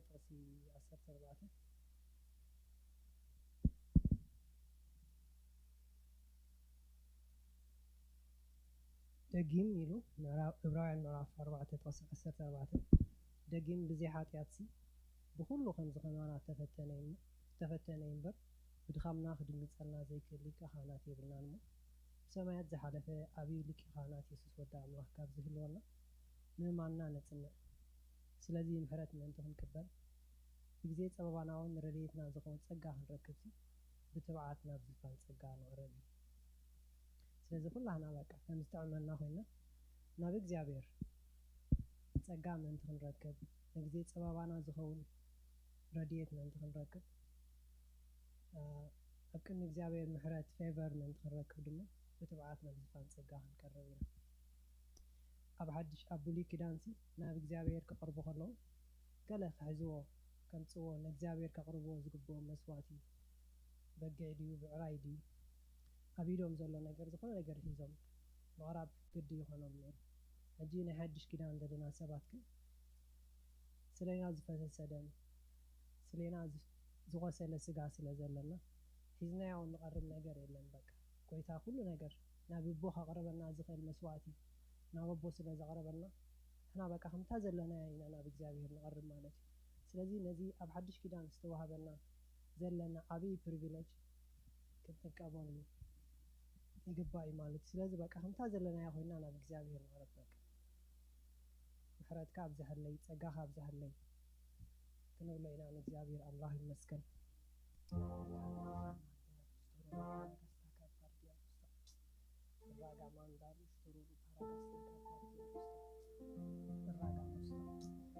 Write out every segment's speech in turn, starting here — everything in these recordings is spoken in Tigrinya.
ጥቕሲ ዓሰርተ ኣርባዕተ። ደጊም ኢሉ፣ ምዕራፍ፣ ዕብራውያን ምዕራፍ ኣርባዕተ ጥቕሲ ዓሰርተ ኣርባዕተ። ደጊም ብዘይ ሓጢኣትሲ ብኹሉ ከምዚ ከማና ተፈተነ እም-፣ ተፈተነ እምበር፣ ብድኻምና ክድንግጸልና ዘይክእል ሊቀ ካህናት የብልናን እሞ፣ ብሰማያት ዝሓለፈ ዓብዪ ሊቀ ካህናት የሱስ ወዲ ኣምላኽ ካብ ዝህልወና፣ ምእማንና ነጽንዕ። ስለዚ ምሕረት ምእንቲ ክንቅበል፣ ብግዜ ጸበባና እውን ረድኤትና ዝኸውን ጸጋ ክንረክብሲ፣ ብትብዓት ናብ ዝፋን ጸጋ ንቕረብ እዩ። ስለዚ ኩላህና በቃ ከም ዝጥዕመና ኮይና፣ ናብ እግዚኣብሔር ጸጋ ምእንቲ ክንረክብ፣ ንግዜ ጸበባና ዝኸውን ረድኤት ምእንቲ ክንረክብ፣ እ፣ ኣብ ቅድሚ እግዚኣብሔር ምሕረት፣ ፌቨር፣ ምእንቲ ክንረክብ ድማ ብትብዓት ናብ ዝፋን ጸጋ ክንቀርብ ኢና። ኣብ ሓድሽ፣ ኣብ ብሉይ ኪዳንሲ ናብ እግዚኣብሔር ክቐርቡ ከለዉ፣ ገለ ክሕዝዎ፣ ከምጽዎ፣ ንእግዚኣብሔር ከቕርብዎ ዝግብኦም መስዋእቲ፣ በጊዕ ድዩ፣ ብዕራይ ድዩ፣ ኣብ ኢዶም ዘሎ ነገር፣ ዝኾነ ነገር ሒዞም ምቕራብ ግዲ ይኾኖም ነይሩ። ሕጂ ናይ ሓድሽ ኪዳን ዘለና ሰባት ግን፣ ስለና ዝፈሰሰ ደም፣ ስለና ዝ-፣ ዝቖሰለ ስጋ ስለ ዘለና፣ ሒዝናዮ ንቐርብ ነገር የለን። በቃ፣ ጎይታ ኩሉ ነገር ናብ ኣቦ ከቕርበና ዝኽእል መስዋእቲ ናብ ኣቦ ስለ ዘቕረበልና፣ ንሕና በቃ ከምታ ዘለና ኢና ናብ እግዚኣብሔር ንቐርብ ማለት እዩ። ስለዚ ነዚ ኣብ ሓድሽ ኪዳን ዝተዋህበና ዘለና ዓብዪ ፕሪቪሌጅ ክንጥቀመሉ ይግባእ እዩ ማለት እዩ። ስለዚ በቃ ከምታ ዘለናዮ ኮይና ናብ እግዚኣብሔር ንቐርብ። በቃ ምሕረትካ ኣብዝሐለይ፣ ጸጋኻ ኣብዝሐለይ ክንብሎ ኢና ንእግዚኣብሔር። ኣምላኽ ይመስገን።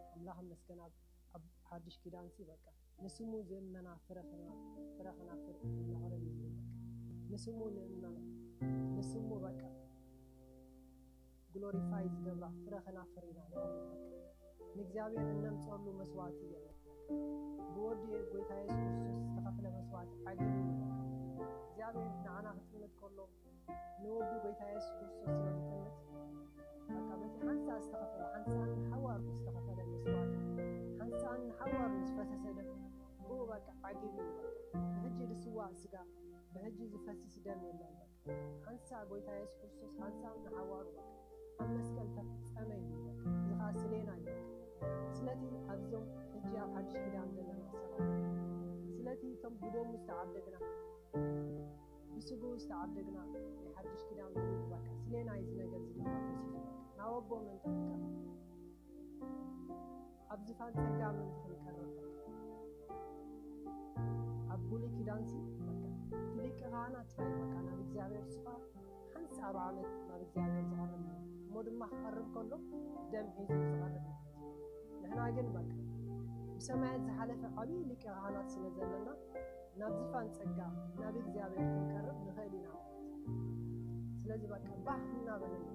ኣምላኽ ይመስገን። ኣብ፣ ኣብ ሓድሽ ኪዳንሲ በቃ ንስሙ ዝእመና ፍረ ክና-፣ ፍረ ክናፍር እናቕረብ እዩ ዝብል። በቃ ንስሙ ንእመኖ፣ ንስሙ በቃ ግሎሪፋይ ዝገብራ ፍረ ክናፍር ኢና ንቕረብ። በቃ ንእግዚኣብሔር እነምፀሉ መስዋእቲ የለን። በቃ ብወዲ ጎይታ የሱስ ክርስቶስ ዝተኸፍለ መስዋእቲ ዓጊቡ እዩ። በቃ እግዚኣብሔር ንዓና ክጥምት ከሎ ንወዱ ጎይታ የሱስ ክርስቶስ ስለ ዝጠምት፣ በቃ በቲ ሓንሳእ ዝተኸፈለ፣ ሓንሳእን ንሓዋሩ ዝተኸፈለ መስዋእቲ፣ ሓንሳእን ንሓዋሩ ዝፈሰሰ ደም፣ ብኡ በቃ ዓጊቡ እዩ። በቃ ብሕጂ ዝስዋእ ስጋ፣ ብሕጂ ዝፈስስ ደም የለን። በቃ ሓንሳእ ጎይታ የሱስ ክርስቶስ ሓንሳእን ንሓዋሩ በቃ ኣብ መስቀል ተፈጸመ እዩ። በቃ እዚ ኸኣ ስሌና እዩ። በቃ ስለቲ ኣብዞም ሕጂ ኣብ ሓድሽ ኪዳን ዘለና ሰባት፣ ስለቲ እቶም ብደሙ ዝተዓደግና፣ ብስግኡ ዝተዓደግና ናይ ሓድሽ ኪዳን ምሉእ በቃ ስሌና እዩ። እዚ ነገር እዚ ድማ ፈሲሱ በቃ ናብ ኣቦ ምእንቲ ክንቀርብ፣ ኣብ ዝፋን ጸጋ ምእንቲ ክንቀርብ በቃ ኣብ ብሉይ ኪዳንሲ በቃ እቲ ሊቀ ካህናት ጥራይ በቃ ናብ እግዚኣብሔር ስፋ ሓንሳእ ኣብ ዓመት ናብ እግዚኣብሔር ዝቐርብ እዩ። እሞ ድማ ክቐርብ ከሎ ደም ሒዙ እዩ ዝቐርብ ማለት እዩ። ንሕና ግን በቃ ብሰማያት ዝሓለፈ ዓብዪ ሊቀ ካህናት ስለ ዘለና ናብ ዝፋን ጸጋ ናብ እግዚኣብሔር ክንቀርብ ንኽእል ኢና ማለት እዩ። ስለዚ በቃ ባህ እናበለና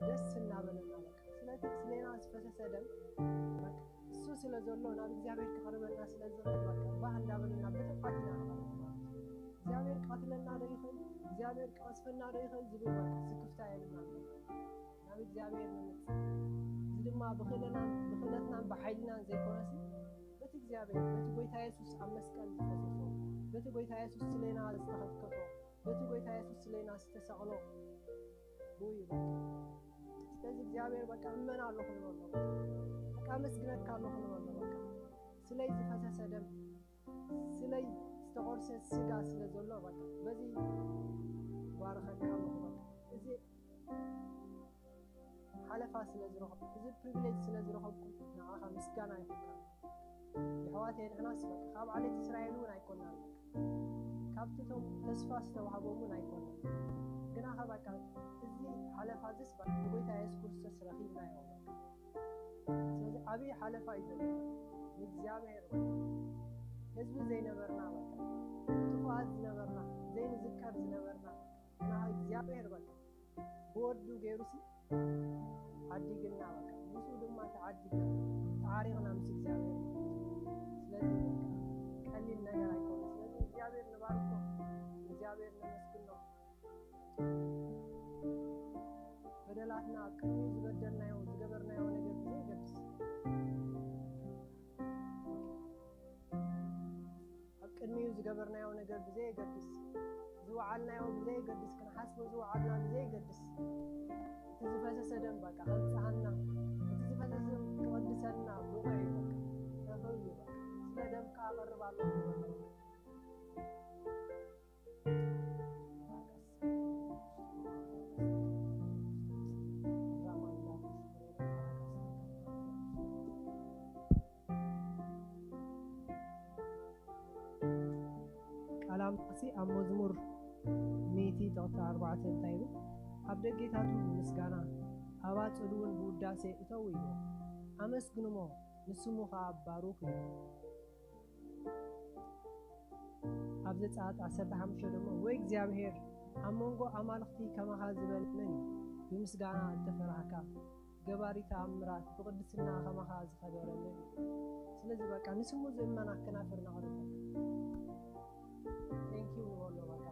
ደስ እናበለና በቃ ስለቲ ስለና ዝፈሰሰ ደም በቃ እሱ ስለ ዘሎ ናብ እግዚኣብሔር ክቐርበና ስለ ዝኽእል በቃ ባህ እንዳበለና ብትብዓት ኢና ንቐርብ ማለት እዩ። እግዚኣብሔር ክቐትለና ዶ ይኽእል? እግዚኣብሔር ክቐስፈና ዶ ይኽእል? ዝብል በቃ ስክፍታ የብልናን። ናብ እግዚኣብሔር ንምጽእ። እዚ ድማ ብኽእለናን፣ ብኽእለትናን ብሓይልናን ዘይኮነሲ፣ በቲ እግዚኣብሔር፣ በቲ ጎይታ የሱስ ኣብ መስቀል ዝፈሰሶ፣ በቲ ጎይታ የሱስ ስለና ዝተኸትከቶ፣ በቲ ጎይታ የሱስ ስለና ዝተሰቕሎ፣ ብኡ እዩ በቃ። ስለዚ እግዚኣብሔር በቃ እመና ኣለኹ ንበሎ። በቃ ኣመስግነካ ኣለኹ ንበሎ። በቃ ስለይ ዝፈሰሰ ደም፣ ስለይ ዝተቖርሰ ስጋ ስለ ዘሎ በቃ በዚ ባርኸካ ኣለኹ። በቃ እዚ ሓለፋ ስለ ዝረኸብኩ፣ እዚ ፕሪቪሌጅ ስለ ዝረኸብኩ ንዓኻ ምስጋና ይኹንካ። የሕዋተይ ንሕናስ በቃ ካብ ዓሌት እስራኤል እውን ኣይኮናን። በቃ ካብቲ እቶም ተስፋ ዝተዋህቦም እውን ኣይኮናን። ግናኸ በቃ እዚ ሓለፋ እዚስ በቃ ብጎይታ የሱስ ክርስቶስ ረኺብናዮ። በቃ ስለዚ ዓብዪ ሓለፋ እዩ ዘሎ ንእግዚኣብሔር። በቃ ህዝቢ ዘይነበርና፣ በቃ ጥፉኣት ዝነበርና፣ ዘይንዝከር ዝነበርና፣ ንዓ እግዚኣብሔር በቃ ብወዱ ገይሩሲ ዓዲግና፣ በቃ ምስኡ ድማ ተዓዲግና፣ ተዓሪቕና ምስ እግዚኣብሔር ማለት እዩ። ስለዚ በቃ ቀሊል ነገር ኣይኮነ። ስለዚ እግዚኣብሔር ንባርኮ፣ እግዚኣብሔር ነመስግኖ። በደላትና ኣብ ቅድሚኡ ዝበደልናዮ፣ ዝገበርናዮ ነገር ብዘየገድስ፣ ነገር ብዘየገድስ፣ ዝወዓልናዮ ብዘየገድስ፣ ክንሓስቦ ዝወዓልና ብዘየገድስ፣ እቲ ዝፈሰሰ ደም በቃ ከንጽሃና፣ እቲ ዝፈሰሰ ደም ክቐድሰና ብቑዕ እዩ። በቃ ተኽእሉ እዩ። በቃ ስለ ደምካ ኣቐርብ ኣለኹ። ቃል ኣምላኽሲ ኣብ መዝሙር ሚእቲ ጥቕቲ ኣርባዕተ እንታይ ይብል? ኣብ ደጌታቱ ብምስጋና፣ ኣብ ኣጸዱ እውን ብውዳሴ እተዉ ይብል። ኣመስግንሞ፣ ንስሙ ኸኣ ባሩኽ እዩ። ኣብ ዘጸኣት ዓሰርተ ሓሙሽተ ደሞ፣ ወይ እግዚኣብሔር፣ ኣብ መንጎ ኣማልኽቲ ከማኻ ዝበለ መን እዩ? ብምስጋና እተፈራህካ፣ ገባሪ ተኣምራት፣ ብቕድስና ከማኻ ዝኸበረ መን እዩ? ስለዚ በቃ ንስሙ ዝእመና ከናፍር ነቕርብ። Thank you ንበሎ በቃ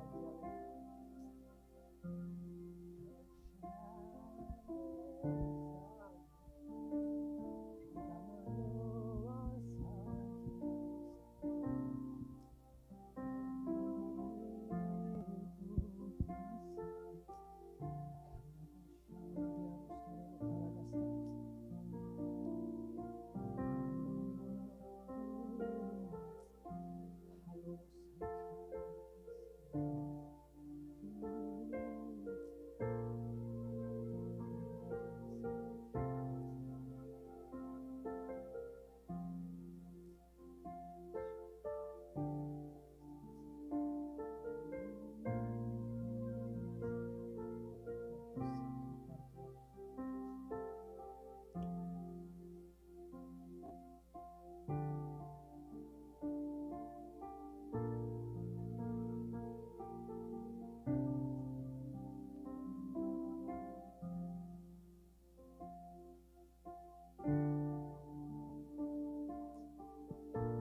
እግዚኣብሔር።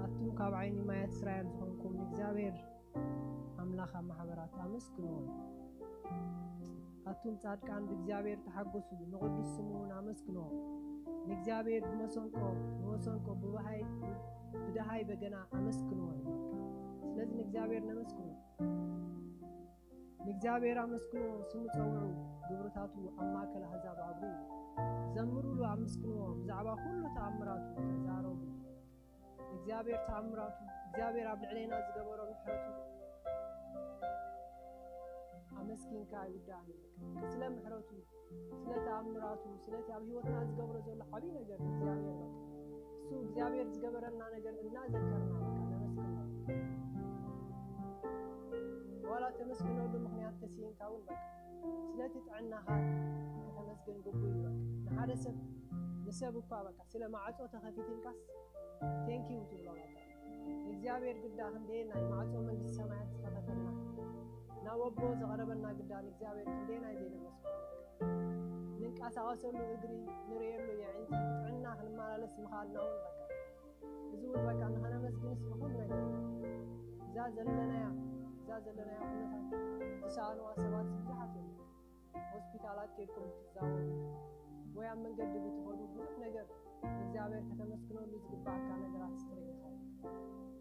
ኣቱም ካብ ዓይኒ ማያት እስራኤል ዝኾንኩም ንእግዚኣብሔር ኣምላኽ ኣብ ማሕበራት ኣመስግንዎ። ኣቱም ጻድቃን ብእግዚኣብሔር ተሓጎሱ፣ ንቕዱስ ስሙ እውን ኣመስግንዎ። ንእግዚኣብሔር ብመሰንቆ፣ ብመሰንቆ፣ ብበሃይ፣ ብደሃይ በገና ኣመስግንዎ። ስለዚ ንእግዚኣብሔር ነመስግኖ። ንእግዚኣብሔር ኣመስግኖ፣ ስሙ ጸውዑ፣ ግብርታቱ ኣብ ማእከል ኣህዛብ ኣብርሁ። ዘምሩሉ፣ ኣመስግንዎ፣ ብዛዕባ ኩሉ ተኣምራቱ ተዛረቡ። እግዚኣብሔር ተኣምራቱ፣ እግዚኣብሔር ኣብ ልዕሌና ዝገበሮ ምሕረቱ ኣመስጊንካ ኣይውዳእን እዩ። ስለ ምሕረቱ፣ ስለ ተኣምራቱ፣ ስለቲ ኣብ ህይወትና ዝገብሮ ዘሎ ዓብዪ ነገር እግዚኣብሔር በቃ እሱ እግዚኣብሔር ዝገበረልና ነገር እናዘከርና በቃ ነመስግኖ። ዋላ ተመስግነሉ ምኽንያት ተስኢንካ እውን በቃ ስለቲ ጥዕናኻ ከተመስግን ግቡእ እዩ። በቃ ንሓደ ሰብ ንሰብ እኳ በቃ ስለ ማዕጾ ተኸፊትልካስ ቴንኪዩ ትብሎ በቃ። ንእግዚኣብሔር ግዳ ክንደየናይ ማዕጾ መንግስቲ ሰማያት ዝኸፈተልና፣ ናብ ኣቦ ዘቐረበና ግዳ ንእግዚኣብሔር ክንደየናይ ዘይነመስግኖ። ንንቀሳቐሰሉ እግሪ፣ ንርእየሉ የዕንቲ፣ ጥዕና ክንመላለስ ምኽኣልና እውን በቃ። እዚ እውን በቃ ንኸነመስግንስ እኹል ነገር እዩ። እዛ ዘለናያ፣ እዛ ዘለናያ ኩነታት ዝሰኣንዋ ሰባት ብዙሓት እዮም። ሆስፒታላት ኬድኩም ብትዛወሩ ወይ ኣብ መንገዲ ብትኸዱ ብዙሕ ነገር እግዚኣብሔር ከተመስግነሉ ዝግባኣካ ነገራት ትርኢ ኢኻ።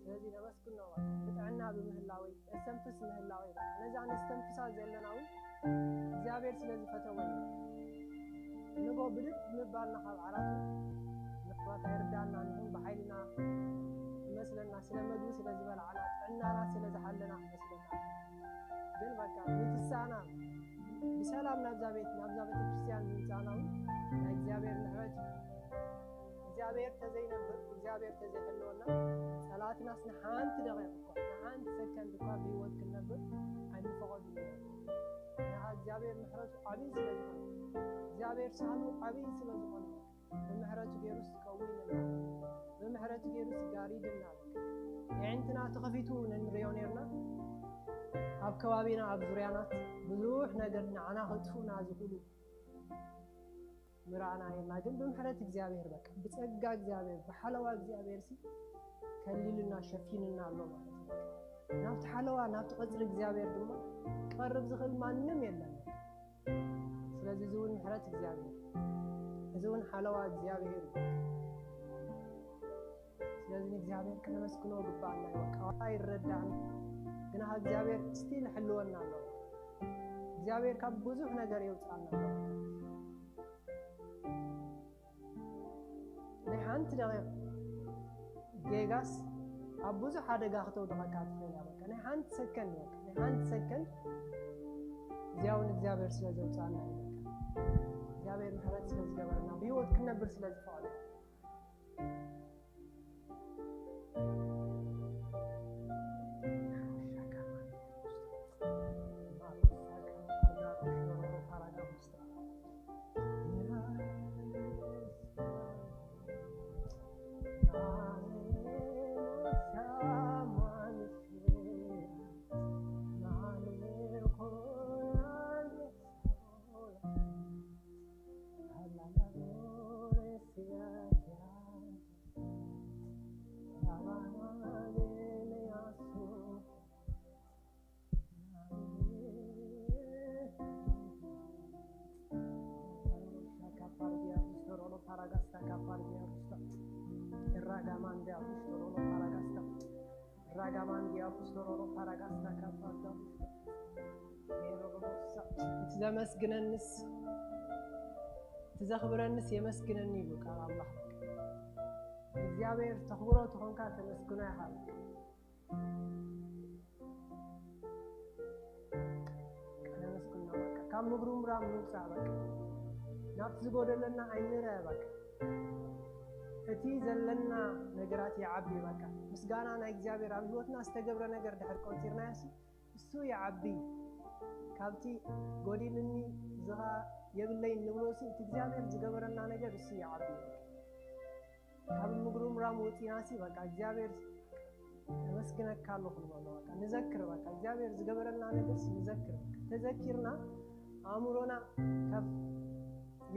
ስለዚ ነመስግኖ በቃ ብጥዕና ብምህላወይ፣ ነስተንፍስ ምህላወይ በቃ ነዛ ነስተንፍሳ ዘለና እውን እግዚኣብሔር ስለ ዝፈተወ እዩ። ንጎ ብድድ ምባልና ካብ ዓራቱ ምናልባት ኣይርዳእና ንኹን ብሓይልና ይመስለና ስለ መግቢ ስለ ዝበላዕና ጥዕናና ስለ ዝሓለና ክመስለና ግን በቃ ምትሳና ብሰላም ናብዛ ቤት ናብዛ ቤተክርስትያን ምምፃእና እውን ናይ እግዚኣብሔር ምሕረት እዩ። እግዚኣብሔር ተዘይነብር እግዚኣብሔር ተዘይህልወና ጸላእትናስ ንሓንቲ ደቂቕ እኳ ንሓንቲ ሰከንድ እኳ ብህይወት ክንነብር ኣይምፈቐዱን እዮም። ንዓ እግዚኣብሔር ምሕረቱ ዓብዪ ስለ ዝኾነ እግዚኣብሔር ሳህሉ ዓብዪ ስለ ዝኾነ ብምሕረቱ ገይሩስ ቀዊምና፣ ብምሕረቱ ገይሩስ ጋሪድና። የዕንትና ተኸፊቱ ንንሪኦ ኔርና። ኣብ ከባቢና ኣብ ዙርያናት ብዙሕ ነገር ንዓና ከጥፉና ዝኽእሉ ምራእና ኔርና። ግን ብምሕረት እግዚኣብሔር በቃ ብጸጋ እግዚኣብሔር ብሓለዋ እግዚኣብሔር ሲ ከሊልና ሸፊንና ኣሎ ማለት እዩ። ናብቲ ሓለዋ ናብቲ ቀጽሪ እግዚኣብሔር ድማ ቀርብ ዝኽእል ማንም የለን። ስለዚ እዚ እውን ምሕረት እግዚኣብሔር፣ እዚ እውን ሓለዋ እግዚኣብሔር እዩ። ስለዚ ንእግዚኣብሔር ክነመስግኖ ግባኣና እዩ። በቃ ዋላ ይረዳእና ግና እግዚኣብሔር ስቲል ሕልወና ኣሎ። እግዚኣብሔር ካብ ብዙሕ ነገር የውፅኣና ኣሎ። ናይ ሓንቲ ደቂቕ ጌጋስ ኣብ ብዙሕ ሓደጋ ክተውድቐካ ትኽእል እያ። በቃ ናይ ሓንቲ ሰከንድ፣ በቃ ናይ ሓንቲ ሰከንድ እዚኣ እውን እግዚኣብሔር ስለ ዘውፅኣና እዩ። በቃ እግዚኣብሔር ምሕረት ስለ ዝገበረና፣ ብህይወት ክንነብር ስለ ዝፈቐደ። እቲ ዘመስግነንስ፣ እቲ ዘኽብረንስ የመስግነኒ ይብሉ ቃል ኣምላኽ። እግዚኣብሔር ተኽብሮ ተኾንካ ተመስግኖ ኢኻ። ነመስግኖ በቃ። ካብ ምጉርምራም ንውፃእ በቃ። ናብቲ ዝጎደለና ኣይንርአ በቃ። እቲ ዘለና ነገራት ይዓቢ በቃ። ምስጋና ናይ እግዚኣብሔር ኣብ ህይወትና ዝተገብረ ነገር ድሕር ቆፂርናዮሲ እሱ ይዓቢ። ካብቲ ጎዲልኒ፣ ዝኻ የብለይን ንብሎሲ፣ እቲ እግዚኣብሔር ዝገበረና ነገር እሱ ይዓቢ። ካብ ምጉርምራም ወፂናሲ በቃ እግዚኣብሔር ነመስግነካ ኣለኹ ንበሎ። በቃ ንዘክር፣ በቃ እግዚኣብሔር ዝገበረልና ነገርሲ ንዘክር። በቃ ተዘኪርና ኣእምሮና ካብ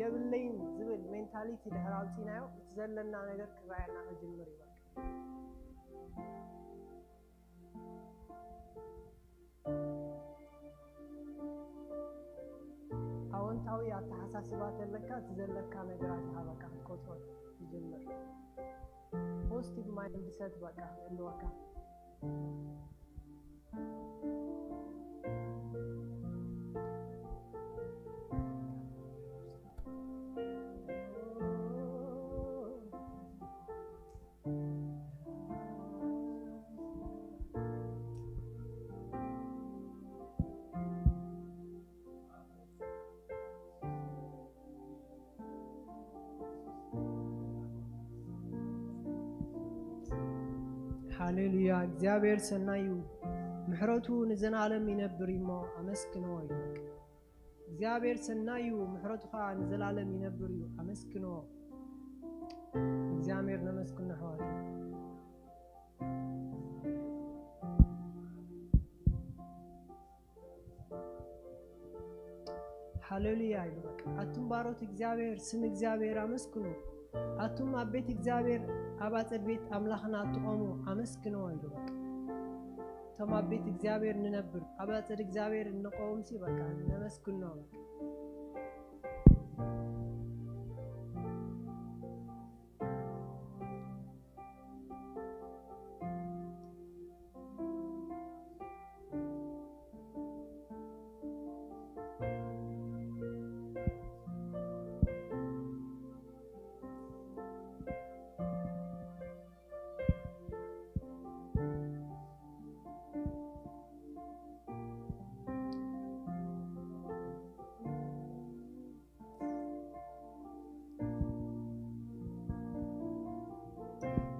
የብለይን ዝብል ሜንታሊቲ ድሕር ኣውፂናዮ፣ እቲ ዘለና ነገር ክረኣየና ክጅምር እዩ። በቃ ኣወንታዊ ኣተሓሳስባ ተለካ፣ እቲ ዘለካ ነገራት ኢኻ በቃ ክትቆፅሮ ትጅምር። ፖዚቲቭ ማይንድ ሰት በቃ ክህልወካ። ሃሌሉያ፣ እግዚኣብሔር ሰናይ እዩ፣ ምሕረቱ ንዘናለም ይነብር እዩ እሞ ኣመስግንዎ እዩ። እግዚኣብሔር ሰናይ እዩ፣ ምሕረቱ ኸዓ ንዘላለም ይነብር እዩ፣ ኣመስግንዎ። እግዚኣብሔር ነመስግኖ ኣሕዋት። ሃሌሉያ ኢሉ በቃ። ኣቱም ባሮት እግዚኣብሔር ስም እግዚኣብሔር ኣመስግኑ። ኣቱም ኣብ ቤት እግዚኣብሔር ኣብ ኣጸድ ቤት ኣምላኽና እትቖሙ ኣመስግንዎ ኢሉ በቃ። እቶም ኣብ ቤት እግዚኣብሔር ንነብር፣ ኣብ ኣጸድ እግዚኣብሔር እንቆምሲ በቃ ነመስግኖ በቃ።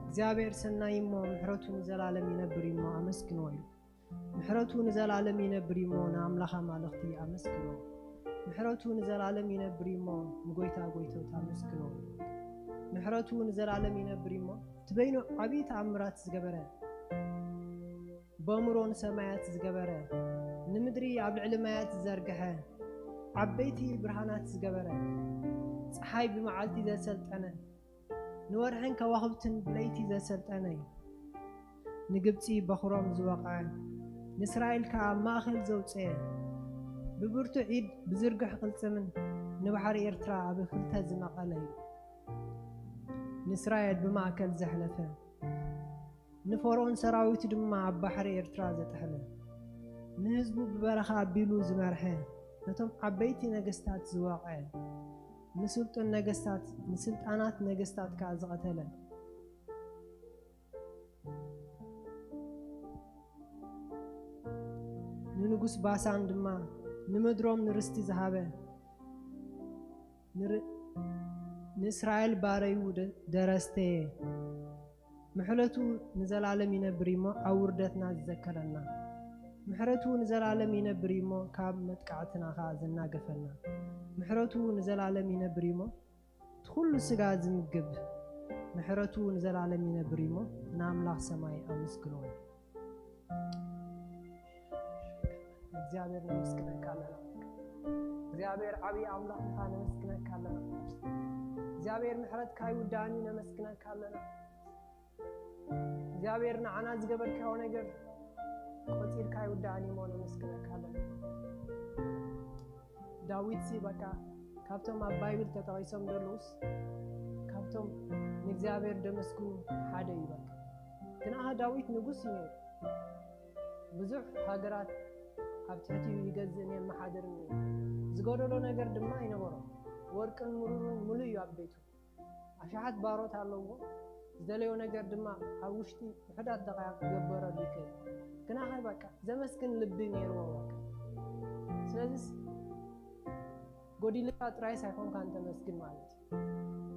እግዚኣብሔር ሰናይ እሞ ምሕረቱ ንዘላለም ይነብር እሞ ኣመስግንዎ እዩ። ምሕረቱ ንዘላለም ይነብር እሞ ንኣምላኽ ኣማልኽቲ ኣመስግንዎ። ምሕረቱ ንዘላለም ይነብር እሞ ንጎይታ ጎይቶት ኣመስግንዎ። ምሕረቱ ንዘላለም ይነብር እሞ እቲ በይኑ ዓብዪ ተኣምራት ዝገበረ፣ በምሮ ንሰማያት ዝገበረ፣ ንምድሪ ኣብ ልዕሊ ማያት ዝዘርግሐ፣ ዓበይቲ ብርሃናት ዝገበረ፣ ፀሓይ ብመዓልቲ ዘሰልጠነ፣ ንወርሕን ከዋኽብትን ብለይቲ ዘሰልጠነ እዩ። ንግብፂ በኹሮም ዝወቕዐ፣ ንእስራኤል ከዓ ኣብ ማእኸል ዘውፅኤ፣ ብብርቱዕ ኢድ ብዝርግሕ ቅልፅምን ንባሕሪ ኤርትራ ኣብ ክልተ ዝመቐለ እዩ። ንእስራኤል ብማእከል ዘሕለፈ፣ ንፈርኦን ሰራዊቱ ድማ ኣብ ባሕሪ ኤርትራ ዘጥሐለ፣ ንህዝቡ ብበረኻ ኣቢሉ ዝመርሐ፣ ነቶም ዓበይቲ ነገስታት ዝወቕዐ፣ ንስልጡን ነገስታት፣ ንስልጣናት ነገስታት ከኣ ዝቐተለ፣ ንንጉስ ባሳን ድማ ንምድሮም ንርስቲ ዝሃበ፣ ንር-፣ ንእስራኤል ባረዩ ደ-፣ ደረስተየ። ምሕረቱ ንዘላለም ይነብር እሞ ኣብ ውርደትና ዝዘከረና። ምሕረቱ ንዘላለም ይነብር እሞ ካብ መጥቃዕትና ኸኣ ዘናገፈና። ምሕረቱ ንዘላለም ይነብር እሞ እቲ ኩሉ ስጋ ዝምግብ። ምሕረቱ ንዘላለም ይነብር እሞ ንኣምላኽ ሰማይ ኣመስግኖ። እግዚኣብሔር ነመስግነካ ኣለና። እግዚኣብሔር ዓብዪ ኣምላኽ ኢኻ፣ ነመስግነካ ኣለና። እግዚኣብሔር ምሕረትካ ይውዳእን እዩ፣ ነመስግነካ ኣለና። እግዚኣብሔር ንዓና ዝገበርካዮ ነገር ቆጺርካ ይውዳእን እዩ እሞ ነመስግነካ ኣለና። ዳዊት ሲ በቃ ካብቶም ኣብ ባይብል ተጠቒሶም ዘለውስ ካብቶም ንእግዚኣብሔር ደመስግኑ ሓደ እዩ። በቃ ግን ኣኸ ዳዊት ንጉስ እዩ ነይሩ። ብዙሕ ሃገራት ኣብ ትሕቲኡ ይገዝእን የመሓድርን ነይሩ። ዝጎደሎ ነገር ድማ ኣይነበሮ። ወርቅን ምሩርን ምሉእ እዩ ኣብ ቤቱ። ኣሽሓት ባሮት ኣለዎ። ዝደለዮ ነገር ድማ ኣብ ውሽጢ ውሕዳት ደቓይቕ ክገበረሉ ይኽእል። ግናኸ በቃ ዘመስግን ልቢ ነይርዎ በቃ። ስለዚስ ጎዲልካ ጥራይስ ኣይኮንካን ተመስግን ማለት እዩ።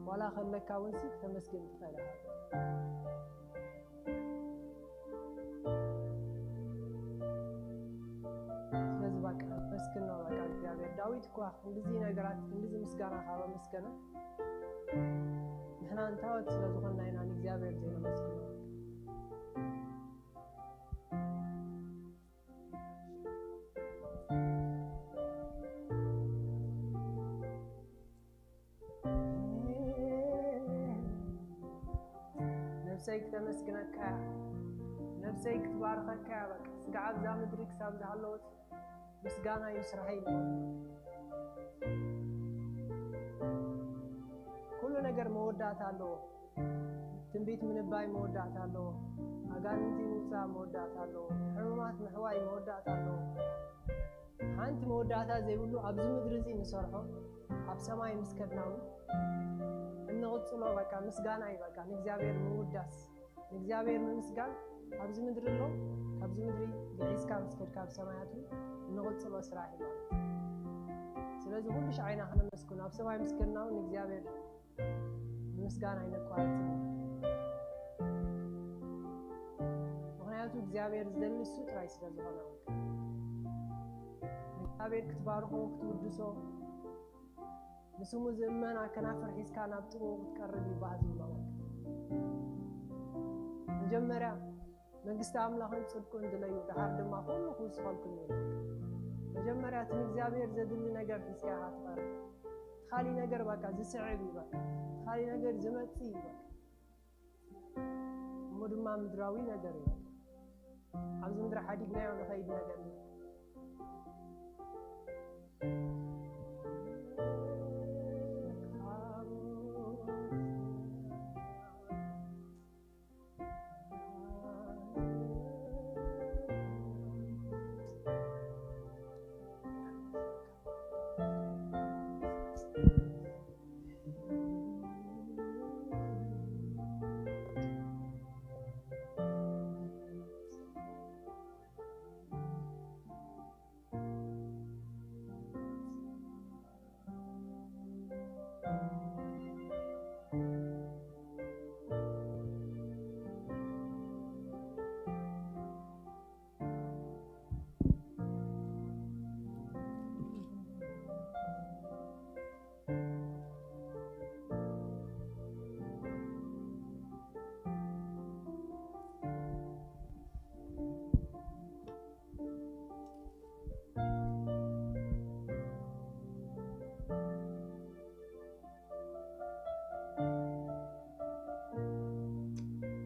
ዋላ ከለካ እውን ሲ ክተመስግን ትኽእል ኢኻ። ስለዚ በቃ መስግን ነው በቃ እግዚኣብሔር። ዳዊት እኳ ክንድዚ ነገራት ክንድዚ ምስጋና ካብ ኣመስገነ ንሕና እንታወት ስለ ዝኾንና ኢና ንእግዚኣብሔር ዘይነመስግኖ። ነብሰይ ክተመስግነካ እያ፣ ነብሰይ ክትባርኸካ እያ። በቃ ስጋዕ ኣብዛ ምድሪ ክሳብ ዝሃለወት ምስጋና እዩ ስራሐይ። ኩሉ ነገር መወዳእታ ኣለዎ። ትንቢት ምንባይ መወዳእታ ኣለዎ። ኣጋንንቲ ምውፃእ መወዳእታ ኣለዎ። ሕሙማት ምሕዋይ መወዳእታ ኣለዎ። ሓንቲ መወዳእታ ዘይብሉ ኣብዚ ምድሪ እዚ ንሰርሖ ኣብ ሰማይ ምስ ከድና እውን እንቕፅሎ በቃ ምስጋና እዩ። በቃ ንእግዚኣብሔር ምውዳስ፣ ንእግዚኣብሔር ምምስጋን ኣብዚ ምድሪ ኣሎ። ካብዚ ምድሪ ግዒዝካ ምስ ከድካ ኣብ ሰማያት እውን እንቕፅሎ ስራሕ እዩ ማለት እዩ። ስለዚ ኩሉ ሻዕ ኢና ክነመስግኖ፣ ኣብ ሰማይ ምስ ከድና እውን ንእግዚኣብሔር ንምስጋና ኣይነቋርፅን። ምኽንያቱ እግዚኣብሔር ዝደሊ እሱ ጥራይ ስለ ዝኾነ፣ እግዚኣብሔር ክትባርኾ ክትውድሶ፣ ንስሙ ዝእመን ኣከናፍር ሒዝካ ናብ ጥቕኡ ክትቀርብ ይበሃል ዝብሎ። መጀመርያ መንግስቲ ኣምላኽን ጽድቁን ድለዩ፣ ደሓር ድማ ኩሉ ክውስኸልኩም እዩ። መጀመርያ እቲ ንእግዚኣብሔር ዘድሊ ነገር ሒዝካ ኢኻ ትቐርብ። እቲ ካሊእ ነገር በቃ ዝስዕብ እዩ፣ በቃ እቲ ካሊእ ነገር ዝመጽእ እዩ። በቃ እሞ ድማ ምድራዊ ነገር እዩ። በቃ ኣብዚ ምድሪ ሓዲግናዮ ንኸይድ ነገር እዩ።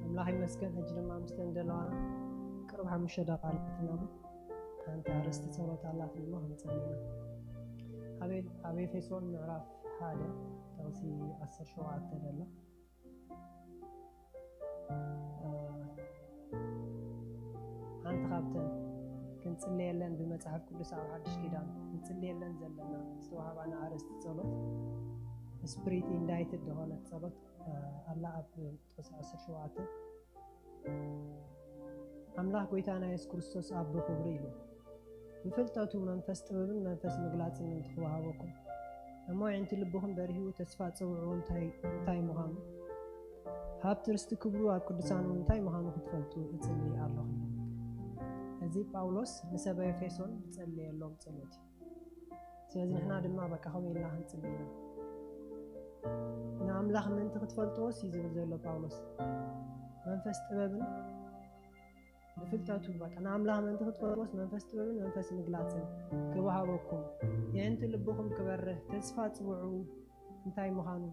ኣምላኽ ይመስገን። ሕጂ ድማ ምስተን ዘለዋና ቅርብ ሓሙሽተ ደቂቃ ኣለትና እሞ ሓንቲ ኣርእስቲ ጸሎት ኣላትና እሞ ክንጸሊ ኢና። ኣብ ኤ-፣ ኣብ ኤፌሶን ምዕራፍ ሓደ ጥቕሲ ዓሰርተ ሸውዓተ ደላ፣ እ፣ ሓንቲ ካብተን ክንጽለየ የለን ብመጽሓፍ ቅዱስ ኣብ ሓድሽ ኪዳን ንጽልየለን ዘለና ዝተዋህባና ኣርእስቲ ጸሎት፣ ስፕሪት ኢንዳይትድ ዝኾነት ጸሎት ኣላ ኣብ ቁጥሪ ዓሰርተ ሸውዓተ። ኣምላኽ ጎይታና የሱስ ክርስቶስ ኣቦ ክብሪ ኢሉ ብፍልጠቱ መንፈስ ጥበብን መንፈስ ምግላጽን ምእንቲ ክወሃበኩም እሞ ኣዒንቲ ልብኹም በሪሁ ተስፋ ጽውዕኡ እንታይ እንታይ ምዃኑ፣ ሃብቲ ርስቲ ክብሩ ኣብ ቅዱሳን እውን እንታይ ምዃኑ ክትፈልጡ እጽሊ ኣለኹ። እዚ ጳውሎስ ንሰብ ኤፌሶን ዝጸለየሎም ጸሎት እዩ። ስለዚ ንሕና ድማ በቃ ከምኡ ኢልና ክንጽሊ ኢና። ንኣምላኽ ምእንቲ ክትፈልጥዎስ እዩ ዝብል ዘሎ ጳውሎስ። መንፈስ ጥበብን ብፍልጠቱ በቃ ንኣምላኽ ምእንቲ ክትፈልጥዎስ መንፈስ ጥበብን መንፈስ ምግላጽን ክወሃበኩም፣ የዕንቲ ልብኹም ክበርህ፣ ተስፋ ጽውዑ እንታይ ምዃኑ፣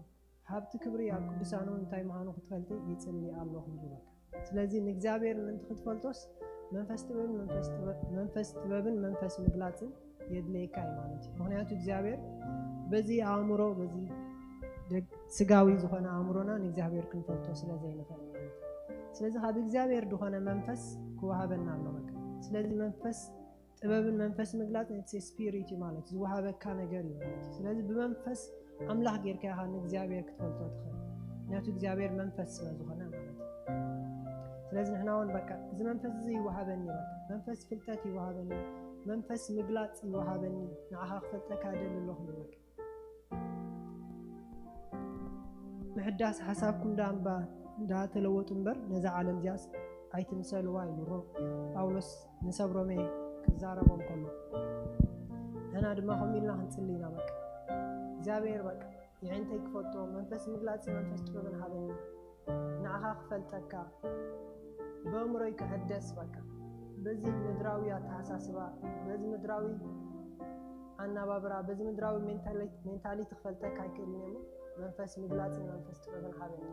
ሃብቲ ክብሪ ኣብ ቅዱሳኑ እንታይ ምዃኑ ክትፈልጢ ይጽሊ ኣለኹ ይብል። ስለዚ ንእግዚኣብሔር ምእንቲ ክትፈልጦስ መንፈስ ጥበብን መንፈስ ጥበብ-፣ መንፈስ ጥበብን መንፈስ ምግላጽን የድልየካ እዩ ማለት እዩ። ምኽንያቱ እግዚኣብሔር በዚ ኣእምሮ፣ በዚ ደግ-፣ ስጋዊ ዝኾነ ኣእምሮና ንእግዚኣብሔር ክንፈልጦ ስለ ዘይንኽእል ማለት እዩ። ስለዚ ካብ እግዚኣብሔር ዝኾነ መንፈስ ክወሃበና ኣሎ በቃ። ስለዚ መንፈስ ጥበብን መንፈስ ምግላጽ እቲ ስፒሪት እዩ ማለት እዩ። ዝወሃበካ ነገር እዩ ማለት እዩ። ስለዚ ብመንፈስ ኣምላኽ ጌርካ ኢኻ ንእግዚኣብሔር ክትፈልጦ ትኽእል። ምክንያቱ እግዚኣብሔር መንፈስ ስለ ዝኾነ ማለት እዩ። ስለዚ ንሕና እውን በቃ እዚ መንፈስ እዚ ይወሃበኒ፣ በቃ መንፈስ ፍልጠት ይወሃበኒ፣ መንፈስ ምግላጽ ይወሃበኒ፣ ንዓኻ ክፈልጠካ እደሊ ኣለኹ ይብል። ምሕዳስ ሓሳብኩም ዳ እምባ እንዳ ተለወጡ እምበር ነዛ ዓለም እዚኣስ ኣይትምሰልዋ ኢሉ ሮ-፣ ጳውሎስ ንሰብ ሮሜ ክዛረቦም ከሎ፣ ንሕና ድማ ከምኡ ኢልና ክንጽሊ ኢና። በቃ እግዚኣብሔር በቃ የዒንተይ ክፈልጦ መንፈስ ምግላጽ መንፈስ ጥበብን ሃበኒ፣ ንዓኻ ክፈልጠካ ብኣእምሮይ ክሕደስ በቃ በዚ ምድራዊ ኣተሓሳስባ፣ በዚ ምድራዊ ኣናባብራ፣ በዚ ምድራዊ ሜንታሊ-፣ ሜንታሊቲ ክፈልጠካ ኣይክእልን እየ እሞ መንፈስ ምግላጽን መንፈስ ጥበብን ሃበኒ።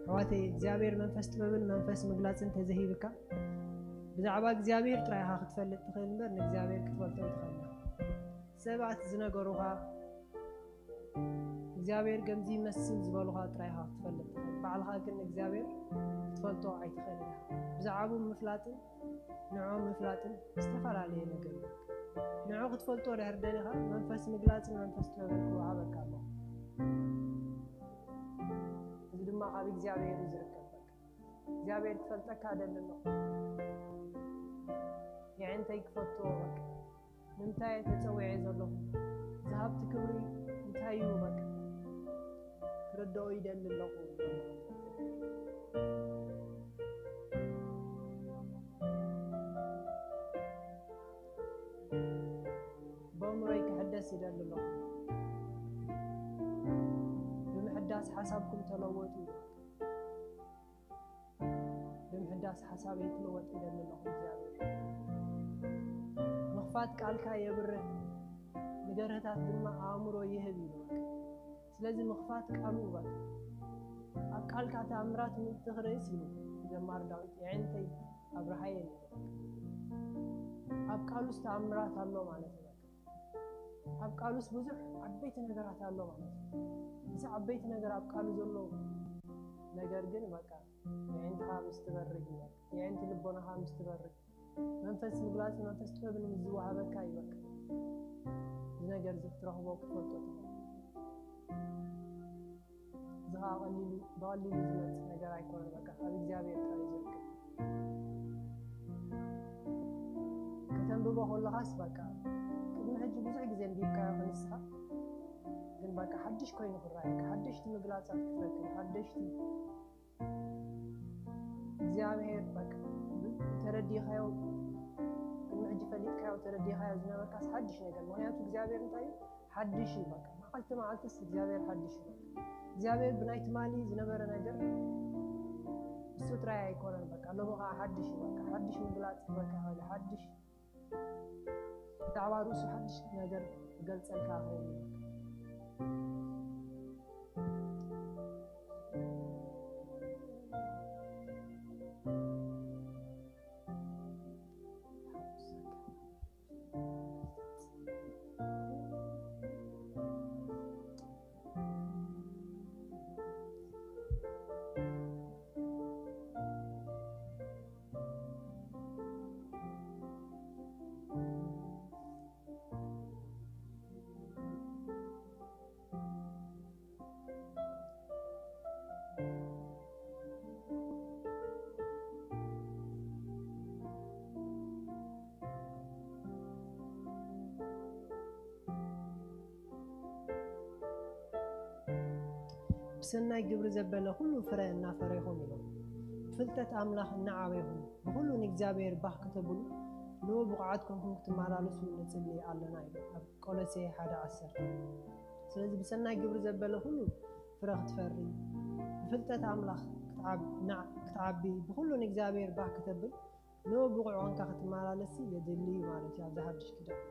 ኣሕዋተይ እግዚኣብሔር መንፈስ ጥበብን መንፈስ ምግላጽን ተዘሂብካ ብዛዕባ እግዚኣብሔር ጥራይ ኢኻ ክትፈልጥ ትኽእል እምበር ንእግዚኣብሔር ክትፈልጦ ኣይትኽእልን። ሰባት ዝነገሩኻ እግዚኣብሔር ከምዚ ይመስል ዝበሉኻ ጥራይ ኢኻ ክትፈልጥ ትኽእል። ባዕልኻ ግን ንእግዚኣብሔር ክትፈልጦ ኣይትኽእልን ኢኻ። ብዛዕባኡ ምፍላጥን ንዕኡ ምፍላጥን ዝተፈላለየ ነገር እዩ። ንዕኡ ክትፈልጦ ድሕር ደሊኻ መንፈስ ምግላጽን መንፈስ ጥበብን ክወሃበካ ኣሎ። እዚ ድማ ካብ እግዚኣብሔር እዩ ዝርከብ። በቃ እግዚኣብሔር ክፈልጠካ ደሊ ኣሎ። የዕንተይ ክፈትዎ በቃ ንምንታይ እየ ተጸዊዐ ዘለኹ? ዝሃብቲ ክብሪ እንታይ እዩ? በቃ ክርድኦ ይደሊ ኣለኹ። በእምሮይ ክሕደስ ይደሊ ኣለኹ። ብምሕዳስ ሓሳብኩም ተለወጡ። ብምሕዳስ ሓሳበይ ክልወጥ ይደሊ ኣለኹ እግዚኣብሔር። ምኽፋት ቃልካ የብርህ፣ ንገርህታት ድማ ኣእምሮ ይህብ ይብል። ስለዚ ምኽፋት ቃሉ በቃ ኣብ ቃልካ ተኣምራት ምእንቲ ክርእስ ኢሉ ዘማሪ ዳዊት የዕንተይ ኣብርሃየን ይብል። ኣብ ቃሉስ ተኣምራት ኣሎ ማለት እዩ። ኣብ ቃሉስ ብዙሕ ዓበይቲ ነገራት ኣሎ ማለት እዩ። እዚ ዓበይቲ ነገር ኣብ ቃሉ ዘሎ ነገር ግን በቃ የዕንትኻ ምስ ትበርህ እዩ። የዕንቲ ልቦናኻ ምስ ትበርህ መንፈስ ምግላጽ መንፈስ ጥበብን ምስ ዝወሃበካ እዩ። በቃ እዚ ነገር እዚ ክትረኽቦ ክትፈልጦ ትኽእል። እዚ ኸዓ ቀሊሉ ብቐሊሉ ዝመጽእ ነገር ኣይኮነን። በቃ ካብ እግዚኣብሔር ጥራይ እዩ ዝርከብ። ከተንብቦ ከለኻስ በቃ ቅድሚ ሕጂ ብዙሕ ግዜ ኣንቢብካዮ ክንስኻ ግን በቃ ሓድሽ ኮይኑ ክረኣየካ፣ ሓደሽቲ ምግላጻት ክትረክብ፣ ሓደሽቲ እግዚኣብሔር በቃ ተረዲኻዮ፣ ቅድሚ ሕጂ ፈሊጥካዮ ተረዲኻዮ ዝነበርካስ ሓድሽ ነገር። ምኽንያቱ እግዚኣብሔር እንታይ እዩ? ሓድሽ እዩ። በቃ መዓልቲ መዓልትስ እግዚኣብሔር ሓድሽ እዩ። በቃ እግዚኣብሔር ብናይ ትማሊ ዝነበረ ነገር እሱ ጥራይ ኣይኮነን። በቃ ሎሚ ከዓ ሓድሽ እዩ። በቃ ሓድሽ ምግላፅ በቃ ሓድሽ ብዛዕባ ርእሱ ሓድሽ ነገር ክገልጸልካ ይኽእል እዩ። ብሰናይ ግብሪ ዘበለ ኩሉ ፍረ እናፈረይኹም ኢሎም። ብፍልጠት ኣምላኽ እናዓበይኹም ብኹሉ ንእግዚኣብሔር ባህ ክተብሉ ንኡ ብቑዓት ኮንኩም ክትመላለሱ ንጽሊ ኣለና ኢሉ ኣብ ቆሎሴ ሓደ ዓሰርተ። ስለዚ ብሰናይ ግብሪ ዘበለ ኩሉ ፍረ ክትፈሪ ብፍልጠት ኣምላኽ ክትዓብ- ንዓ- ክትዓቢ ብኹሉ ንእግዚኣብሔር ባህ ክተብል ንኡ ብቑዕ ኮንካ ክትመላለሲ የድሊ እዩ ማለት እዩ። ኣብዚ ሓድሽ ኪዳን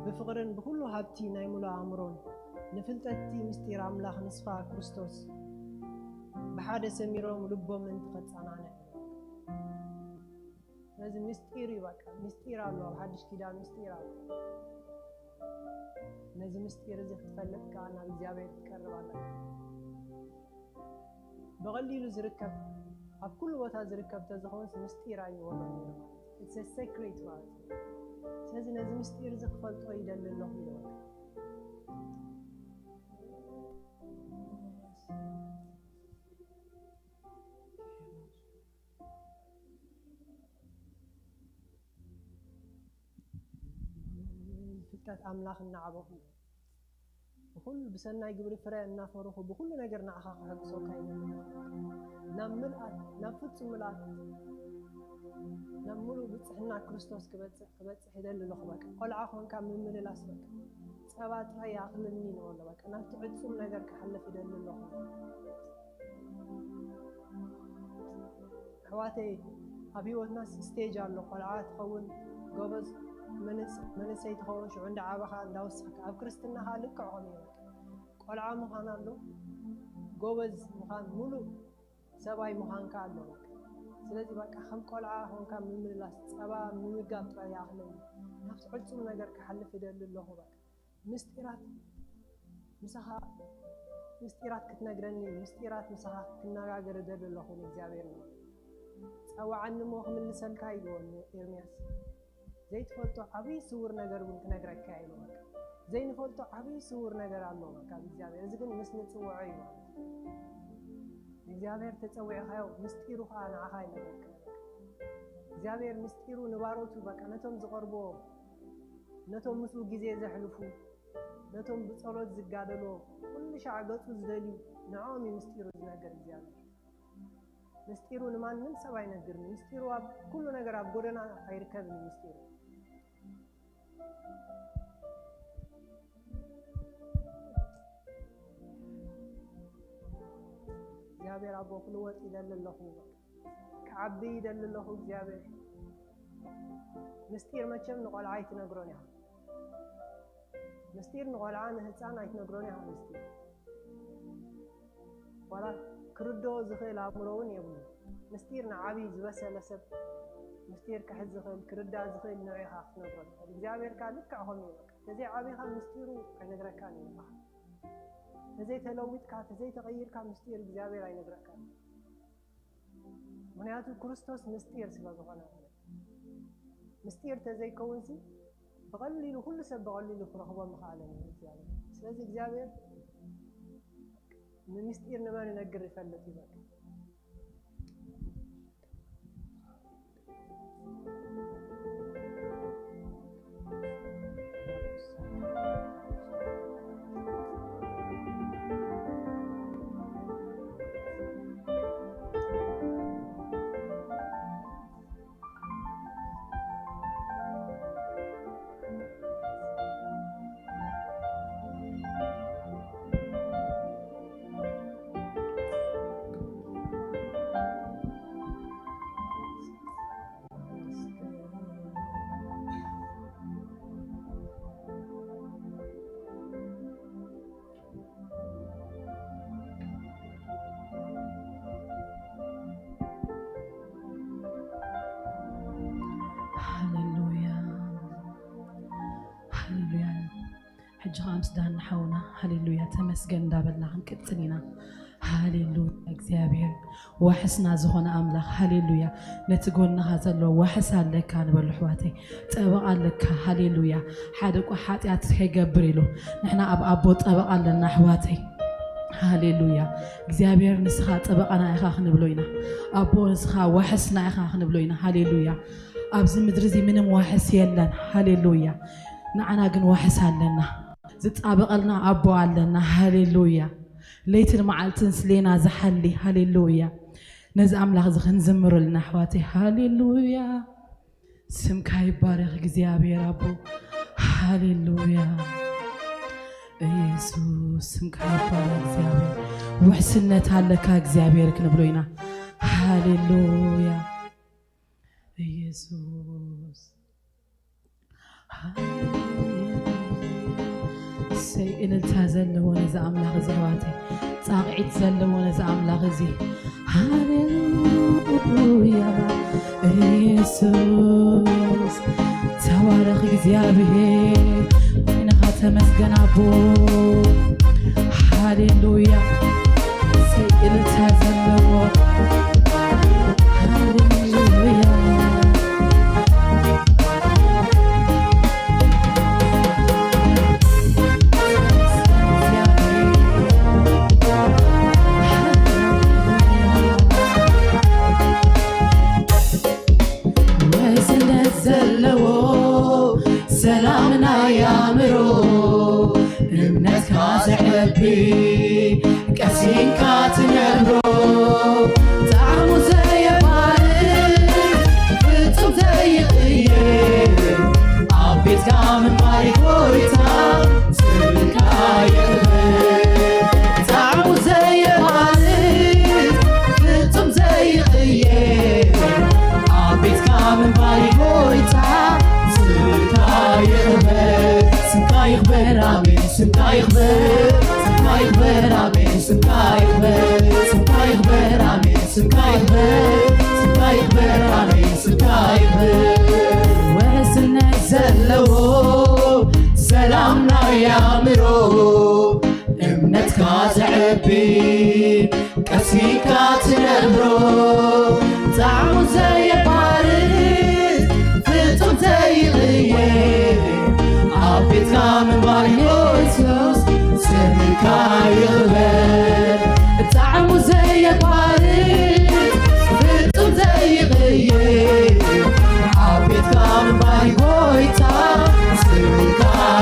ብፍቕርን ብኹሉ ሃብቲ ናይ ሙሉእ ኣእምሮን ንፍልጠትቲ ምስጢር ኣምላኽ ንስኻ ክርስቶስ ብሓደ ሰሚሮም ልቦም ምእንቲ ከጸናንዕ። ስለዚ ምስጢር እዩ፣ በቃ ምስጢር ኣሎ፣ ኣብ ሓድሽ ኪዳን ምስጢር ኣሎ። ነዚ ምስጢር እዚ ክትፈልጥ ከኣ ናብ እግዚኣብሔር ክትቀርብ ኣለካ። ብቐሊሉ ዝርከብ ኣብ ኩሉ ቦታ ዝርከብ ተዝኸውንስ ምስጢር ኣይወሮን እዩ ማለት እዩ። It's a secret ማለት እዩ። ስለዚ ነዚ ምስጢር እዚ ክፈልጦ ይደሊ ኣለኹ ይበል። ፍልጠት ኣምላኽ እናዓበኹ ብኹሉ ብሰናይ ግብሪ ፍረ እናፈረኹ ብኹሉ ነገር ንዓኻ ክሕግዞካ ይደሊ። ናብ ምልኣት ናብ ፍጹም ምልኣት ናብ ሙሉእ ብጽሕና ክርስቶስ ክበጽሕ ክበጽሕ ይደሊ ኣለኹ። በቃ ቆልዓ ኮንካ ምምልላስ በቃ ጸባ ጥራይ ይኣኽለኒ ይበሎ። በቃ ናብቲ ዕጹም ነገር ክሓልፍ ይደሊ ኣለኹ። ኣሕዋተይ ኣብ ህይወትና ስቴጅ ኣሎ። ቆልዓ ትኸውን፣ ጎበዝ መንእስ- መንእሰይ ትኸውን፣ ሽዑ እንዳዓበኻ እንዳወሰኽካ ኣብ ክርስትና ከዓ ልክዕ ኾነ እዩ። በቃ ቆልዓ ምዃን ኣሎ፣ ጎበዝ ምዃን፣ ሙሉእ ሰብኣይ ምዃንካ ኣሎ። በቃ ስለዚ በቃ ከም ቆልዓ ኾንካ ምምልላስ ጸባ ምምጋብ ጥራይ ይኣኽለኒ። ናብቲ ዕጹም ነገር ክሓልፍ ይደሊ ኣለኹ። በቃ ምስጢራት ምሳኻ ምስጢራት ክትነግረኒ ምስጢራት ምሳኻ ክነጋገር እደሊ ኣለኹ ንእግዚኣብሔር ንበሎ። ጸውዓኒ እሞ ክምልሰልካ ኢልዎ ንኤርምያስ። ዘይትፈልጦ ዓብዪ ስውር ነገር እውን ክነግረካ ኢሉ። በቃ ዘይንፈልጦ ዓብዪ ስውር ነገር ኣሎ በቃ ኣብ እግዚኣብሔር። እዚ ግን ምስ ንጽውዖ እዩ ማለት እዩ። እግዚኣብሔር ተጸዊዕካዮ ምስጢሩ ከዓ ንዓኻ ይነግረካ። እግዚኣብሔር ምስጢሩ ንባሮቱ በቃ ነቶም ዝቐርብዎ ነቶም ምስኡ ግዜ ዘሕልፉ ነቶም ብጸሎት ዝጋደሎ ኩሉ ሻዕ ገጹ ዝደልዩ ንዕኦም እዩ ምስጢሩ ዝነግር እግዚኣብሔር። ምስጢሩ ንማንም ሰብ ኣይነግርን። ምስጢሩ ኣብ ኩሉ ነገር ኣብ ጎደና ኣይርከብን እዩ ምስጢሩ። እግዚኣብሔር ኣቦ ክልወጥ ይደሊ ኣለኹ፣ ክዓቢ ይደሊ ኣለኹ እግዚኣብሔር። ምስጢር መቸም ንቆልዓ ኣይትነግሮን ኢኻ። ምስጢር ንቆልዓ ንህፃን ኣይትነግሮን ኢኻ። ምስጢር ዋላ ክርድኦ ዝኽእል ኣእምሮ እውን የብሉ። ምስጢር ንዓብዪ ዝበሰለ ሰብ ምስጢር ክሕዝ ዝኽእል ክርዳእ ዝኽእል ንዑ ኢኻ ክትነግሮ ትኽእል። እግዚኣብሔር ከኣ ልክዕ ከምኡ እዩ። በቃ ተዘይዓቢኻ ምስጢሩ ኣይነግረካን እዩ። ንዓኻ ተዘይተለዊጥካ ተዘይተቐይርካ ምስጢር እግዚኣብሔር ኣይነግረካን። ምኽንያቱ ክርስቶስ ምስጢር ስለ ዝኾነ ማለት እዩ። ምስጢር ተዘይከውንሲ ብቐሊሉ ኩሉ ሰብ ብቐሊሉ ክረኽቦ ምኽኣለን እዩ እግዚኣብሔር። ስለዚ እግዚኣብሔር ንምስጢር ንመን እነግር ይፈልጥ እዩ። በቃ ሃሌሉያ፣ ሃሌሉያ። ሕጂ ኸዓ ምስ ዳኒ ሓውና ሃሌሉያ ተመስገን እንዳበልና ክንቅጽል ኢና። ሃሌሉያ እግዚኣብሔር ዋሕስና ዝኾነ ኣምላኽ ሃሌሉያ። ነቲ ጎንኻ ዘሎ ዋሕስ ኣለካ ንበሉ ኣሕዋተይ። ጠበቓ ኣለካ ሃሌሉያ። ሓደ እኳ ሓጢኣት ከይገብር ኢሉ ንሕና ኣብ ኣቦ ጠበቓ ኣለና ኣሕዋተይ። ሃሌሉያ። እግዚኣብሔር ንስኻ ጠበቓና ኢኻ ክንብሎ ኢና። ኣቦ ንስኻ ዋሕስና ኢኻ ክንብሎ ኢና። ሃሌሉያ። ኣብዚ ምድሪ እዚ ምንም ዋሕስ የለን። ሃሌሉያ። ንዓና ግን ዋሕስ ኣለና። ዝጣበቐልና ኣቦ ኣለና። ሃሌሉያ። ለይትን መዓልትን ስሌና ዝሓሊ። ሃሌሉያ። ነዚ ኣምላኽ እዚ ክንዝምረልና ኣሕዋተይ። ሃሌሉያ። ስምካ ይባረኽ እግዚኣብሔር ኣቦ። ሃሌሉያ። ኢየሱስ ስምካ ይባረኽ እግዚኣብሔር። ውሕስነት ኣለካ እግዚኣብሔር ክንብሎ ኢና። ሃሌሉያ። ኢየሱስ። ሃሌሉያ። እሰይ፣ እልልታ ዘለዎ ነዚ ኣምላኽ እዚ ኣሕዋተይ፣ ጻቕዒት ዘለዎ ነዚ ኣምላኽ እዚ። ሃሌሉያ። ኢየሱስ ተባረኽ እግዚኣብሔር፣ ዓይንኻ ተመስገን ኣቦ። ሃሌሉያ። እሰይ፣ እልልታ ዘለዎ። ሃሌሉያ። ውሕስነት ዘለዎ ሰላም ናይ ኣእምሮ፣ እምነትካ ዘዕቢ ቀሲንካ ትነብሮ፣ ጣዕሙ ዘየባርር ፍጹም ዘይቕየር፣ ኣብ ቤትካ ምንባር ጎይታ ስምካ ይኽበር። ጣዕሙ ዘየባርር ፍጹም ዘይቕየር፣ ኣብ ቤትካ ምንባር ጎይታ ስምካ ይኽበር። ስምካ ይኽበር፣ ኣሜን። ስምካ ይኽበር፣ ስምካ ይኽበር፣ ኣሜን። ስምካ ይኽበር፣ ስምካ ይኽበር፣ ኣሜን። ስምካ ይኽበር፣ ስምካ ይኽበር፣ ኣሜን። ስምካ ይኽበር። ውሕስነት ዘለዎ ሰላም ናይ ኣእምሮ፣ እምነትካ ዘዕቢ ቀሲንካ ትነብሮ፣ ጣዕሙ ዘየቋርጥ ፍጹም ዘይቕየር፣ ኣብ ቤትካ ምንባር የሱስ ስምካ ይኽበር። ጣዕሙ ዘየቋርጥ ፍጹም ዘይቕየር፣ ኣብ ቤትካ ምንባር ጎይታ ስምካ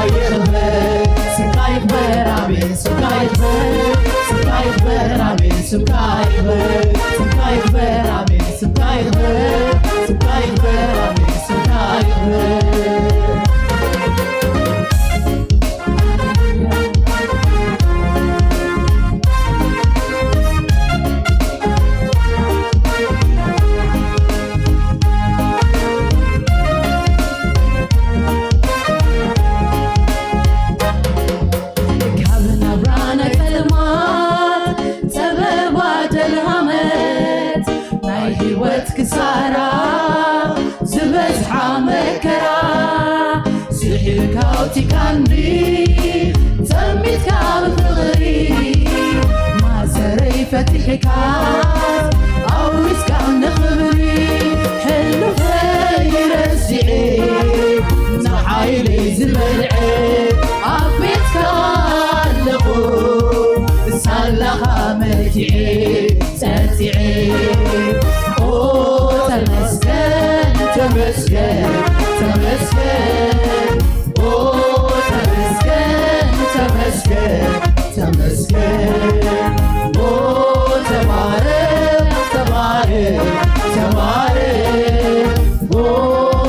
ይኽበር። ስምካ ይኽበር፣ ኣሜን። ስምካ ይኽበር፣ ስምካ ይኽበር፣ ኣሜን። ስምካ ይኽበር፣ ስምካ ይኽበር፣ ኣሜን። ስምካ ይኽበር፣ ስምካ ይኽበር፣ ኣሜን። ስምካ ይኽበር። ካብ ናብራ ናይ ጸልማት ጸበባ ደልሃመት ናይ ህይወት ክሳራ ዝበዝሓ መከራ ስሒብካ ኣውጺካኒ ጸሚትካ ብፍቕሪ ማሰረይ ፈቲሕካ ኣውሪስካ ንኽብሪ ሕሉፈይ ረሲዐ ንሓይሊ ዝበልዐ ኣብ ቤትካ ኣለኹ ሳላኻ መቲዐ ጸቲዐ ኦ ተመስገን ተመስገን ተመስገን ኦ ተመስገን ተመስገን ተመስገን ኦ ተባረክ ተባረክ ተባረክ ኦ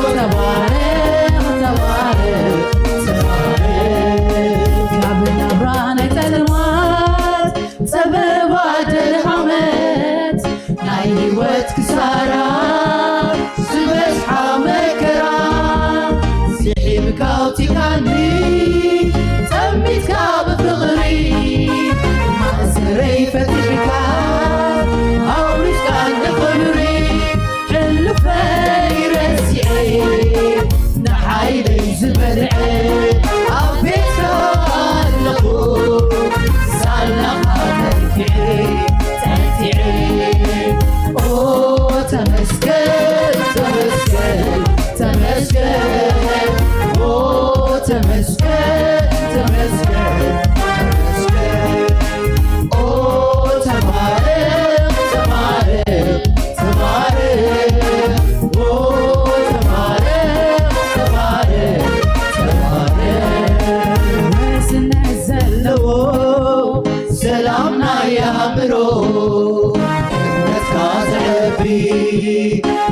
ተባረክ ተባረክ ተባረክ ካብ ናብራ ናይ ጸልማት ጸበባ ደልሃመት ናይ ህይወት ክሳራ ዝበዝሓ መከራ ስሒብካ ኣውጺካኒ ጸሚትካ ብፍቕሪ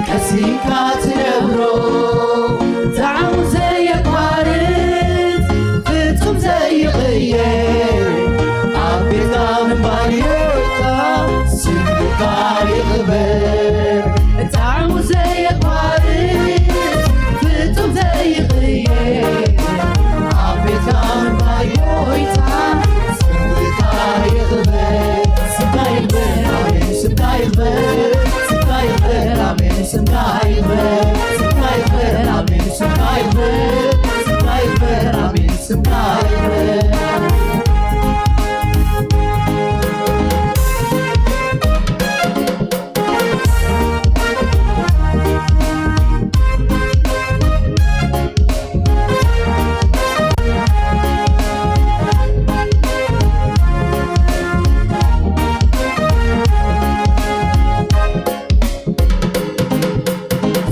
ቀሲንካ ትነብሮ ጣዕሙ ዘየቋርጽ ፍጹም ዘይቕየር ኣብ ቤትካ ምንባር ይወጣ ስምካ ይኽበር ጣዕሙ ዘየቋርጽ ፍጹም ዘይቕየር ኣብ ቤትካ ምንባር ይወጣ ስምካ ይኽበር ስምካ ይኽበር ኣሜን ስምካ ይኽበር ስምካ ይኽበር ኣሜን ስምካ ይኽበር ስምካ ይኽበር ኣሜን ስምካ ይኽበር ስምካ ይኽበር ኣሜን ስምካ ይኽበር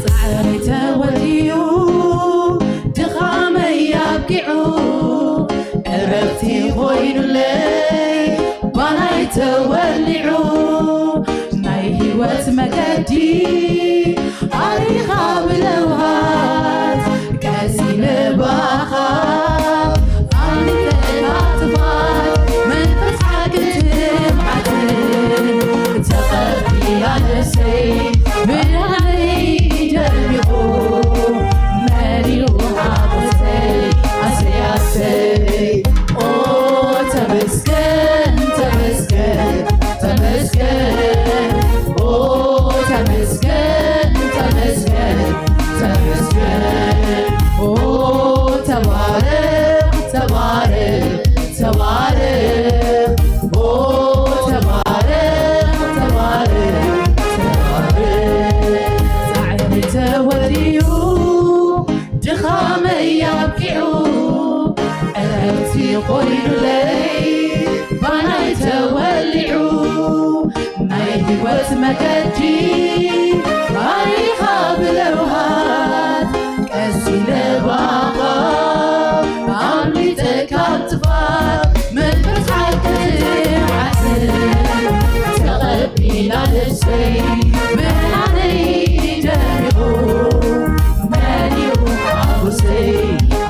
ጻዕሪ ተወዲኡ ድኻመይ ኣብቂዑ ዕረፍቲ ኮይኑለይ ባናይ ተወሊዑ ናይ ህይወት መገዲ ኣሪኻ ብለውሃት ቀሲነ ባኻ ኣምልጠካ ትባል መንፈስ ሓቂ ትምዓትን ተቐቢላ ነፍሰይ ብርሃነይ ደሚቑ መሊኡ ሓጎሰይ ኣሰይ ኣሰይ ኦ ተመስገን ተመስገን ተመስገን ኦ ተመስገን ተመስገን ተመስገን ኦ ተባረኽ ተባረኽ ተባረኽ ኦ ተባረኽ ተባረኽ ተባረኽ ጻዕሪ ተወዲኡ ድኻመይ ኣብቂዑ ዕረፍቲ ኮይኑለይ ባናይ ተወሊዑ ናይ ህይወት መገዲ ኣሪኻ ብለውሃት ቀሲነ ባኻ ኣምሊጠ ካብ ጥፋት መንፈስ ሓቂ ዓስል ተቐቢላ ነፍሰይ ብርሃነይ ደሚቑ መሊኡ ሓጎሰይ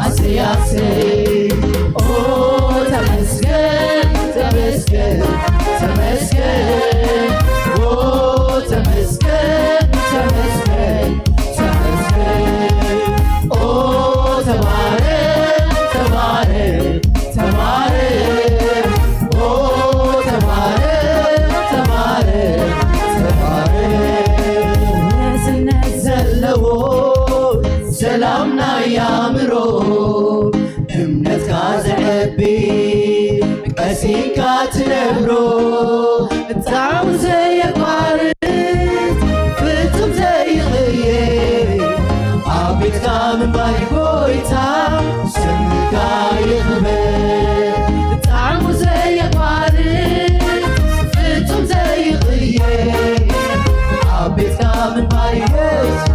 ኣሰይ ኣሰይ ኦ ተመስገን ተመስገን ተመስገን ኦ ተመስገን ተመስገን ተመስገን ኦ ተባረክ ተባረክ ተባረክ ኦ ተባረክ ተባረክ ተባረክ ንእስነት ዘለዎ ሰላም ናይ ኣእምሮ እምነትካ ዘዕቢ ቀሲንካ ትነብሮ ጣዕሙ ዘየቋርጥ ፍጹም ዘይቕየር ኣብ ቤትካ ምንባር ጎይታ ስምካ ይኽበር ጣዕሙ ዘየቋርጥ ፍጹም ዘይቕየር ኣብ ቤትካ ምንባር ጎይታ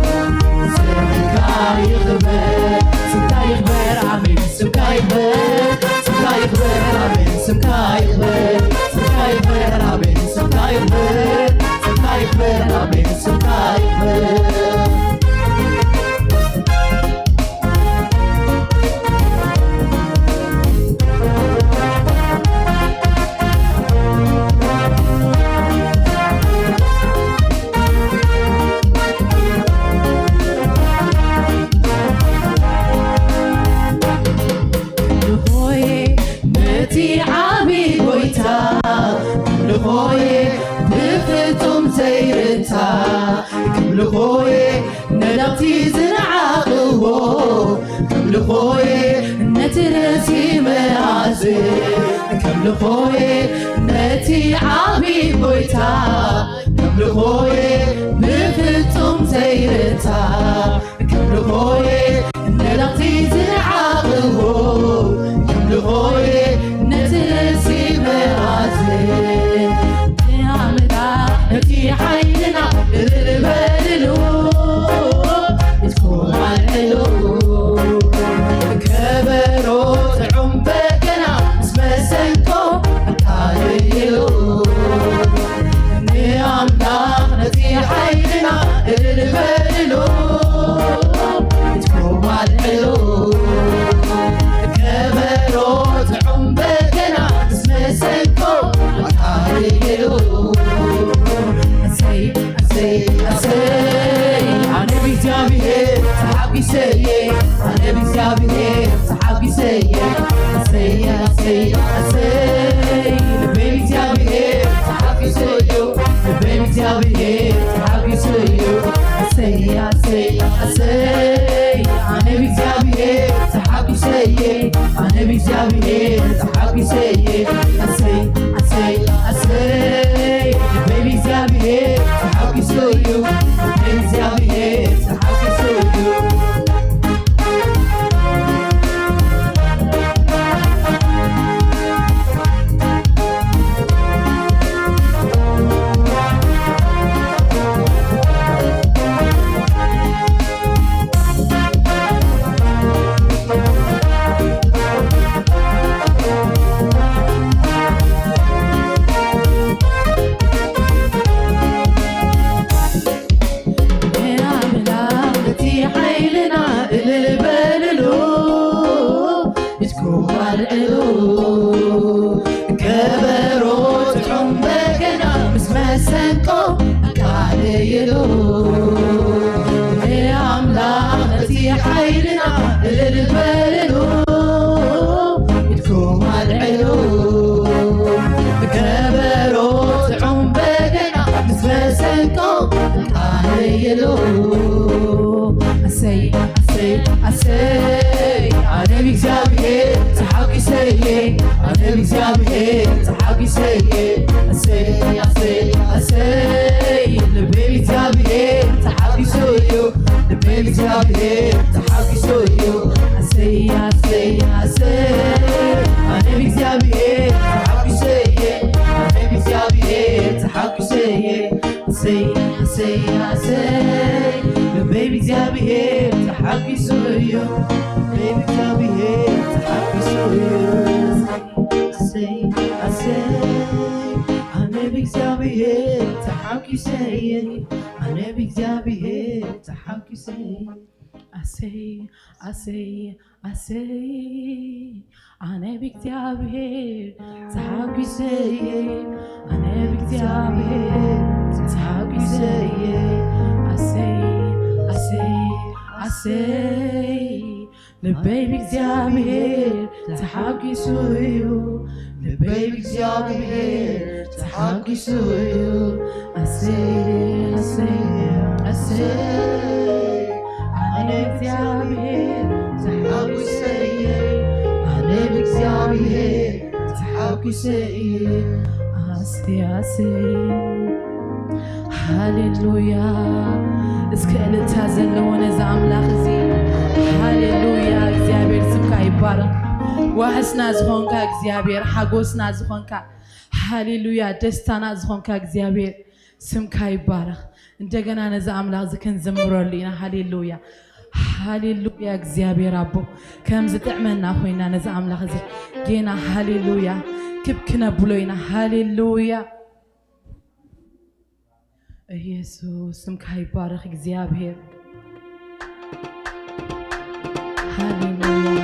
ስምካ ይኽበር ስምካ ይኽበር ኣሜን ስምካ ይኽበር ስምካ ይኽበር ኣሜን ስምካ ይኽበር ስምካ ይኽበር ኣሜን ስምካ ይኽበር ስምካ ይኽበር ኣሜን ስምካ ይኽበር ልኾየ ነቲ ዓቢ ጎይታ ልኾየ ብፍጹም ዘይርታ ልኾየ ነዳውቲ ዝነዓቕዎ ልኾየ ነቲ ርእሲ መኣዝ ልኾየ ነቲ ዓቢ ጎይታ ልኾየ ብፍጹም ዘይርታ ልኾየ ነዳውቲ ዝነዓቕዎ ልኾየ ነቲ ርእሲ መኣዝ ኣምላኽ እቲ ሓይልና እልል በልሉ እስኩም ኣልዕሉ ከበሮ ጥዑም በገና ምስ መሰንቆ ኣቃልሉ እግዚኣብሔር ተሓጒሰዮ። ኣሰይ ኣሰይ ኣሰይ ኣነ ብእግዚኣብሔር ተሓጒሰየ። ኣነ ብእግዚኣብሔር ተሓጒሰየ። ኣሰይ ኣሰይ ኣሰይ ልበይ ብእግዚኣብሔር ተሓጒሰዮ። ልበይ ብእግዚኣብሔር ተሓጒሰዮ። ንኣምላኽ ነቲ ሓይልና እልል በልሉ። ኢድኩም ኣልዕሉ፣ ከበሮ፣ ጥዑም በገና ምስ መሰንቆ ኣቃልይሉ። ንኣምላኽ ነቲ ሓይልና እልል በልሉ፣ ኢድኩም ኣልዕሉ። ከበሮ፣ ጥዑም በገና ምስ መሰንቆ ኣቃልይሉ። ኣሰይ ኣሰይ ኣሰይ ኣነ ብእግዚኣብሔር ተሓጒሰየ። ኣነ ብእግዚኣብሔር ተሓጒሰየ። ኣሰይ ኣሰይ ኣሰይ ልበይ ብእግዚኣብሔር ተሓጒሰዮ። ልበይ ብእግዚኣብሔር ተሓጒሰዮ። ኣሰይ ኣሰይ ኣሰይ ኣነ ብእግዚኣብሔር ተሓጒሰየ። ኣነ ብእግዚኣብሔር ተሓጒሰየ። ኣሰይ ኣሰይ ኣሰይ ልበይ ብእግዚኣብሔር ተሓጒሱ እዩ። ልበይ ብእግዚኣብሔር ተሓጒሱ እዩ። ኣሰይ ኣሰይ ኣነ ብእግዚኣብሔር ተሓጒሰ እየ። ኣነ ብእግዚኣብሔር ተሓጒሰ እየ። ኣሰይ ኣሰይ ኣሰይ ኣነ ብእግዚኣብሔር ተሓጒሰ እየ። ኣነ ብእግዚኣብሔር ተሓጒሰ እየ። ኣሰይ ኣሰይ ኣሰይ ልበይ ብእግዚኣብሔር ተሓጒሱ እዩ። ልበይ ብእግዚኣብሔር ተሓጒሱ እዩ። ኣሰይ ኣሰይ ኣሰይ ኣነ እግዚኣብሔር ተሓጒሰ እየ። ኣነ ብእግዚኣብሔር ተሓጒሰ እየ። ኣሰይ ኣሰይ ሃሌሉያ። እስከ እልልታ ዘለዎ ነዚ ኣምላኽ እዚ። ሃሌሉያ። እግዚኣብሔር ስምካ ይባረኽ። ዋሕስና ዝኾንካ እግዚኣብሔር፣ ሓጎስና ዝኾንካ፣ ሃሌሉያ፣ ደስታና ዝኾንካ እግዚኣብሔር ስምካ ይባረኽ። እንደገና ነዚ ኣምላኽ እዚ ክንዝምረሉ ኢና። ሃሌሉያ ሃሌሉያ። እግዚኣብሔር ኣቦ ከም ዝጥዕመና ኮይና ነዚ ኣምላኽ እዚ ጌና ሃሌሉያ ክብ ክነብሎ ኢና። ሃሌሉያ ኢየሱስ ስምካ ይባረኽ እግዚኣብሔር። ሃሌሉያ።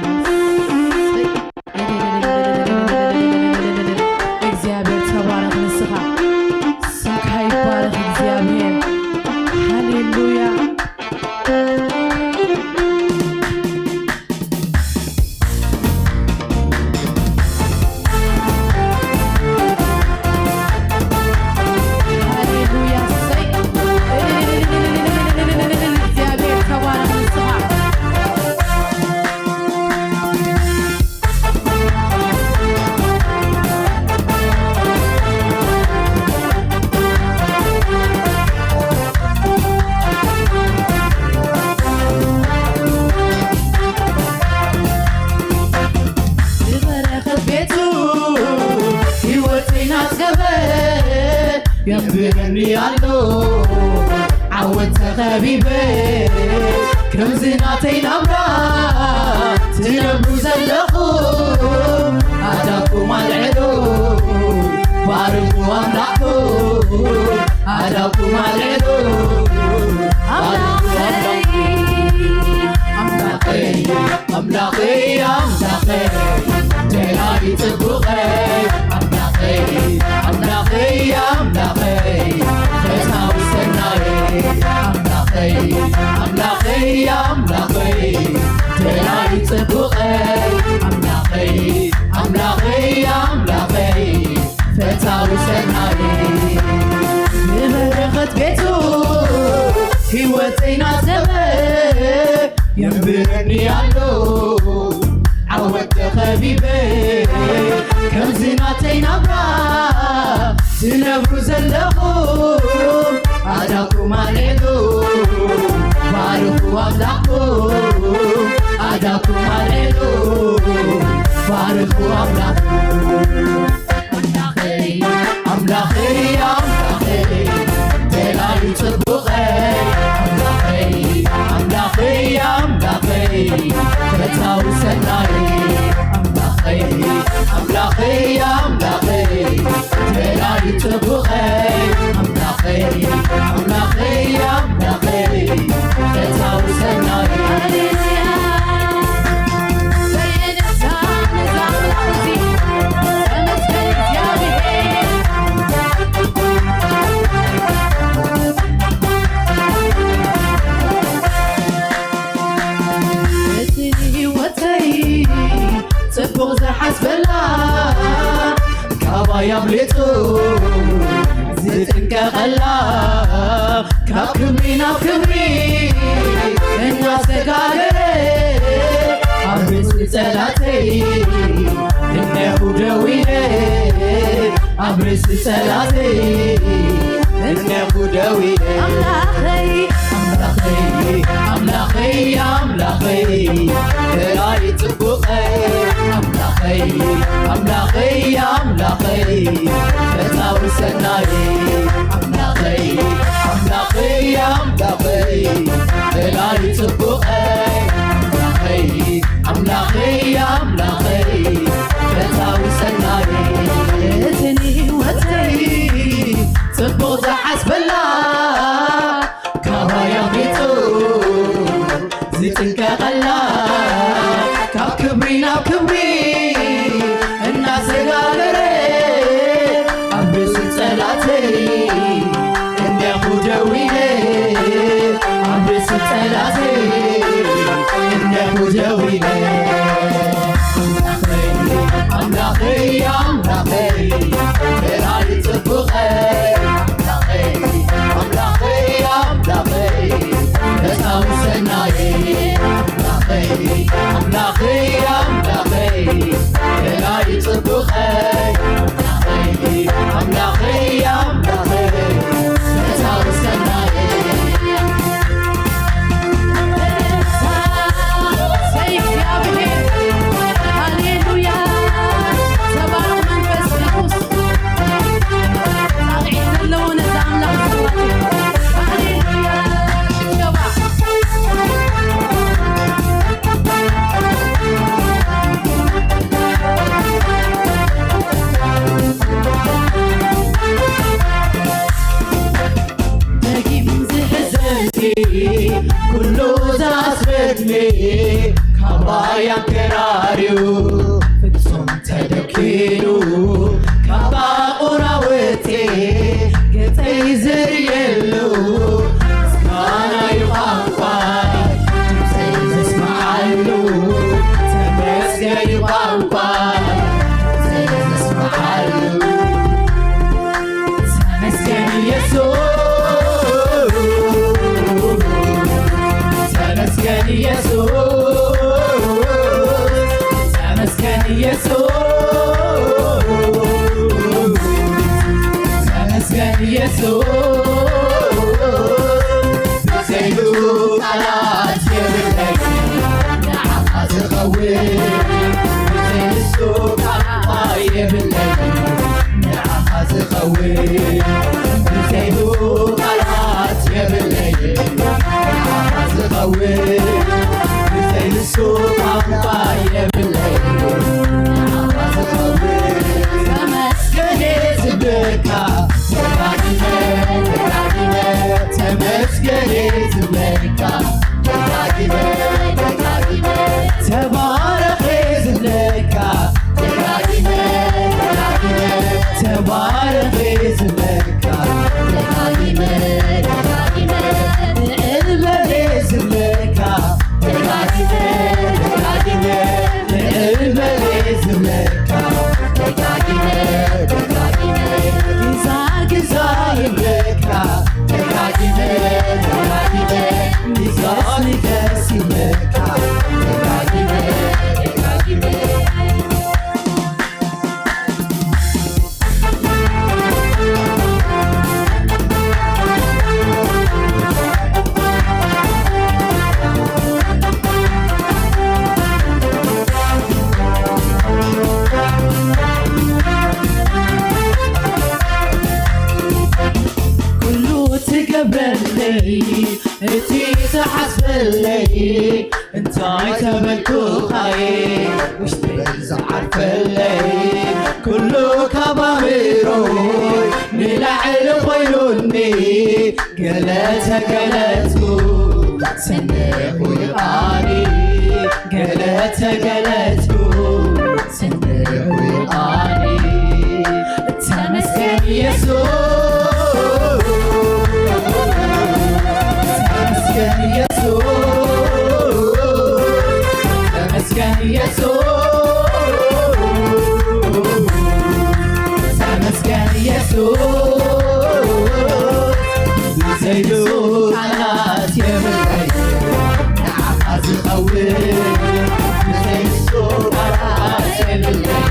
እግዚኣብሔር ተባረኽ ንስኻ። ስምካ ይባረኽ እግዚኣብሔር። ሃሌሉያ። ሃሌሉያ። እሰይ። እግዚኣብሔር ተባረኽ ንስኻ። ዝበረኸት ቤቱ ህይወተይ ናጽገበ የንብረኒ ኣሎ ዓወት ተኸቢበ። ከምዚ ናተይ ናብራ ትነብሩ ዘለኹም ኣዳኩም ኣልዕሉ፣ ባርኩ ኣምላኽኩም ኣዳኩም ኣልዕሉ። ኣምላኸይ ኣምላኸይ ኣምላኸይ ኣምላኸይ ደላይ ጽቡቐይ ኣምላኸይ ኣምላኸይ ኣምላኸይ ፈታዊ ሰናየይ ኣምላኸይ ኣምላኸይ ኣምላኸይ ደላይ ጽቡቐይ ኣምላኸይ ኣምላኸይ ኣምላኸይ ፈታዊ ሰናየይ ዝበለ ህይወተይ ናጸበ የንብረኒ ኣሎ ዓወት ተኸቢበ ከምዚ ናተይ ናብራ ዝነብሩ ዘለኹም ኣዳኩም ኣልዕሉ ባርኹ ኣምላኽኩም ኣዳኩም ኣልዕሉ ባርኹ ኣምላኽኩም ኣምላኸይ ኣምላኸይ ኣምላኸይ ደላዩ ጽቡቐይ ኣምላኸይ ኣምላኸይ ኣምላኸይ ፈታዊ ሰናይ ኣምላኸይ ኣምላኸይ ኣምላኸይ ደላዩ ጽቡቐይ ኣምላኸይ ኣምላኸይ ኣምላኸይ ፈታዊ ሰናይ ሃሌሉያ በየነታ ነዛ ኣምላኽ እዚ ተመስገን እግዚኣብሔር እቲ ንህይወተይ ጽቡቕ ዝሓስበላ ካባይ ኣብሊጹ ዝጥንቀቐላ ካብ ክብሪ ናብ ክብሪ እናሰጋገረ ኣብ ርእሲ ጸላተይ እነኹ ደው ኢለ ኣብ ርእሲ ጸላተይ እነኹ ደው ኢለ ኣምላኸይ ኣምላኸይ ኣምላኸይ ኣምላኸይ ደላይ ጽቡቐይ ኣምላኸይ ኣምላኸይ ኣምላኸይ ፈታዊ ሰናይ ኣምላኸይ ኣምላኸይ ኣምላኸይ ደላይ ጽቡቐይ ኣምላኸይ ኣምላኸይ ኣምላኸይ ፈታዊ ሰናይ እቲ ንህይወተይ ጽቡቕ ዝሓስበላ ካባይ ኣፍሊጡ ዝጥንቀቐላ ካብ ክብሪ ናብ ክብሪ እናሰጋገረ ኣብ ርእሲ ጸላተይ እነኹ ደው ኢለ ኣብ ርእሲ ጸላተይ እነኹ ደው ኢለ ኣምላኸይ ኣምላኸይ ኣምላኸይ ደላይ ጽቡቐይ ኣምላኸይ ኣምላኸይ ኣምላኸይ ፈታዊ ሰናይ ኣምላኸይ ኣምላኸይ ኣምላኸይ ደላይ ጽቡቐይ ኣምላኸይ ኣምላኸይ ኣምላኸይ ፈታዊ ሰናይ ሃሌሉያ ተባረኽ መንፈስ ቅዱስ ጣቕዒት ዘለዎ ነዚ ኣምላኽ ዝፈትዩ ሃሌሉያ ሽብሸባ ደጊም ዝሕዘኒ ኩሉ ዝኣስረኒ ካባይ ኣከራርዩ ፍጹም ተደኪኑ ካብ ኣቑራውቴ ገጸይ ዘርእየሉ ምስጋናዩ ቋንቋይ ድምፀይ ዘስምዓሉ ተመስገንዩ ቋንቋይ ድምፀይ ዘስምዓሉ ተመስገን ኢየሱስ ተመስገን ኢየሱስ ተመስገን ኢየሱስ ተመስገን ኢየሱስ ብዘይሉ ቃላት የብለይ ንዓኻ ዝኸውን ብዘይንሱ ቃላት የብለይ ንዓኻ ዝኸውን ብዘይሉ ቃላት የብለይ ንዓኻ ዝኸውን ብዘይንሱ ቋንቋ የብለይ ንዓኻ ዝኸውን ተመስገን ዝብለካ ደጋጊመ ደጋጊመ ተመስገን ዝብለካ ደጋጊመ ደጋጊመ ተባረኽ ዝብለካ ደጋጊመ ደጋጊመ ተባረኽ ዝብለካ ትገብረለይ እቲ ተሓስበለይ እንታይ ተበልኩኻየ ውሽጠይ ዝዓርፈለይ ኩሉ ካብ ኣእምሮይ ንላዕሊ ኮይኑኒ ገለ ተገለጽኩ ሰነኹ ይቓኒ ገለ ተገለጽኩ ሰነኹ ይቓኒ ተመስገን ኢየሱስ ተመስገን ኢየሱስ ተመስገን ኢየሱስ ተመስገን ኢየሱስ ብዘይሉ ቃላት የብለይ ንዓኻ ዝኸውን ብዘይሉ ቃላት የብለይ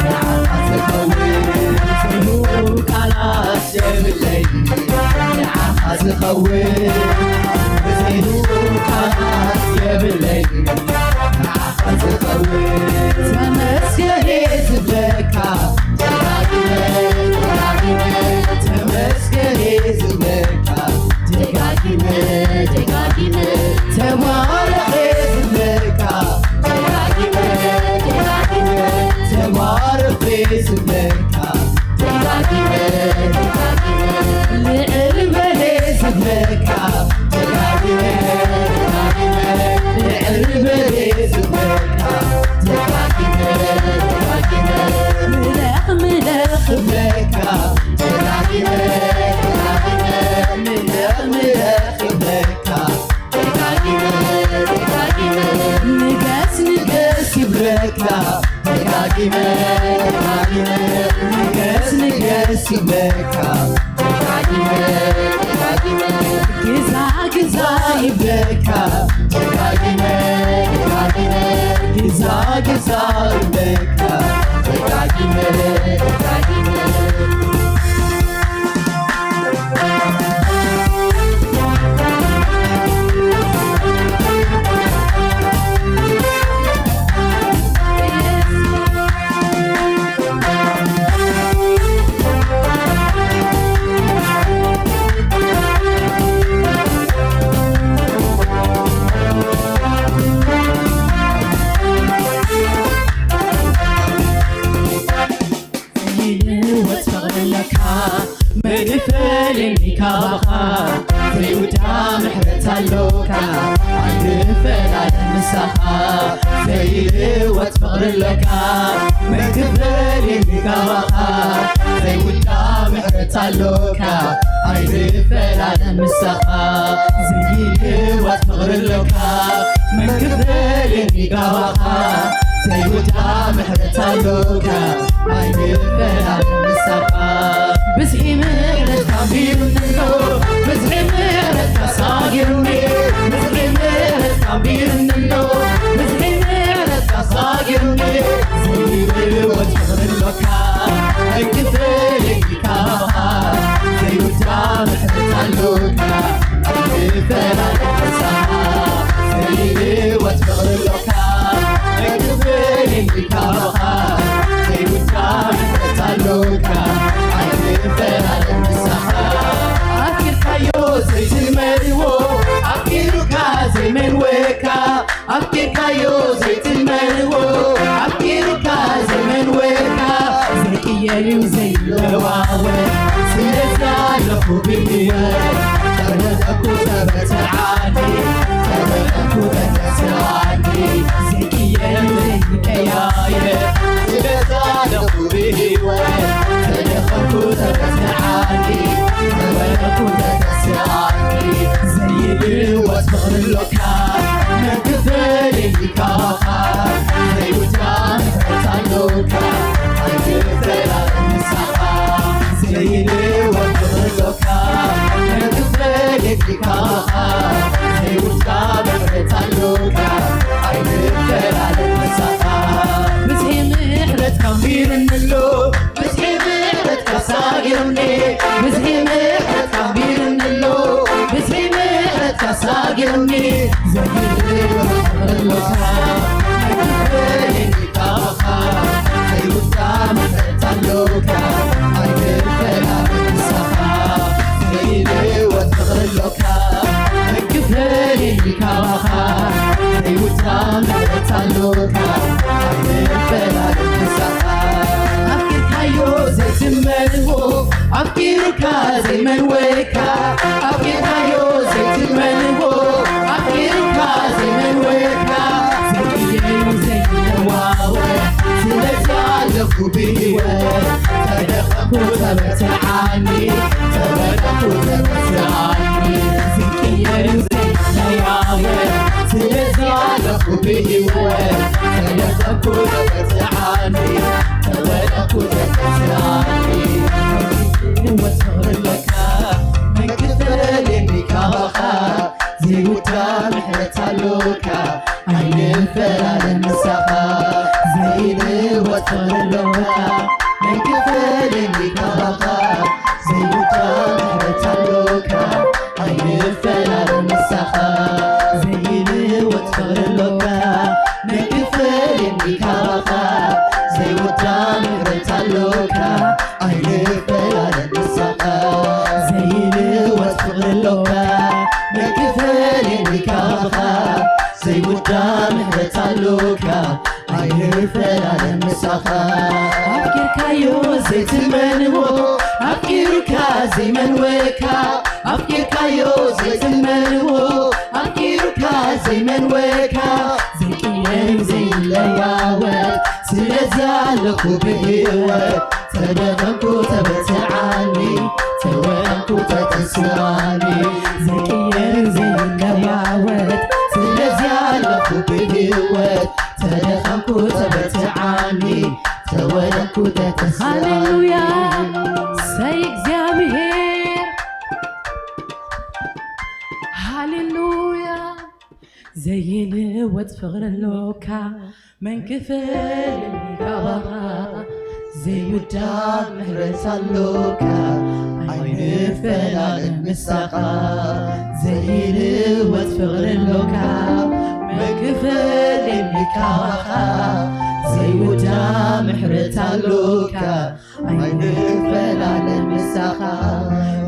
ንዓኻ ዝኸውን ብዘይሉ ቃላት የብለይ ንዓኻ ዝኸውን ብዘይሉ ቃላት የብለይ ንዓኻ ዝኸውን ተመስገን ዝብለካ ደጋጊመ ደጋጊመ ተመስገን ዝብለካ ደጋጊመ ደጋጊመ ተባረኽ ዝብለካ ደጋጊመ ደጋጊመ ተባረኽ ዝብለካ ደጋጊመ ደጋጊመ ልዕል በለ ዝብለካ ደጋጊመ ደጋጊመ ልዕል በለ ዝብለካ ደጋጊመ ደጋጊመ ምለኽ ምለኽ ዝብለካ ደጋጊመ ደጋጊመ ምለኽ ምለኽ ዝብለካ ደጋጊመ ደጋጊመ ንገስ ንገስ ይብለካ ደጋጊመ ደጋጊመ ንገስ ንገስ ይብለካ ደጋጊመ ደጋጊመ ግዛ ግዛ ይብለካ ደጋጊመ ደጋጊመ ግዛ ግዛ ይብለካ ደጋጊመ ደጋጊመ ዘይልወጥ ፍቕሪ ኣለካ መን ይፈልየኒ ካባኻ ዘይውዳ ምሕረት ኣሎካ ኣይንፈላለ ምሳኻ ዘይልወጥ ፍቕሪ ኣለካ መን ክፈልየኒ ካባኻ ዘይውዳ ምሕረት ኣሎካ ኣይንፈላለ ምሳኻ ዘይልወጥ ፍቕሪ ኣለካ መን ክፈልየኒ ካባኻ ዘይውዳ ምሕረት ኣሎካ ኣይንፈላለ ምሳኻ ብዝሒ ምሕረትካ ኣንቢሩኒ ኣሎ ብዝሒ ምሕረትካ ሳጊሩኒ ብዝሒ ምሕረትካ ኣንቢሩኒ ኣሎ ብዝሒ ምሕረትካ ሳጊሩኒ ዘይልወጥ ፍቕሪ ኣሎካ መን ክፈልየኒ ካባኻ ዘይውዳ ምሕረት ኣሎካ ኣይንፈላለ ምሳኻ ዘይልወጥ ፍቕሪ ኣሎካ ኣይንፈላለ ካባኻ ዘይውዳ ምሕረት ኣሎካ ኣይንፈላለ ምሳኻ ኣፍቂርካዮ ዘይትመልዎ ኣፍቂሩካ ዘይመልወካ ኣፍቂርካዮ ዘይትመልዎ ኣፍቂሩካ ዘይመልወካ ዘይቅየር እዩ ዘይለዋወጥ ስለዚ ኣለኹ ብህይወት ተረፈኩ ተበርትዓኒ ተረፈኩ ተተስኣኒ ዘይቅየር ዘይቀያየር ስለዚ ኣለኹ ብህይወት ተረፈኩ ተበርትዓኒ ተረፈኩ ተተስኣኒ ዘይልወጥ ፍቕሪ ኣሎካ መን ክፈልየኒ ካባኻ ዘይውዳ ምሕረት ኣሎካ ኣይንፈላለ ምሳኻ ዘይልወጥ ፍቕሪ ኣሎካ መን ክፈልየኒ ካባኻ ዘይውዳ ምሕረት ኣሎካ ኣይንፈላለ ምሳኻ ብዝሒ ምሕረትካ ኣንቢሩኒ ኣሎ ብዝሒ ምሕረትካ ሳጊሩኒ ብዝሒ ኣሎካ ኣይንፈላለን ምሳኻ። ኣፍቂርካዮ ዘይትመንዎ ኣፍቂሩካ ዘይመንወካ። ኣፍቂርካዮ ዘይትመንዎ ኣፍቂሩካ ዘይመንወካ። ዘይቅየር ዘይለዋወጥ ስለዚ ኣለኹ ብህይወት። ተደኸምኩ ተበርትዓኒ ተወደኩ ተበርትዓኒ። ዘይቅየር ዘይለዋወጥ ስለዚ ኣለኹ ብህይወት። ተደኸምኩ ተበርትዓኒ ተወደኩ ተበርትዓኒ። ህይወት ፍቕሪ ኣለካ መን ክፈልየኒ ካባኻ። ዘይውዳእ ምሕረት ኣሎካ ኣይንፈላለን ምሳኻ። ዘይልወጥ ፍቕሪ ኣሎካ መን ክፈልየኒ ካባኻ። ዘይውዳእ ምሕረት ኣሎካ ኣይንፈላለን ምሳኻ። ዘይልወጥ ፍቕሪ ኣሎካ መን ክፈልየኒ ካባኻ። ዘይውዳእ ምሕረት ኣሎካ ኣይንፈላለን ምሳኻ። ዘይልወጥ ፍቕሪ ኣሎካ መን ክፈልየኒ ካባኻ። ዘይውዳእ ምሕረት ኣሎካ ኣይንፈላለን ምሳኻ። ኣፍቂርካዮ ዘይትመንዎ ኣፍቂሩካ ዘይመንወካ። ኣፍቂርካዮ ዘይትመንዎ ኣፍቂሩካ ዘይመንወካ። ዘይቅየር ዘይለዋወጥ ስለዚ ኣለኹ ብህይወት። ተደኸምኩ ተበርትዓኒ ተወደኩ ተተስኣኒ። ዘይቅየር ዘይለዋወጥ ስለዚ ኣለኹ ብህይወት። ተደኸምኩ ተበርትዓኒ ተወደኩ ተተስኣኒ። ሃሌሉያ። ሰይ እግዚኣብሔር። ሃሌሉያ። ዘይልወጥ ፍቕሪ ኣሎካ መን ክፈልየኒ ካባኻ። ዘይውዳእ ምሕረት ኣሎካ ኣይንፈላለን ምሳኻ። ዘይልወጥ ፍቕሪ ኣሎካ መን ክፈልየኒ ካባኻ። ዘይውዳእ ምሕረት ኣሎካ ኣይንፈላለን ምሳኻ።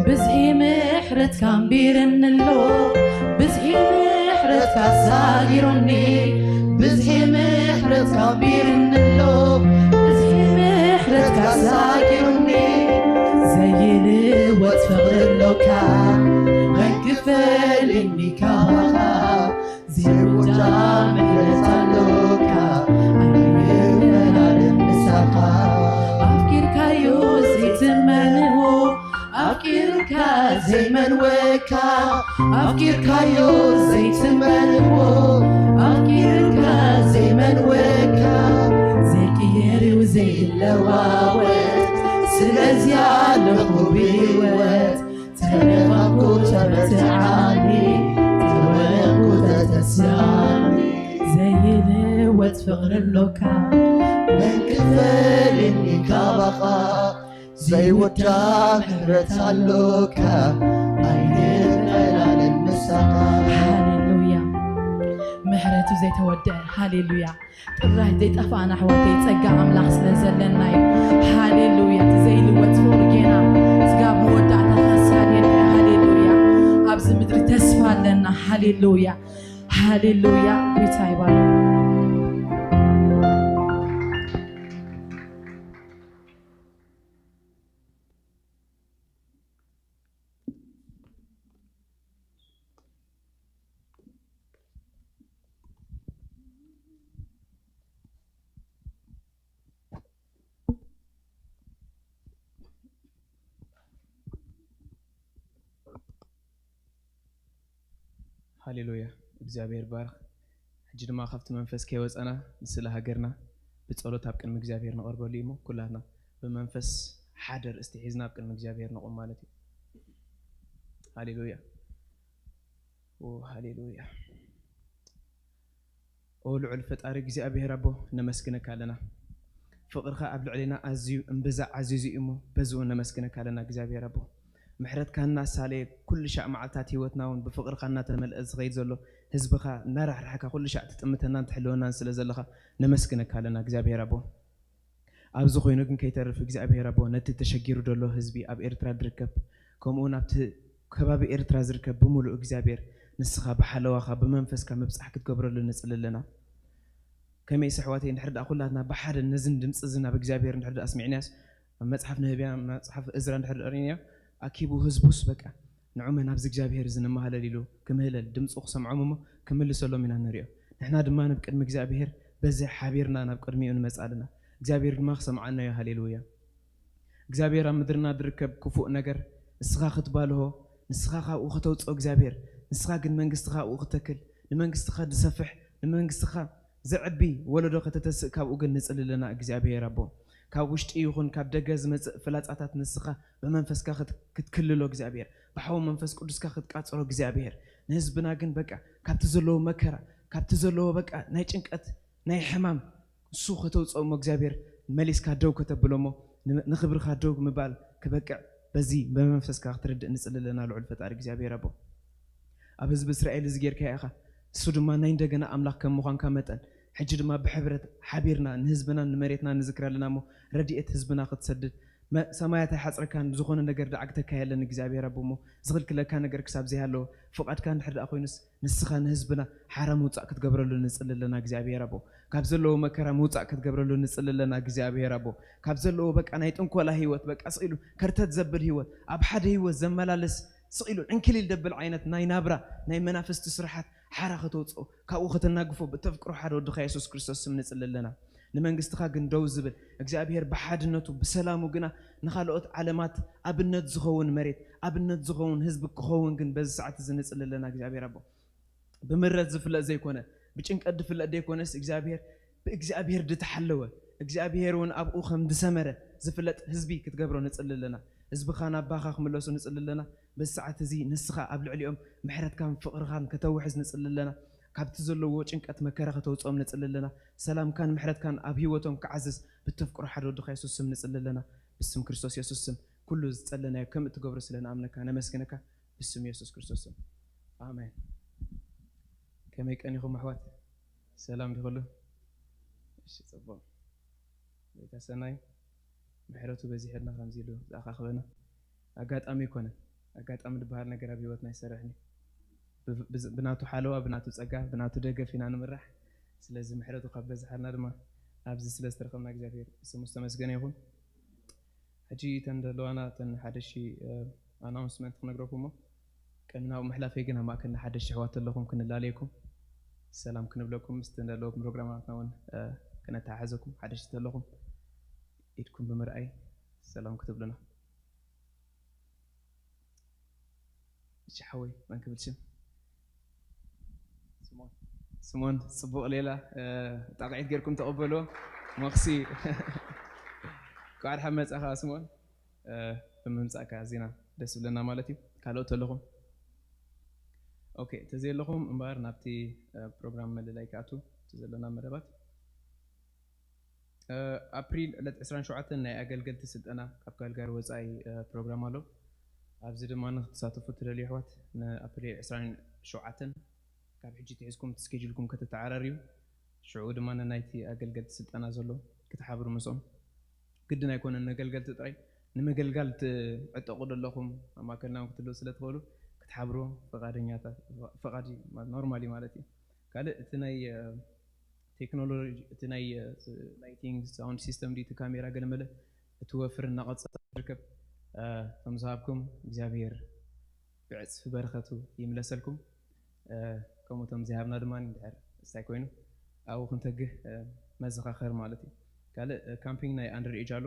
ብዝሒ ምሕረትካ ኣንቢርኒ ኣሎ። ብዝሒ ምሕረትካ ኣሳጊሩኒ። ብዝሒ ምሕረትካ ኣንቢርኒ ኣሎ። ብዝሒ ምሕረትካ ኣሳጊሩኒ። ዘይልወጥ ፍቕሪ ኣሎካ መን ክፈልየኒ ካባኻ። ዘይውዳእ ምሕረት ኣሎካ ኣይንፈላለን ምሳኻ። ኣፍቂርካዮ ዘይትመንዎ ኣፍቂሩካ ዘይመንወካ። ኣፍቂርካዮ ዘይትመንዎ ኣፍቂሩካ ዘይመንወካ። ዘይቅየር ዘይለዋወጥ ስለዚ ኣለኹ ብህይወት። ተደኸምኩ ተበርትዓኒ ተወደኩ ተተስኣኒ። ዘይልወጥ ፍቕሪ ኣሎካ መን ክፈልየኒ ካባኻ። ዘይውዳእ ምሕረት ኣሎካ ኣይንፈላለን ምሳኻ። ሃሌሉያ። ምሕረቱ ዘይተወደአ። ሃሌሉያ። ጥራይ ዘይጠፋእና ኣሕዋተይ ጸጋ ኣምላኽ ስለ ዘለና እዩ። ሃሌሉያ። እቲ ዘይልወጥ ፍቕሪ ጌና ስጋብ መወዳእታ ከሳድየና እዩ። ሃሌሉያ። ኣብዚ ምድሪ ተስፋ ኣለና። ሃሌሉያ። ሃሌሉያ። ጎይታ ይባርክ። ሃሌሉያ። እግዚኣብሔር ይባረኽ። ሕጂ ድማ ካብቲ መንፈስ ከይወፀና ንስለ ሃገርና ብጸሎት ኣብ ቅድሚ እግዚኣብሔር ንቐርበሉ እዩ እሞ ኩላትና ብመንፈስ ሓደ ርእስቲ ሒዝና ኣብ ቅድሚ እግዚኣብሔር ንቑም ማለት እዩ። ሃሌሉያ። ኦ ሃሌሉያ። ኦ ልዑል ፈጣሪ እግዚኣብሔር ኣቦ ነመስግነካ ኣለና። ፍቕርኻ ኣብ ልዕሌና ኣዝዩ እምብዛ ዓዚዙ እዩ እሞ በዚ እውን ነመስግነካ ኣለና እግዚኣብሔር ኣቦ። ምሕረትካ እናሳለየ ኩሉ ሻዕ መዓልታት ህይወትና እውን ብፍቕርኻ እናተመልአ ዝኸይድ ዘሎ ህዝብኻ እናራሕራሕካ ኩሉ ሻዕ ትጥምተናን ትሕልወናን ስለ ዘለኻ ነመስግነካ ኣለና እግዚኣብሔር ኣቦ። ኣብዚ ኮይኑ ግን ከይተርፍ እግዚኣብሔር ኣቦ ነቲ ተሸጊሩ ዘሎ ህዝቢ ኣብ ኤርትራ ዝርከብ ከምኡ እውን ኣብቲ ከባቢ ኤርትራ ዝርከብ ብምሉእ እግዚኣብሔር ንስኻ ብሓለዋኻ ብመንፈስካ ምብጻሕ ክትገብረሉ ንጽሊ ኣለና። ከመይስ ኣሕዋተይ፣ እንድሕር ደኣ ኩላትና ብሓደ ነዝን ድምፂ እዚ ናብ እግዚኣብሔር እንድሕር ደኣ ኣስሚዕናያስ፣ ኣብ መፅሓፍ ነህብያ፣ መፅሓፍ እዝራ እንድሕር ደኣ ርኢናዮ፣ ኣኪቡ ህዝቡስ በቃ ንዑመ ናብዚ እግዚኣብሔር እዚ ንመሃለል ኢሉ ክምህለል ድምፁ ክሰምዖም እሞ ክምልሰሎም ኢና ንሪኦ። ንሕና ድማ ናብ ቅድሚ እግዚኣብሔር በዚ ሓቢርና ናብ ቅድሚኡ ንመፅእ ኣለና። እግዚኣብሔር ድማ ክሰምዓና እዩ። ሃሌሉያ። እግዚኣብሔር ኣብ ምድርና ዝርከብ ክፉእ ነገር ንስኻ ክትባልሆ፣ ንስኻ ካብኡ ከተውፅኦ እግዚኣብሔር፣ ንስኻ ግን መንግስትኻ ኣብኡ ክተክል፣ ንመንግስትኻ ዝሰፍሕ፣ ንመንግስትኻ ዘዕቢ ወለዶ ከተተስእ ካብኡ ግን ንጽሊ ኣለና እግዚኣብሔር ኣቦ። ካብ ውሽጢ ይኹን ካብ ደገ ዝመጽእ ፍላጻታት ንስኻ ብመንፈስካ ክት-፣ ክትክልሎ እግዚኣብሔር፣ ብሓው መንፈስ ቅዱስካ ክትቃጽሮ እግዚኣብሔር፣ ንህዝብና ግን በቃ ካብቲ ዘለዎ መከራ፣ ካብቲ ዘለዎ በቃ ናይ ጭንቀት፣ ናይ ሕማም እሱ ከተውፅኦ እሞ እግዚኣብሔር መሊስካ ደው ከተብሎ እሞ ን-፣ ንኽብርኻ ደው ምባል ክበቅዕ በዚ ብመንፈስካ ክትርድእ ንጽሊ ኣለና ልዑል ፈጣሪ እግዚኣብሔር ኣቦ። ኣብ ህዝቢ እስራኤል እዚ ጌርካዮ ኢኻ። እሱ ድማ ናይ እንደገና ኣምላኽ ከም ምዃንካ መጠን፣ ሕጂ ድማ ብሕብረት ሓቢርና ንህዝብናን ንመሬትናን ንዝክር ኣለና እሞ፣ ረድኤት ህዝብና ክትሰድድ፣ መ-፣ ሰማያት ኣይሓጽረካን፣ ዝኾነ ነገር ደዓግተካ የለን እግዚኣብሔር ኣቦ እሞ፣ ዝኽልክለካ ነገር ክሳብ ዘይሃለወ፣ ፍቓድካ እንድሕር ደኣ ኮይኑስ፣ ንስኻ ንህዝብና ሓራ ምውጻእ ክትገብረሉ ንጽሊ ኣለና እግዚኣብሔር ኣቦ። ካብ ዘለዎ መከራ ምውጻእ ክትገብረሉ ንጽሊ ኣለና እግዚኣብሔር ኣቦ። ካብ ዘለዎ በቃ ናይ ጥንኮላ ህይወት፣ በቃ ስቕ ኢሉ ከርተት ዘብል ህይወት፣ ኣብ ሓደ ህይወት ዘመላልስ፣ ስቕ ኢሉ ዕንክሊል ደብል ዓይነት ናይ ናብራ ናይ መናፍስቲ ስራሓት ሓራ ከተውጽኦ፣ ካብኡ ከተናግፎ ብተፍቅሮ ሓደ ወድኻ የሱስ ክርስቶስ ስም ንጽሊ ኣለና። ንመንግስትኻ ግን ደው ዝብል እግዚኣብሔር ብሓድነቱ ብሰላሙ ግና ንኻልኦት ዓለማት ኣብነት ዝኸውን መሬት፣ ኣብነት ዝኸውን ህዝቢ ክኸውን ግን በዚ ሰዓት እዚ ንጽሊ ኣለና እግዚኣብሔር ኣቦ። ብምረት ዝፍለጥ ዘይኮነ፣ ብጭንቀት ዝፍለጥ ዘይኮነስ እግዚኣብሔር ብእግዚኣብሔር ዝተሓለወ፣ እግዚኣብሔር እውን ኣብኡ ከም ዝሰመረ ዝፍለጥ ህዝቢ ክትገብሮ ንጽሊ ኣለና። ህዝብኻ ናባኻ ክምለሱ ንጽሊ ኣለና። በዚ ሰዓት እዚ ንስኻ ኣብ ልዕሊኦም ምሕረትካን ፍቕርኻን ከተውሕዝ ንጽሊ ኣለና። ካብቲ ዘለዎ ጭንቀት መከራ ከተውፅኦም ንጽሊ ኣለና። ሰላምካን ምሕረትካን ኣብ ህይወቶም ክዓዝዝ ብተፍቅሮ ሓደ ወድኻ የሱስ ስም ንጽሊ ኣለና። ብስም ክርስቶስ የሱስ ስም ኩሉ ዝጸለናዮ ከም እትገብሮ ስለ ንኣምነካ ነመስግነካ። ብስም የሱስ ክርስቶስ ስም ኣሜን። ከመይ ቀኒኹም ኣሕዋት? ሰላም ዲኹሉ? እሺ፣ ጽቡቕ። ጎይታ ሰናይ ምሕረቱ በዚሕልና ከምዚ ኢሉ ዝኣኻኽበና ኣጋጣሚ ኣይኮነን። ኣጋጣሚ ዝበሃል ነገር ኣብ ህይወትና ኣይሰርሕን እዩ። ብ-፣ ብዝ-፣ ብናቱ ሓለዋ፣ ብናቱ ጸጋ፣ ብናቱ ደገፍ ኢና ንምራሕ። ስለዚ ምሕረቱ ካብ በዝሓልና ድማ ኣብዚ ስለ ዝተረኸብና እግዚኣብሔር ስሙ ዝተመስገነ ይኹን። ሕጂ እተን ዘለዋና እተን ሓደሽቲ፣ እ፣ ኣናውንስመንት ክነግረኩም እሞ፣ ቅድሚ ናብኡ ምሕላፈይ ግን ኣብ ማእከልና ሓደሽቲ ኣሕዋት ዘለኹም ክንላለየኩም፣ ሰላም ክንብለኩም፣ ምስቲ ዘለዉ ፕሮግራማትና እውን፣ እ፣ ክነተሓሕዘኩም፣ ሓደሽቲ ዘለኹም ኢድኩም ብምርኣይ ሰላም ክትብሉና። እሺ ሓወይ፣ መን ክብል ሽም? ስሞን። ስሞን፣ ጽቡቕ ሌላ፣ እ፣ ጣቕዒት ጌርኩም ተቐበልዎ። መኽሲ። እንኳዕ ደሓን መጻኻ ስሞን። እ፣ ብምምጻእካ ኣዚና ደስ ዝብለና ማለት እዩ። ካልኦት ኣለኹም? ኦኬ፣ ተዘየለኹም እምበኣር ናብቲ፣ እ፣ ፕሮግራም መለላይ ክኣቱ እቲ ዘለና መደባት። እ፣ ኣፕሪል ዕለት ዕስራን ሸውዓተን ናይ ኣገልገልቲ ስልጠና ካብ ካልጋሪ ወጻኢ፣ እ፣ ፕሮግራም ኣሎ። ኣብዚ ድማ ንክትሳተፉ እትደልዩ ኣሕዋት ንኣፕሪል ዕስራን ሸውዓተን ካብ ሕጂ ትሒዝኩም እቲ ስኬጁልኩም ከተተዓራርዩ፣ ሽዑ ድማ ነናይቲ ኣገልገልቲ ስልጠና ዘሎ ክትሓብሩ ምስኦም። ግድን ኣይኮነን ነገልገልቲ ጥራይ፣ ንምግልጋል ትዕጠቑ ዘለኹም ኣብ ማእከልና እውን ክትህልዉ ስለ ትኽእሉ ክትሓብሩ ፈቓደኛታት፣ ፈቓድ እዩ፣ ኖርማል እዩ ማለት እዩ። ካልእ እቲ ናይ፣ እ፣ ቴክኖሎጂ፣ እቲ ናይ፣ እ፣ ላይቲንግ፣ ሳውንድ ሲስተም ድዩ፣ እቲ ካሜራ ገለመለ፣ እቲ ወፍሪ እናቐጸለ ዝርከብ፣ እ፣ ከም ዝሃብኩም እግዚኣብሔር ብዕጽፊ በረኸቱ ይምለሰልኩም። እ፣ ከምኡ እቶም ዘይሃብና ድማ እንድሕር እስታይ ኮይኑ ኣብኡ ክንተግህ፣ እ፣ መዘኻኸር ማለት እዩ። ካልእ፣ እ፣ ካምፒንግ ናይ ኣንደር ኤጅ ኣሎ።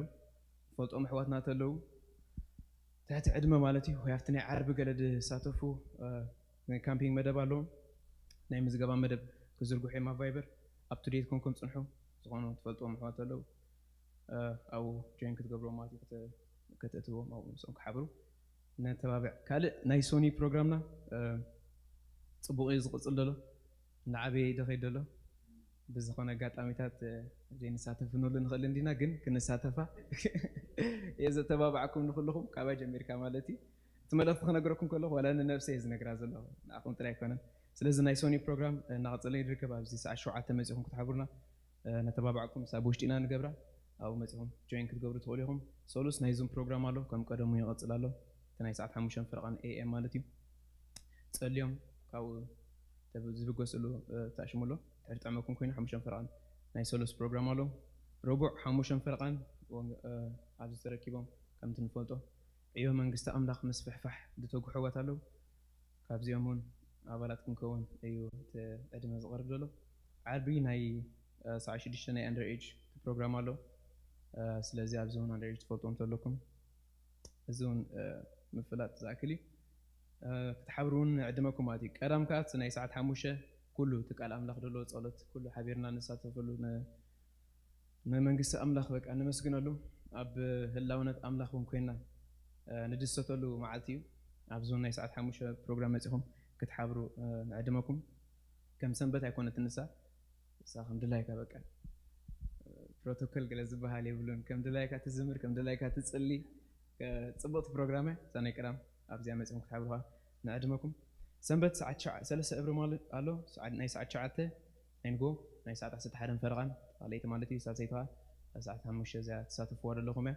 ፈልጦም ኣሕዋትና ተለዉ ትሕቲ ዕድመ ማለት እዩ፣ ወይ ኣብቲ ናይ ዓርቢ ገለ ዝሳተፉ፣ እ፣ ናይ ካምፒንግ መደብ ኣለዎም። ናይ ምዝገባ መደብ ክዝርግሑ እዮም ኣብ ቫይበር። ኣፕ ቱ ዴት ኮንኩም ጽንሑ። ዝኾኑ ትፈልጥዎም ኣሕዋት ኣለዉ፣ እ፣ ኣብኡ ጆይን ክትገብርዎም ማለት እዩ፣ ከተ-፣ ከተእትዎም ኣብኡ ምስኦም ክሓብሩ ነተባብዕ። ካልእ ናይ ሶኒ ፕሮግራምና፣ እ፣ ጽቡቕ እዩ ዝቕጽል ዘሎ፣ እናዓበየ እዩ ዝኸይድ ዘሎ። ብዝኾነ ኣጋጣሚታት፣ እ፣ ዘይንሳተፍነሉ ንኽእል እንዲና፣ ግን ክንሳተፋ እየ ዘተባብዓኩም ንኹልኹም፣ ካባይ ጀሚርካ ማለት እዩ። እቲ መልእኽቲ ክነግረኩም ከለኹ ዋላ ንነብሰይ እየ ዝነግራ ዘለኹ፣ ንዓኹም ጥራይ ኣይኮነን። ስለዚ ናይ ሶኒ ፕሮግራም፣ እ፣ እናቐጸለ ይርከብ። ኣብዚ ሰዓት ሸውዓተ መጺኹም ክትሓብሩና፣ እ፣ ነተባብዓኩም። ሳብ ውሽጢ ኢና ንገብራ፣ ኣብኡ መጺኹም ጆይን ክትገብሩ ትኽእሉ ኢኹም። ሰሉስ ናይ ዙም ፕሮግራም ኣሎ፣ ከም ቀደሙ ይቐጽል ኣሎ። እቲ ናይ ሰዓት ሓሙሽተ ፈረቓን ኤ ኤም ማለት እዩ። ጸልዮም ካብኡ ተብ-፣ ዝብገስሉ፣ እ፣ ተኣሽሙ ኣሎ። ድሕሪ ጥዕመኩም ኮይኑ ሓሙሽተ ፈረቓን ናይ ሰሉስ ፕሮግራም ኣሎ። ረቡዕ ሓሙሽተ ፈረቓን ወንግ-፣ እ፣ ኣብዚ ተረኪቦም ከምቲ ንፈልጦ ዕዮ መንግስቲ ኣምላኽ ምስፍሕፋሕ ዝተጉ ኣሕዋት ኣለዉ። ካብዚኦም እውን ኣባላት ክንከውን እዩ እቲ ዕድመ ዝቐርብ ዘሎ። ዓርቢ ናይ፣ እ፣ ሰዓት ሽዱሽተ ናይ ኣንደር ኤጅ ፕሮግራም ኣሎ። እ፣ ስለዚ ኣብዚ እውን ኣንደር ኤጅ ትፈልጡ እንተለኩም እዚ እውን፣ እ፣ ምፍላጥ ዝኣክል እዩ። እ፣ ክትሓብሩ እውን ንዕድመኩም ማለት እዩ። ቀዳም ከኣ እቲ ናይ ሰዓት ሓሙሽተ ኩሉ እቲ ቃል ኣምላኽ ዘለዎ ጸሎት ኩሉ ሓቢርና ንሳተፈሉ ን-፣ ንመንግስቲ ኣምላኽ በቃ ነመስግነሉ። ኣብ ህላውነት ኣምላኽ እውን ኮይንና፣ እ፣ ንድሰተሉ መዓልቲ እዩ። ኣብዚ እውን ናይ ሰዓት ሓሙሽተ ፕሮግራም መጺኹም ክትሓብሩ፣ እ፣ ንዕድመኩም። ከም ሰንበት ኣይኮነትን ንሳ፣ ንሳ ከም ድላይካ በቃ፣ እ፣ ፕሮቶኮል ገለ ዝበሃል የብሉን። ከም ድላይካ ትዝምር፣ ከም ድላይካ ትጽሊ። እ፣ ጽብቕቲ ፕሮግራም እያ እዛ ናይ ቀዳም። ኣብዚኣ መጺኹም ክትሓብሩ ከኣ ንዕድመኩም። ሰንበት ሰዓት ትሽዓ ሰለስተ እብሪ ማለት ኣሎ። ሰዓት፣ ናይ ሰዓት ትሽዓተ ናይ ንጎ፣ ናይ ሰዓት ዓሰርተ ሓደን ፈረቓን፣ ተቓለይቲ ማለት እዩ። ሳልሰይቲ ከኣ ኣብ ሰዓት ሓሙሽተ እዚኣ ትሳተፍዋ ዘለኹም እያ።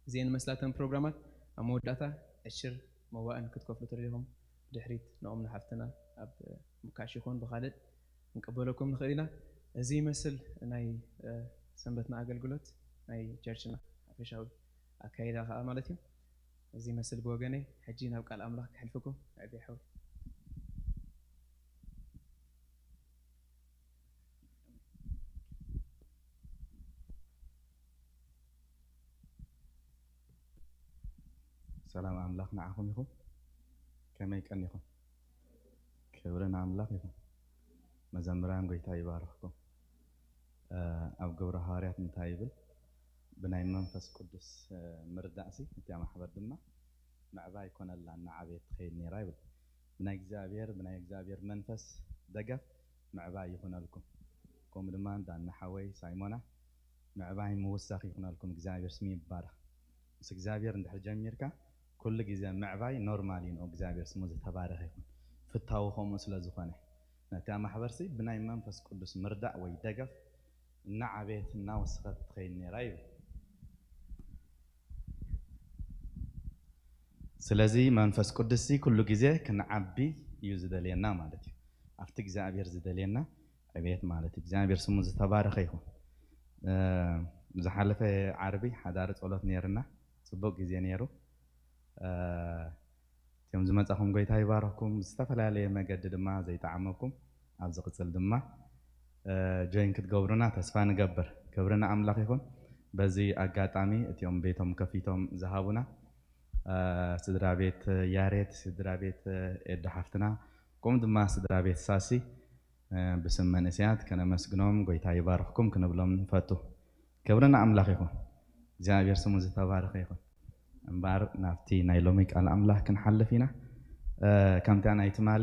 እዚኤን መስላተን ፕሮግራማት ኣብ መወዳእታ ዕሽር መዋእን ክትከፍሉ ተደሊኹም ብድሕሪት ንኦም ንሓፍትና ኣብ ካሽ ይኹን ብኻልእ ክንቀበለኩም ንኽእል ኢና። እዚ ይመስል ናይ፣ እ፣ ሰንበትና ኣገልግሎት ናይ ቸርችና ሓፈሻዊ ኣካይዳ ከኣ ማለት እዩ። እዚ ይመስል ብወገነይ። ሕጂ ናብ ቃል ኣምላኽ ከሕልፍኩም። ዕቤ ሓው። ሰላም ኣምላኽ ንዓኹም ይኹን። ከመይ ቀኒኹም? ክብሪ ንኣምላኽ ይኹን። መዘምራን፣ ጎይታ ይባርኽኩም። እ፣ ኣብ ግብረ ሃዋርያት እንታይ ይብል? ብናይ መንፈስ ቅዱስ፣ እ፣ ምርዳእሲ እቲኣ ማሕበር ድማ ምዕባይ ኮነላ፣ እናዓበየት ትኸይድ ነይራ ይብል። ብናይ እግዚኣብሔር፣ ብናይ እግዚኣብሔር መንፈስ ደገፍ ምዕባይ ይኹነልኩም። ከምኡ ድማ ዳና ሓወይ፣ ሳይሞና፣ ምዕባይ ምውሳኽ ይኹነልኩም። እግዚኣብሔር ስሙ ይባረኽ። ምስ እግዚኣብሔር እንድሕር ጀሚርካ ኩሉ ግዜ ምዕባይ ኖርማል እዩ። ንእግዚኣብሔር ስሙ ዝተባረኸ ይኹን። ፍታዉ ከምኡ ስለ ዝኾነ ነታ ማሕበርሲ ብናይ መንፈስ ቅዱስ ምርዳእ ወይ ደገፍ እናዓበየት እናወሰኸት ትኸይድ ነይራ ይብል። ስለዚ መንፈስ ቅዱስሲ ኩሉ ግዜ ክንዓቢ እዩ ዝደልየና ማለት እዩ። ኣብቲ እግዚኣብሔር ዝደልየና ዕቤት ማለት እዩ። እግዚኣብሔር ስሙ ዝተባረኸ ይኹን። እ፣ ዝሓለፈ ዓርቢ ሓዳሪ ጸሎት ነይርና፣ ጽቡቕ ግዜ ነይሩ። እ፣ እቲኦም ዝመጻኹም ጎይታ ይባረኽኩም። ዝተፈላለየ መገዲ ድማ ዘይጠዓመኩም ኣብ ዝቕጽል ድማ፣ እ፣ ጆይን ክትገብሩና ተስፋ ንገብር። ክብሪ ንኣምላኽ ይኹን። በዚ ኣጋጣሚ እቲኦም ቤቶም ከፊቶም ዝሃቡና፣ እ፣ ስድራ ቤት ያሬድ፣ ስድራ ቤት ኤዶ ሓፍትና፣ ከምኡ ድማ ስድራ ቤት ሳሲ፣ እ፣ ብስም መንእሰያት ከነመስግኖም ጎይታ ይባርኽኩም ክንብሎም ንፈቱ። ክብሪ ንኣምላኽ ይኹን። እግዚኣብሔር ስሙ ዝተባረኸ ይኹን። እምበኣር ናብቲ ናይ ሎሚ ቃል ኣምላኽ ክንሓልፍ ኢና። እ፣ ከምታ ናይ ትማሊ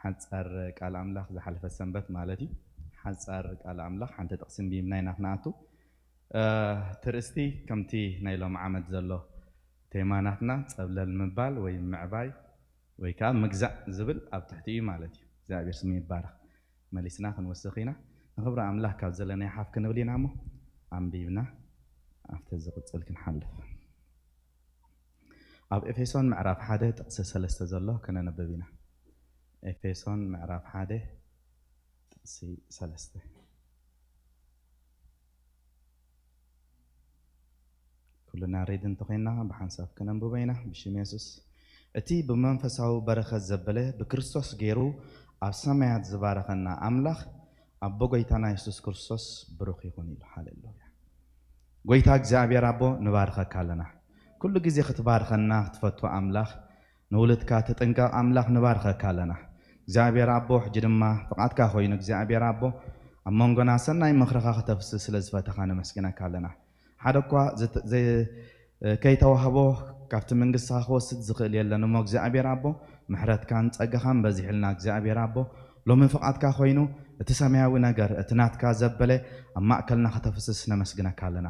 ሓጻር ቃል ኣምላኽ ዝሓለፈት ሰንበት ማለት እዩ። ሓጻር ቃል ኣምላኽ ሓንቲ ጥቕሲ ኣንቢብና ኢና ክንኣቱ። እ፣ ትርእስቲ ከምቲ ናይ ሎም ዓመት ዘሎ ቴማ ናትና ጸብለል ምባል ወይ ምዕባይ ወይ ከዓ ምግዛእ ዝብል ኣብ ትሕቲ እዩ ማለት እዩ። እግዚኣብሔር ስሙ ይባረኽ። መሊስና ክንወስኽ ኢና። ንኽብሪ ኣምላኽ ካብ ዘለናዮ ሓፍ ክንብል ኢና እሞ ኣንቢብና ኣብቲ ዝቕጽል ክንሓልፍ። ኣብ ኤፌሶን ምዕራፍ ሓደ ጥቕሲ ሰለስተ ዘሎ ከነንብብ ኢና። ኤፌሶን ምዕራፍ ሓደ ጥቕሲ ሰለስተ። ኩልና ሬዲ እንተኾይንና ብሓንሳብ ከነንብቦ ኢና። ብሽም የሱስ፣ እቲ ብመንፈሳዊ በረኸት ዘበለ ብክርስቶስ ገይሩ ኣብ ሰማያት ዝባረኸና ኣምላኽ ኣቦ ጎይታና የሱስ ክርስቶስ ብሩኽ ይኹን ኢሉ። ሃሌሉያ። ጎይታ እግዚኣብሔር ኣቦ ንባርኸካ ኣለና። ኩሉ ግዜ ክትባርኸና ክትፈቱ ኣምላኽ፣ ንውልድካ ትጥንቀቕ ኣምላኽ ንባርኸካ ኣለና። እግዚኣብሔር ኣቦ፣ ሕጂ ድማ ፍቓድካ ኮይኑ እግዚኣብሔር ኣቦ ኣብ መንጎና ሰናይ ምኽርኻ ከተፍስስ ስለ ዝፈተኻ ነመስግነካ ኣለና። ሓደ እኳ ዝት-፣ ዘ-፣ ከይተዋህቦ ካብቲ መንግስትኻ ክወስድ ዝኽእል የለን እሞ እግዚኣብሔር ኣቦ፣ ምሕረትካን ጸጋኻን በዚሕልና እግዚኣብሔር ኣቦ፣ ሎሚ ፍቓድካ ኮይኑ እቲ ሰማያዊ ነገር፣ እቲ ናትካ ዘበለ ኣብ ማእከልና ከተፍስስ ነመስግነካ ኣለና።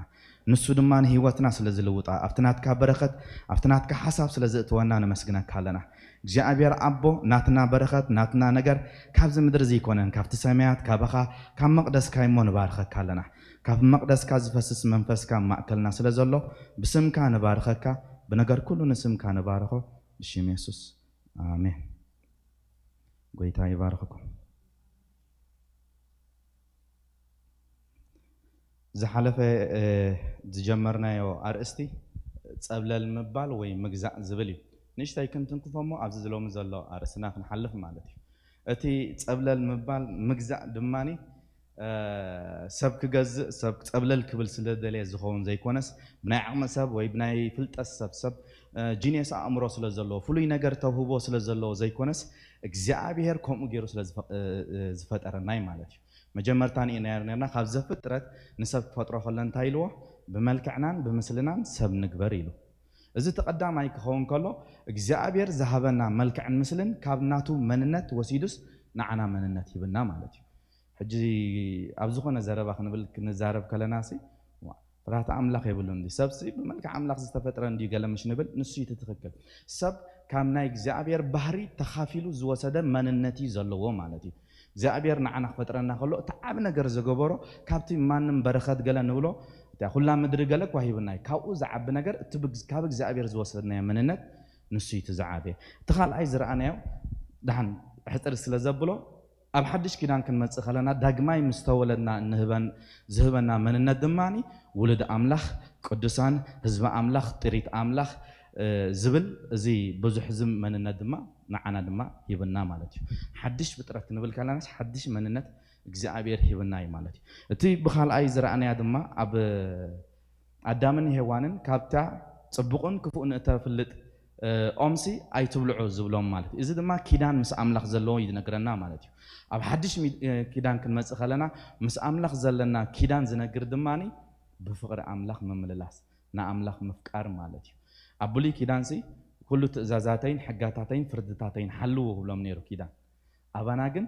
ንሱ ድማ ንህይወትና ስለ ዝልውጣ፣ ኣብቲ ናትካ በረኸት፣ ኣብቲ ናትካ ሓሳብ ስለ ዝእትወና ነመስግነካ ኣለና። እግዚኣብሔር ኣቦ፣ ናትና በረኸት፣ ናትና ነገር ካብዚ ምድሪ ዘይኮነን፣ ካብቲ ሰማያት፣ ካባኻ፣ ካብ መቕደስካ እሞ ንባርኸካ ኣለና። ካብ መቕደስካ ዝፈስስ መንፈስካ ኣብ ማእከልና ስለ ዘሎ፣ ብስምካ ንባርኸካ፣ ብነገር ኩሉ ንስምካ ንባርኾ፣ ብሽም የሱስ። ኣሜን። ጎይታ ይባርኽኩም። ዝሓለፈ ዝጀመርናዮ ኣርእስቲ ጸብለል ምባል ወይ ምግዛእ ዝብል እዩ። ንእሽተይ ክንትንክፎ እሞ ኣብዚ ዝሎሚ ዘሎ ኣርእስትና ክንሓልፍ ማለት እዩ። እቲ ጸብለል ምባል ምግዛእ ድማኒ ሰብ ክገዝእ ሰብ ጸብለል ክብል ስለ ደለየ ዝኸውን ዘይኮነስ ብናይ ዓቕሚ ሰብ ወይ ብናይ ፍልጠት ሰብ ሰብ ጂኒየስ ኣእምሮ ስለ ዘለዎ ፍሉይ ነገር ተውህቦ ስለ ዘለዎ ዘይኮነስ እግዚኣብሔር ከምኡ ገይሩ ስለ ዝፈጠረናይ ማለት እዩ። መጀመርታ ንኢናዮ ነርና ካብ ዘፍጥረት ንሰብ ክፈጥሮ ከሎ እንታይ ኢልዎ? ብመልክዕናን ብምስልናን ሰብ ንግበር ኢሉ። እዚ እቲ ቀዳማይ ክኸውን ከሎ እግዚኣብሔር ዝሃበና መልክዕን ምስልን ካብ ናቱ መንነት ወሲዱስ ንዓና መንነት ሂብና ማለት እዩ። ሕጂ ኣብ ዝኾነ ዘረባ ክንብል ክንዛረብ ከለና ሲ ፍርሃት ኣምላኽ የብሉን ድዩ? ሰብሲ ብመልክዕ ኣምላኽ ዝተፈጥረ እንድዩ ገለ ምሽ ንብል፣ ንሱ እዩ እቲ ትኽክል። ሰብ ካብ ናይ እግዚኣብሔር ባህሪ ተኻፊሉ ዝወሰደ መንነት እዩ ዘለዎ ማለት እዩ። እግዚኣብሔር ንዓና ክፈጥረና ከሎ እቲ ዓብ ነገር ዝገበሮ ካብቲ ማንም በረኸት ገለ ንብሎ እታ ኩላ ምድሪ ገለ እኳ ሂብና እዩ። ካብኡ ዝዓቢ ነገር እቲ ካብ እግዚኣብሔር ዝወሰድናዮ መንነት ንሱ እዩ እቲ ዝዓበየ። እቲ ካልኣይ ዝረኣናዮ ደሓን ሕፅር ስለ ዘብሎ ኣብ ሓድሽ ኪዳን ክንመጽእ ከለና ዳግማይ ምስ ተወለድና እንህበን ዝህበና መንነት ድማ ውሉድ ኣምላኽ፣ ቅዱሳን፣ ህዝቢ ኣምላኽ፣ ጥሪት ኣምላኽ ዝብል እዚ ብዙሕ ዝም መንነት ድማ ንዓና ድማ ሂብና ማለት እዩ። ሓድሽ ፍጥረት ክንብል ከለናስ ሓድሽ መንነት እግዚኣብሔር ሂብና እዩ ማለት እዩ። እቲ ብኻልኣይ ዝረኣናያ ድማ ኣብ ኣዳምን ሄዋንን ካብታ ጽቡቕን ክፉእን እተፍልጥ ኦምሲ ኣይትብልዑ ዝብሎም ማለት እዩ። እዚ ድማ ኪዳን ምስ ኣምላኽ ዘለዎ ይነግረና ማለት እዩ። ኣብ ሓድሽ ኪዳን ክንመጽእ ከለና ምስ ኣምላኽ ዘለና ኪዳን ዝነግር ድማ ብፍቕሪ ኣምላኽ ምምልላስ ንኣምላኽ ምፍቃር ማለት እዩ። ኣብ ብሉይ ኪዳንሲ ኩሉ ትእዛዛተይን ሕጋታተይን ፍርድታተይን ሓልዉ ክብሎም ነይሩ ኪዳን። ኣባና ግን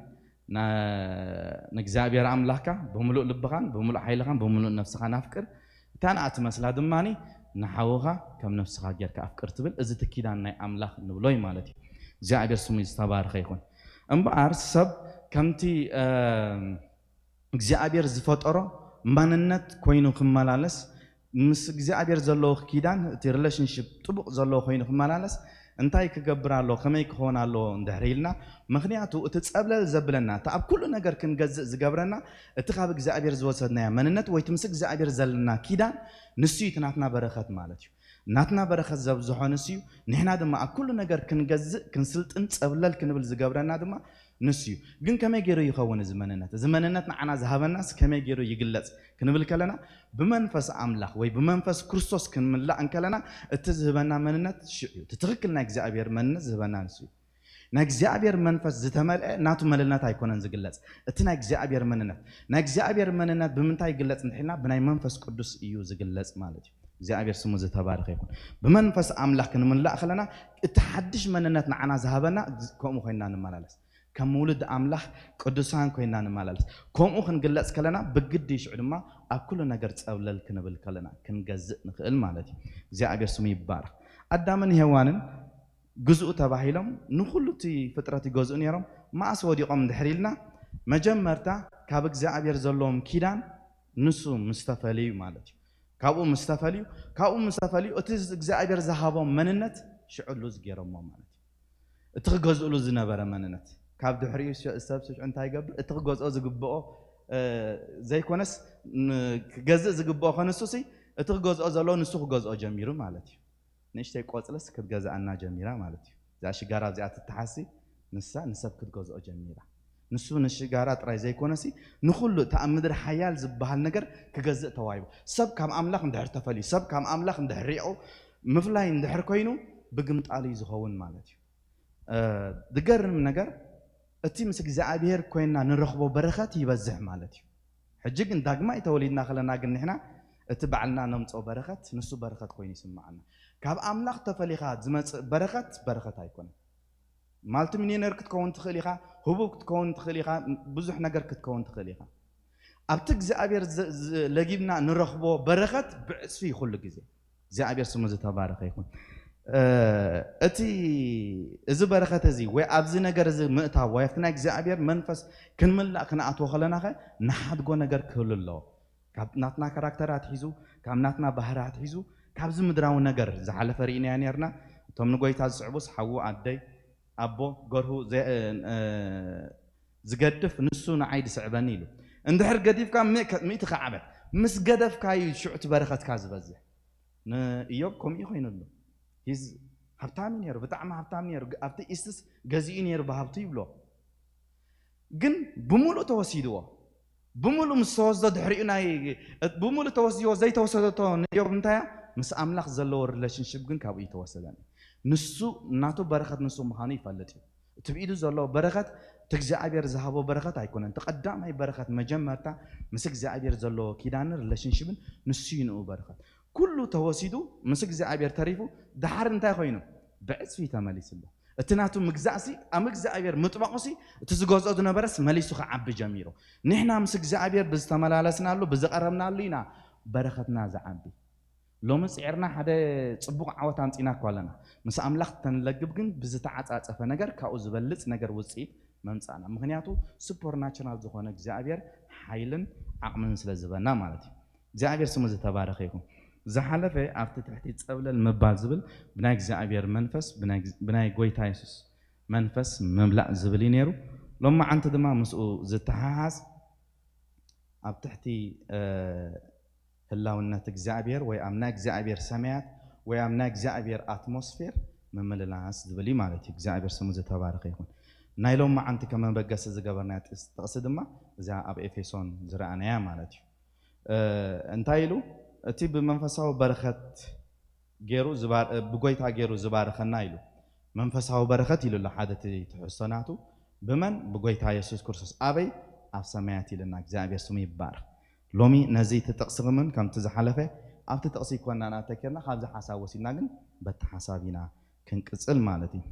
ንእግዚኣብሔር ኣምላኽካ ብምሉእ ልብኻን ብምሉእ ሓይልኻን ብምሉእ ነፍስኻን ኣፍቅር፣ እታ ንኣ ትመስላ ድማ ንሓውኻ ከም ነፍስኻ ጌርካ ኣፍቅር ትብል። እዚ እቲ ኪዳን ናይ ኣምላኽ ንብሎ እዩ ማለት እዩ። እግዚኣብሔር ስሙ ዝተባረኸ ይኹን። እምበኣር ሰብ ከምቲ እግዚኣብሔር ዝፈጠሮ ማንነት ኮይኑ ክመላለስ ምስ እግዚኣብሔር ዘለዎ ኪዳን እቲ ሪሌሽንሽፕ ጥቡቕ ዘለዎ ኮይኑ ክመላለስ እንታይ ክገብር ኣለዎ ከመይ ክኸውን ኣለዎ እንድሕር ኢልና ምክንያቱ እቲ ጸብለል ዘብለና እቲ ኣብ ኩሉ ነገር ክንገዝእ ዝገብረና እቲ ካብ እግዚኣብሔር ዝወሰድናዮ መንነት ወይ እቲ ምስ እግዚኣብሔር ዘለና ኪዳን ንሱ እዩ እቲ ናትና በረኸት ማለት እዩ። ናትና በረኸት ዘብዝሖ ንሱ እዩ። ንሕና ድማ ኣብ ኩሉ ነገር ክንገዝእ ክንስልጥን ጸብለል ክንብል ዝገብረና ድማ ንሱ እዩ። ግን ከመይ ገይሩ ይኸውን እዚ መንነት? እዚ መንነት ንዓና ዝሃበናስ ከመይ ገይሩ ይግለጽ ክንብል ከለና ብመንፈስ ኣምላኽ ወይ ብመንፈስ ክርስቶስ ክንምላእ እንከለና እቲ ዝህበና መንነት ሽዑ እዩ። እቲ ትኽክል ናይ እግዚኣብሔር መንነት ዝህበና ንሱ እዩ። ናይ እግዚኣብሔር መንፈስ ዝተመልአ ናቱ መንነት ኣይኮነን ዝግለጽ። እቲ ናይ እግዚኣብሔር መንነት ናይ እግዚኣብሔር መንነት ብምንታይ ይግለጽ እንተሒልና ብናይ መንፈስ ቅዱስ እዩ ዝግለጽ ማለት እዩ። እግዚኣብሔር ስሙ ዝተባረኸ ይኹን። ብመንፈስ ኣምላኽ ክንምላእ ከለና እቲ ሓድሽ መንነት ንዓና ዝሃበና ከምኡ ኮይንና ንመላለስ። ከም ውሉድ ኣምላኽ ቅዱሳን ኮይና ንመላለስ። ከምኡ ክንግለጽ ከለና ብግዲ ሽዑ ድማ ኣብ ኩሉ ነገር ጸብለል ክንብል ከለና ክንገዝእ ንኽእል ማለት እዩ። እግዚኣብሔር ስሙ ይባረኽ። ኣዳምን ሄዋንን ግዝኡ ተባሂሎም ንኹሉ እቲ ፍጥረት ይገዝኡ ነይሮም። መኣስ ወዲቖም እንድሕር ኢልና መጀመርታ ካብ እግዚኣብሔር ዘለዎም ኪዳን ንሱ ምስ ተፈልዩ ማለት እዩ። ካብኡ ምስ ተፈልዩ ካብኡ ምስ ተፈልዩ እቲ እግዚኣብሔር ዝሃቦም መንነት ሽዑ ሉዝ ገይሮሞ ማለት እዩ። እቲ ክገዝእሉ ዝነበረ መንነት ካብ ድሕሪኡ ሰብ ሽዑ እንታይ ይገብር? እቲ ክገዝኦ ዝግብኦ ዘይኮነስ ክገዝእ ዝግብኦ ከንሱሲ እቲ ክገዝኦ ዘለዎ ንሱ ክገዝኦ ጀሚሩ ማለት እዩ። ንእሽተይ ቆጽልስ ክትገዝኣና ጀሚራ ማለት እዩ። እዛ ሽጋራ እዚኣ ትተሓሲ ንሳ ንሰብ ክትገዝኦ ጀሚራ። ንሱ ንሽጋራ ጥራይ ዘይኮነሲ ንኹሉ እቲ ኣብ ምድሪ ሓያል ዝበሃል ነገር ክገዝእ ተዋሂቡ። ሰብ ካብ ኣምላኽ እንድሕር ተፈልዩ፣ ሰብ ካብ ኣምላኽ እንድሕር ሪቑ፣ ምፍላይ እንድሕር ኮይኑ ብግምጣል እዩ ዝኸውን ማለት እዩ። ዝገርም ነገር እቲ ምስ እግዚኣብሔር ኮይንና ንረኽቦ በረኸት ይበዝሕ ማለት እዩ። ሕጂ ግን ዳግማይ ተወሊድና ከለና ግን ንሕና እቲ ባዕልና ነምፅኦ በረኸት ንሱ በረኸት ኮይኑ ይስምዓና። ካብ ኣምላኽ ተፈሊኻ ዝመፅእ በረኸት በረኸት ኣይኮነን። ማልቲ ሚሊዮነር ክትከውን ትኽእል ኢኻ፣ ህቡብ ክትከውን ትኽእል ኢኻ፣ ብዙሕ ነገር ክትከውን ትኽእል ኢኻ። ኣብቲ እግዚኣብሔር ለጊብና ንረኽቦ በረኸት ብዕፅፊ እዩ ኩሉ ግዜ። እግዚኣብሔር ስሙ ዝተባረኸ ይኹን። እቲ እዚ በረኸት እዚ ወይ ኣብዚ ነገር እዚ ምእታው ወይ ኣብቲ ናይ እግዚኣብሔር መንፈስ ክንምላእ ክንኣትዎ ከለና ኸ ንሓድጎ ነገር ክህሉ ኣለዎ። ካብ ናትና ካራክተር ኣትሒዙ ካብ ናትና ባህሪ ኣትሒዙ ካብዚ ምድራዊ ነገር ዝሓለፈ ርኢናዮ ነርና። እቶም ንጎይታ ዝስዕቡስ ሓዉ ኣደይ ኣቦ ገርሁ ዝገድፍ ንሱ ንዓይ ድስዕበኒ ኢሉ። እንድሕር ገዲፍካ ሚእቲ ከዓበት ምስ ገደፍካ እዩ ሽዑ እቲ በረኸትካ ዝበዝሕ። ንእዮብ ከምኡ ኮይኑ ኣሎ። ሂዝ ሃብታም እዩ ነይሩ፣ ብጣዕሚ ሃብታም ነይሩ። ኣብቲ ኢስትስ ገዚኡ ነይሩ ብሃብቱ ይብሎ። ግን ብምሉእ ተወሲድዎ። ብምሉእ ምስ ተወስዶ ድሕሪኡ ናይ፣ ብምሉእ ተወስድዎ ዘይተወሰደቶ ንእዮብ እንታይ እያ? ምስ ኣምላኽ ዘለዎ ሪሌሽንሽፕ ግን ካብኡ ይተወሰደ። ንሱ ናቱ በረኸት ንሱ ምዃኑ ይፈልጥ እዩ። እቲ ብኢዱ ዘሎ በረኸት እቲ እግዚኣብሔር ዝሃቦ በረኸት ኣይኮነን። እቲ ቀዳማይ በረኸት መጀመርታ ምስ እግዚኣብሔር ዘለዎ ኪዳንን ሪሌሽንሽፕን ንሱ እዩ ንኡ በረኸት። ኩሉ ተወሲዱ ምስ እግዚኣብሔር ተሪፉ ድሓር እንታይ ኮይኑ? ብዕፅፊ ተመሊሱ ኣሎ። እቲ ናቱ ምግዛእሲ ኣብ እግዚኣብሔር ምጥባቑሲ እቲ ዝገዝኦ ዝነበረስ መሊሱ ክዓቢ ጀሚሩ። ንሕና ምስ እግዚኣብሔር ብዝተመላለስናሉ ብዝቐረብናሉ ኢና በረኸትና ዝዓቢ። ሎሚ ጽዒርና ሓደ ጽቡቕ ዓወት ኣምጺና እኳ ኣለና። ምስ ኣምላኽ ተንለግብ ግን ብዝተዓጻጸፈ ነገር ካብኡ ዝበልጽ ነገር ውጽኢት መምጻእና። ምኽንያቱ ሱፐርናቹራል ዝኾነ እግዚኣብሔር ሓይልን ዓቕምን ስለ ዝበና ማለት እዩ። እግዚኣብሔር ስሙ ዝተባረኸ ይኹን። ዝሓለፈ ኣብቲ ትሕቲ ጸብለል ምባል ዝብል ብናይ እግዚኣብሔር መንፈስ፣ ብናይ፣ ብናይ ጎይታ የሱስ መንፈስ ምምላእ ዝብል እዩ ነይሩ። ሎሚ መዓንቲ ድማ ምስኡ ዝተሓሓዝ ኣብ ትሕቲ፣ እ፣ ህላውነት እግዚኣብሔር ወይ ኣብ ናይ እግዚኣብሔር ሰማያት ወይ ኣብ ናይ እግዚኣብሔር ኣትሞስፌር ምምልላስ ዝብል እዩ ማለት እዩ። እግዚኣብሔር ስሙ ዝተባረኸ ይኹን። ናይ ሎም መዓንቲ ከም መበገሲ ዝገበርናያ ጥቅስ-፣ ጥቅሲ ድማ እዛ ኣብ ኤፌሶን ዝረኣናያ ማለት እዩ። እ፣ እንታይ ኢሉ? እቲ ብመንፈሳዊ በረኸት ገይሩ ዝባር-፣ ብጎይታ ገይሩ ዝባርኸና ኢሉ። መንፈሳዊ በረኸት ኢሉ ኣሎ ሓደ እቲ ትሕዝቶ ናቱ። ብመን? ብጎይታ የሱስ ክርስቶስ። ኣበይ? ኣብ ሰማያት ኢልና። እግዚኣብሔር ስሙ ይባረኽ። ሎሚ ነዚ እቲ ጥቕሲ ክምን ከምቲ ዝሓለፈ ኣብቲ ጥቕሲ ይኮንና እናተኬርና ካብዚ ሓሳብ ወሲድና ግን በቲ ሓሳብ ኢና ክንቅጽል ማለት እዩ።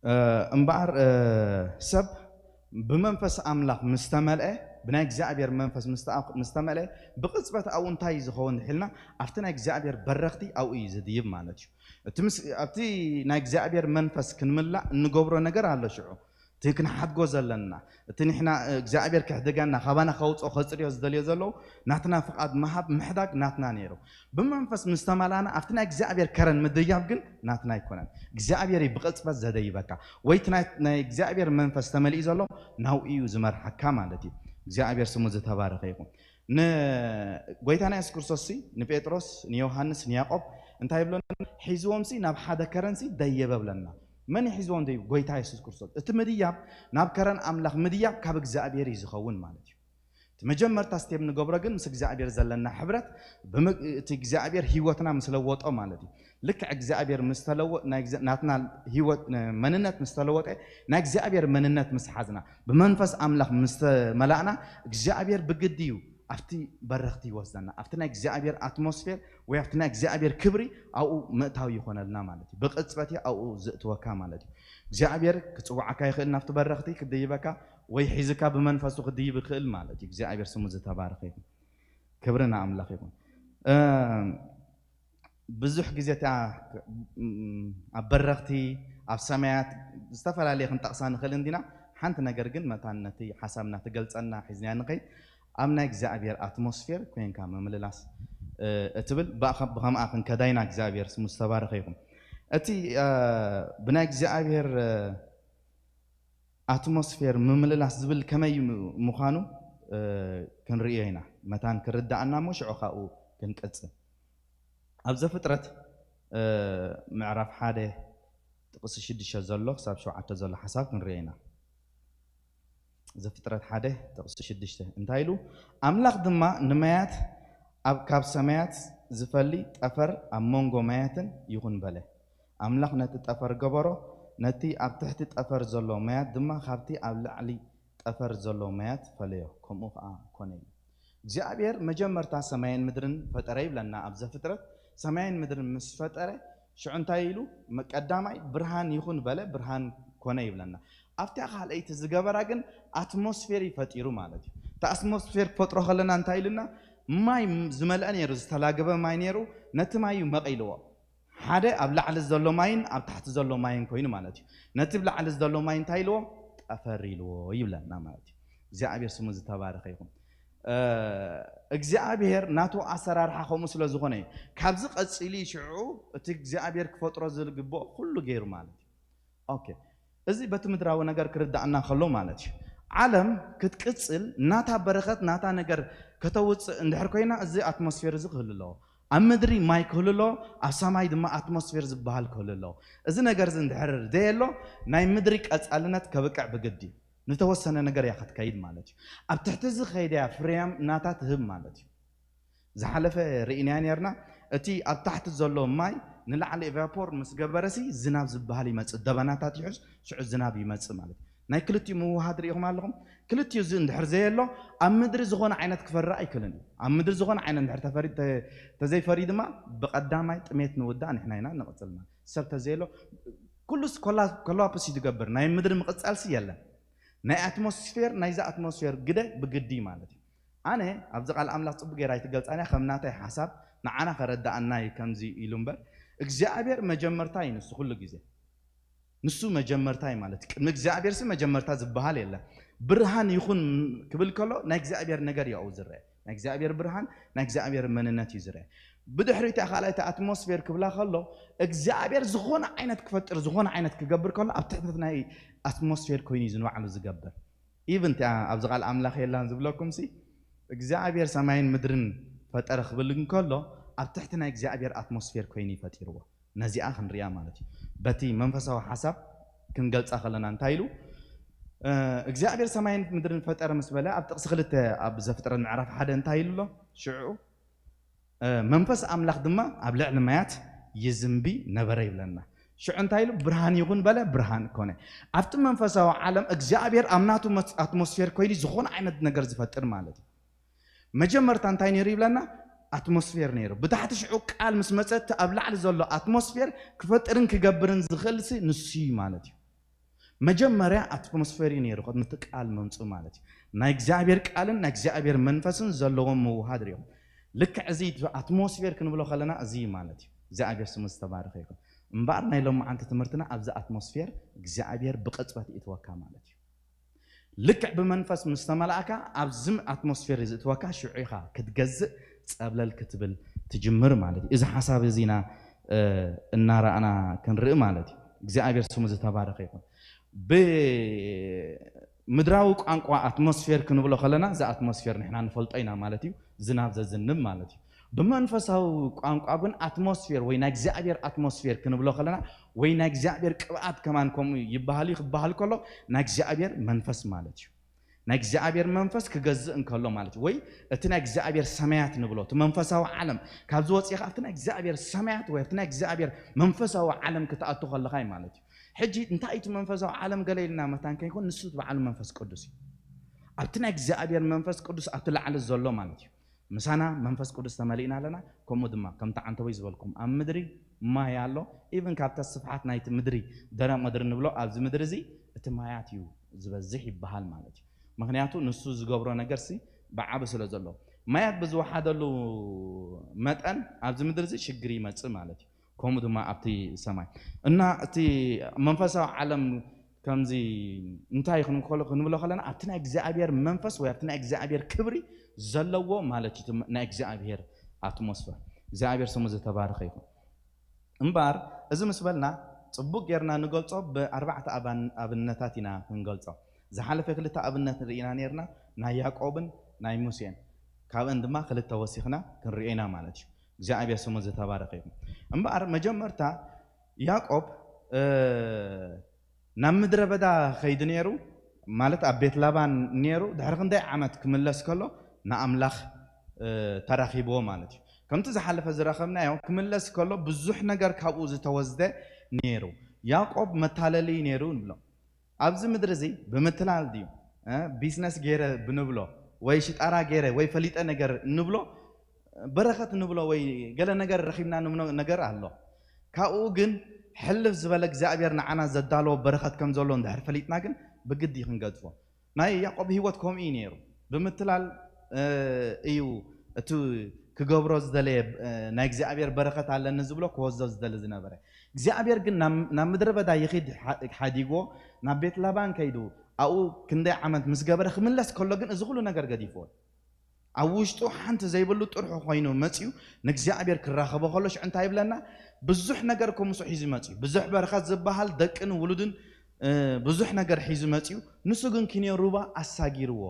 እ፣ እምበኣር፣ እ፣ ሰብ ብመንፈስ ኣምላኽ ምስ ተመልአ፣ ብናይ እግዚኣብሔር መንፈስ ምስ ተኣ-፣ ምስ ተመልአ፣ ብቕጽበት ኣብኡ እንታይ እዩ ዝኸውን ኢልና ኣብቲ ናይ እግዚኣብሔር በረኽቲ ኣብኡ እዩ ዝድይብ ማለት እዩ። እቲ ምስ-፣ ኣብቲ ናይ እግዚኣብሔር መንፈስ ክንምላእ እንገብሮ ነገር ኣሎ። ሽዑ እቲ ክንሓድጎ ዘለና፣ እቲ ንሕና እግዚኣብሔር ክሕድገና፣ ካባና ከውፅኦ ከፅርዮ ዝደልዮ ዘለዉ ናትና ፍቓድ ምሃብ ምሕዳግ ናትና ነይሩ። ብመንፈስ ምስ ተመላና ኣብቲ ናይ እግዚኣብሔር ከረን ምድያብ ግን ናትና ኣይኮነን። እግዚኣብሔር እዩ ብቕጽበት ዘደይበካ። ወይ እቲ ናይ፣ ናይ እግዚኣብሔር መንፈስ ተመሊኡ ዘሎ ናብኡ እዩ ዝመርሓካ ማለት እዩ። እግዚኣብሔር ስሙ ዝተባረኸ ይኹን። ንጎይታና የሱስ ክርስቶስ ሲ ንጴጥሮስ፣ ንዮሃንስ፣ ንያዕቆብ እንታይ ይብለና? ሒዝዎም ሲ ናብ ሓደ ከረን ሲ ደየበ ብለና። መን እዩ ሒዝዎም ደይቡ? ጎይታ የሱስ ክርስቶስ። እቲ ምድያብ፣ ናብ ከረን ኣምላኽ ምድያብ ካብ እግዚኣብሔር እዩ ዝኸውን ማለት እዩ። እቲ መጀመርታ ስቴፕ ንገብሮ ግን ምስ እግዚኣብሔር ዘለና ሕብረት፣ ብም-፣ እቲ እግዚኣብሔር ህይወትና ምስ ለወጦ ማለት እዩ። ልክዕ እግዚኣብሔር ምስ ተለወ-፣ ናይ ግዜ-፣ ናትና ህይወት፣ መንነት ምስ ተለወጠ፣ ናይ እግዚኣብሔር መንነት ምስ ሓዝና፣ ብመንፈስ ኣምላኽ ምስ ተመላእና፣ እግዚኣብሔር ብግዲ እዩ ኣብቲ በረኽቲ ይወስደና። ኣብቲ ናይ እግዚኣብሔር ኣትሞስፌር ወይ ኣብቲ ናይ እግዚኣብሔር ክብሪ ኣብኡ ምእታው ይኾነልና ማለት እዩ። ብቕጽበት እዩ ኣብኡ ዝእትወካ ማለት እዩ። እግዚኣብሔር ክጽውዓካ ይኽእል ናብቲ በረኽቲ ክድይበካ ወይ ሒዝካ ብመንፈሱ ክድይብ ይኽእል ማለት እዩ። እግዚኣብሔር ስሙ ዝተባረኸ ይኹን። ክብሪ ንኣምላኽ ይኹን። እም፣ ብዙሕ ግዜ እታ፣ እም፣ ኣብ በረኽቲ፣ ኣብ ሰማያት ዝተፈላለየ ክንጠቕሳ ንኽእል እንዲና። ሓንቲ ነገር ግን መታን ነቲ ሓሳብና ትገልጸልና ሒዝናያ ንኸይድ፣ ኣብ ናይ እግዚኣብሔር ኣትሞስፌር ኮይንካ ምምልላስ፣ እ፣ እትብል ብኣኸ-፣ ብኸምኣ ክንከዳይና እግዚኣብሔር ስሙ ዝተባረኸ ይኹን። እቲ፣ እ፣ ብናይ እግዚኣብሔር፣ እ፣ ኣትሞስፌር ምምልላስ ዝብል ከመይ ም-፣ ምዃኑ፣ እ፣ ክንርእዮ ኢና። መታን ክርድኣና እሞ ሽዑ ካብኡ ክንቅጽል። ኣብ ዘፍጥረት፣ እ፣ ምዕራፍ ሓደ ጥቕሲ ሽዱሽተ ዘሎ ክሳብ ሸውዓተ ዘሎ ሓሳብ ክንርእዮ ኢና። ዘፍጥረት ሓደ ጥቕሲ ሽዱሽተ እንታይ ኢሉ? ኣምላኽ ድማ ንማያት ኣብ፣ ካብ ሰማያት ዝፈሊ ጠፈር ኣብ መንጎ ማያትን ይኹን በለ። ኣምላኽ ነቲ ጠፈር ገበሮ፣ ነቲ ኣብ ትሕቲ ጠፈር ዘሎ ማያት ድማ ካብቲ ኣብ ላዕሊ ጠፈር ዘሎ ማያት ፈለዮ፣ ከምኡ ኸዓ ኮነ ኢሉ። እግዚኣብሔር መጀመርታ ሰማይን ምድርን ፈጠረ ይብለና ኣብ ዘፍጥረት። ሰማይን ምድርን ምስ ፈጠረ ሽዑ እንታይ ኢሉ? መ-፣ ቀዳማይ ብርሃን ይኹን በለ፣ ብርሃን ኮነ ይብለና። ኣብታ ካልኣይቲ ዝገበራ ግን ኣትሞስፌር እዩ ፈጢሩ ማለት እዩ። እቲ ኣትሞስፌር ክፈጥሮ ከለና እንታይ ኢሉና? ማይ ዝመልአ ነይሩ፣ ዝተላገበ ማይ ነይሩ፣ ነቲ ማይ እዩ መቒልዎ። ሓደ ኣብ ላዕሊ ዘሎ ማይን ኣብ ታሕቲ ዘሎ ማይን ኮይኑ ማለት እዩ። ነቲ ኣብ ላዕሊ ዘሎ ማይ እንታይ ኢልዎ? ጠፈር ኢልዎ ይብለና ማለት እዩ። እግዚኣብሔር ስሙ ዝተባረኸ ይኹን። እ፣ እግዚኣብሔር ናቱ ኣሰራርሓ ከምኡ ስለ ዝኾነ እዩ። ካብዚ ቀጺሉ ሽዑ እቲ እግዚኣብሔር ክፈጥሮ ዝግብኦ ኩሉ ገይሩ ማለት እዩ። ኦኬ፣ እዚ በቲ ምድራዊ ነገር ክርዳእና ከሎ ማለት እዩ። ዓለም ክትቅጽል ናታ በረኸት ናታ ነገር ከተውፅእ እንድሕር ኮይና እዚ ኣትሞስፌር እዚ ክህሉ ኣለዎ። ኣብ ምድሪ ማይ ክህሉ ኣለዎ፣ ኣብ ሰማይ ድማ ኣትሞስፌር ዝበሃል ክህሉ ኣለዎ። እዚ ነገር እዚ እንድሕር ዘየሎ ናይ ምድሪ ቀጻልነት ከብቅዕ ብግዲ እዩ። ንተወሰነ ነገር እያ ክትከይድ ማለት እዩ። ኣብ ትሕቲ እዚ ከይዳ እያ ፍሬያም ናታ ትህብ ማለት እዩ። ዝሓለፈ ርኢናያ ነርና። እቲ ኣብ ታሕቲ ዘሎ ማይ ንላዕሊ ኤቫፖር ምስ ገበረሲ ዝናብ ዝበሃል ይመጽእ። ደበናታት ይሕዝ፣ ሽዑ ዝናብ ይመጽእ ማለት እዩ። ናይ ክልቲኡ ምውሃድ ርኢኹም ኣለኹም። ክልቲኡ እዚ እንድሕር ዘየሎ ኣብ ምድሪ ዝኾነ ዓይነት ክፈሪ ኣይክእልን እዩ። ኣብ ምድሪ ዝኾነ ዓይነት እንድሕር ተፈሪ ተ- ተዘይፈሪ ድማ ብቐዳማይ ጥሜት ንውዳእ ንሕና ኢና ንቕጽል ማለት ሰብ ተዘየሎ ኩሉስ ኮላ- ኮላፕስ እዩ ዝገብር። ናይ ምድሪ ምቕጻልሲ የለን። ናይ ኣትሞስፌር ናይዚ ኣትሞስፌር ግደ ብግዲ ማለት እዩ። ኣነ ኣብዚ ቃል ኣምላኽ ጽቡቅ ገይራ ኣይትገልጻን እያ ከም ናተይ ሓሳብ ንዓና ከረዳኣና እዩ ከምዚ ኢሉ እምበር እግዚኣብሔር መጀመርታ እዩ ንሱ ኩሉ ግዜ ንሱ መጀመርታ እዩ ማለት እዩ። ቅድሚ እግዚኣብሔር ሲ መጀመርታ ዝበሃል የለን። ብርሃን ይኹን ክብል ከሎ ናይ እግዚኣብሔር ነገር እዩ ኣብኡ ዝረአ። ናይ እግዚኣብሔር ብርሃን ናይ እግዚኣብሔር መንነት እዩ ዝረአ። ብድሕሪኡ እቲኣ ካልኣይቲ ኣትሞስፌር ክብላ ከሎ እግዚኣብሔር ዝኾነ ዓይነት ክፈጥር ዝኾነ ዓይነት ክገብር ከሎ ኣብ ትሕቲ ናይ ኣትሞስፌር ኮይኑ እዩ ንባዕሉ ዝገብር። ኢቭን እቲኣ ኣብዚ ቃል ኣምላኽ የላን ዝብለኩም ሲ እግዚኣብሔር ሰማይን ምድርን ፈጠረ ክብል እንከሎ ኣብ ትሕቲ ናይ እግዚኣብሔር ኣትሞስፌር ኮይኑ ይፈጢርዎ። ነዚኣ ክንሪኣ ማለት እዩ። በቲ መንፈሳዊ ሓሳብ ክንገልጻ ከለና እንታይ ኢሉ እግዚኣብሔር ሰማይን ምድርን ፈጠረ ምስ በለ ኣብ ጥቕሲ ክልተ ኣብ ዘፍጥረት ምዕራፍ ሓደ እንታይ ኢሉ ኣሎ? ሽዑ መንፈስ ኣምላኽ ድማ ኣብ ልዕሊ ማያት ይዝንቢ ነበረ ይብለና። ሽዑ እንታይ ኢሉ? ብርሃን ይኹን በለ፣ ብርሃን ኮነ። ኣብቲ መንፈሳዊ ዓለም እግዚኣብሔር ኣብ ናቱ ኣትሞስፌር ኮይኑ ዝኾነ ዓይነት ነገር ዝፈጥር ማለት እዩ። መጀመርታ እንታይ ነይሩ ይብለና? ኣትሞስፌር ነይሩ። ብታሕቲ ሽዑ ቃል ምስ መጸ እቲ ኣብ ላዕሊ ዘሎ ኣትሞስፌር ክፈጥርን ክገብርን ዝኽእል ሲ ንሱ እዩ ማለት እዩ። መጀመርያ ኣትሞስፌር እዩ ነይሩ ቅድሚ እቲ ቃል ምምፅኡ ማለት እዩ። ናይ እግዚኣብሔር ቃልን ናይ እግዚኣብሔር መንፈስን ዘለዎም ምውሃድ ሪኦም ልክዕ እዚ ኣትሞስፌር ክንብሎ ከለና እዚ ማለት እዩ። እግዚኣብሔር ስሙ ዝተባረኸ ይኹን። እምበኣር ናይ ሎማዓንቲ ትምህርትና ኣብዚ ኣትሞስፌር እግዚኣብሔር ብቅፅበት ይእትወካ ማለት እዩ። ልክዕ ብመንፈስ ምስ ተመላእካ ኣብዚ ኣትሞስፌር እዚ እትወካ ሽዑ ኢኻ ክትገዝእ ፀብለል ክትብል ትጅምር ማለት እዩ። እዚ ሓሳብ እዚና እናረኣና ክንርኢ ማለት እዩ። እግዚኣብሔር ስሙ ዝተባረኸ ይኹን። ብምድራዊ ቋንቋ ኣትሞስፌር ክንብሎ ከለና እዚ ኣትሞስፌር ንሕና ንፈልጦ ኢና ማለት እዩ። ዝናብ ዘዝንብ ማለት እዩ። ብመንፈሳዊ ቋንቋ ግን ኣትሞስፌር ወይ ናይ እግዚኣብሔር ኣትሞስፌር ክንብሎ ከለና ወይ ናይ እግዚኣብሔር ቅብኣት ከማን ከምኡ ይበሃል እዩ። ክበሃል ከሎ ናይ እግዚኣብሔር መንፈስ ማለት እዩ። ናይ እግዚኣብሔር መንፈስ ክገዝእ እንከሎ ማለት እዩ። ወይ እቲ ናይ እግዚኣብሔር ሰማያት ንብሎ እቲ መንፈሳዊ ዓለም ካብዚ ወፂእኻ ኣብቲ ናይ እግዚኣብሔር ሰማያት ወይ ኣብቲ ናይ እግዚኣብሔር መንፈሳዊ ዓለም ክትኣቱ ከለኻ እዩ ማለት እዩ። ሕጂ እንታይ እቲ መንፈሳዊ ዓለም ገለ ኢልና መታን ከይኮን ንሱ እቲ በዓሉ መንፈስ ቅዱስ እዩ። ኣብቲ ናይ እግዚኣብሔር መንፈስ ቅዱስ ኣብቲ ላዕሊ ዘሎ ማለት እዩ። ምሳና መንፈስ ቅዱስ ተመሊእና ኣለና። ከምኡ ድማ ከምቲ ዓንተቦይ ዝበልኩም ኣብ ምድሪ ማይ ኣሎ። ኢቭን ካብታ ስፍሓት ናይቲ ምድሪ ደረቕ ምድሪ ንብሎ ኣብዚ ምድሪ እዚ እቲ ማያት እዩ ዝበዝሕ ይበሃል ማለት እዩ። ምክንያቱ ንሱ ዝገብሮ ነገር ሲ ብዓቢ ስለ ዘሎ ማያት ብዝወሓደሉ መጠን ኣብዚ ምድሪ እዚ ሽግር ይመፅእ ማለት እዩ። ከምኡ ድማ ኣብቲ ሰማይ እና እቲ መንፈሳዊ ዓለም ከምዚ እንታይ ክንብሎ ከለና ኣብቲ ናይ እግዚኣብሔር መንፈስ ወይ ኣብቲ ናይ እግዚኣብሔር ክብሪ ዘለዎ ማለት እዩ። ናይ እግዚኣብሔር ኣትሞስፈር እግዚኣብሔር ስሙ ዝተባረኸ ይኹን። እምበኣር እዚ ምስ በልና ፅቡቅ ጌርና ንገልፆ ብኣርባዕተ ኣብነታት ኢና ክንገልፆ። ዝሓለፈ ክልተ ኣብነት ንርኢና ኔርና ናይ ያዕቆብን ናይ ሙሴን ካብአን ድማ ክልተ ወሲኽና ክንሪኦ ኢና ማለት እዩ። እግዚኣብሔር ስሙ ዝተባረኸ ይኹን። እምበኣር መጀመርታ ያዕቆብ ናብ ምድረ በዳ ከይዱ ነይሩ ማለት ኣብ ቤት ላባን ነይሩ። ድሕሪ ክንደይ ዓመት ክምለስ ከሎ ንኣምላኽ ተራኺብዎ ማለት እዩ። ከምቲ ዝሓለፈ ዝረኸብናዮ ክምለስ ከሎ ብዙሕ ነገር ካብኡ ዝተወስደ ነይሩ። ያዕቆብ መታለሊ ነይሩ ንብሎ። ኣብዚ ምድሪ እዚ ብምትላል ድዩ ቢዝነስ ገይረ ብንብሎ ወይ ሽጣራ ገይረ ወይ ፈሊጠ ነገር እንብሎ በረኸት ንብሎ ወይ ገለ ነገር ረኺብና ንብሎ ነገር ኣሎ። ካብኡ ግን ሕልፍ ዝበለ እግዚኣብሔር ንዓና ዘዳለዎ በረኸት ከም ዘሎ እንድሕር ፈሊጥና ግን ብግዲ ክንገድፎ። ናይ ያዕቆብ ህይወት ከምኡ እዩ ነይሩ። ብምትላል እዩ እቲ ክገብሮ ዝደለየ ናይ እግዚኣብሔር በረኸት ኣለኒ ዝብሎ ክወስዶ ዝደሊ ዝነበረ። እግዚኣብሔር ግን ናብ ምድረ በዳ ይኺድ ሓዲግዎ ናብ ቤት ላባን ከይዱ ኣብኡ ክንደይ ዓመት ምስ ገበረ ክምለስ ከሎ ግን እዚ ኩሉ ነገር ገዲፍዎ። ኣብ ውሽጡ ሓንቲ ዘይብሉ ጥርሑ ኮይኑ መፅዩ ንእግዚኣብሔር ክራኸቦ ከሎ ሽዑ እንታይ ይብለና? ብዙሕ ነገር እኮ ምስኡ ሒዙ መፅዩ። ብዙሕ በረኸት ዝበሃል ደቅን ውሉድን ብዙሕ ነገር ሒዙ መፅዩ። ንሱ ግን ኪንዮ ሩባ ኣሳጊርዎ፣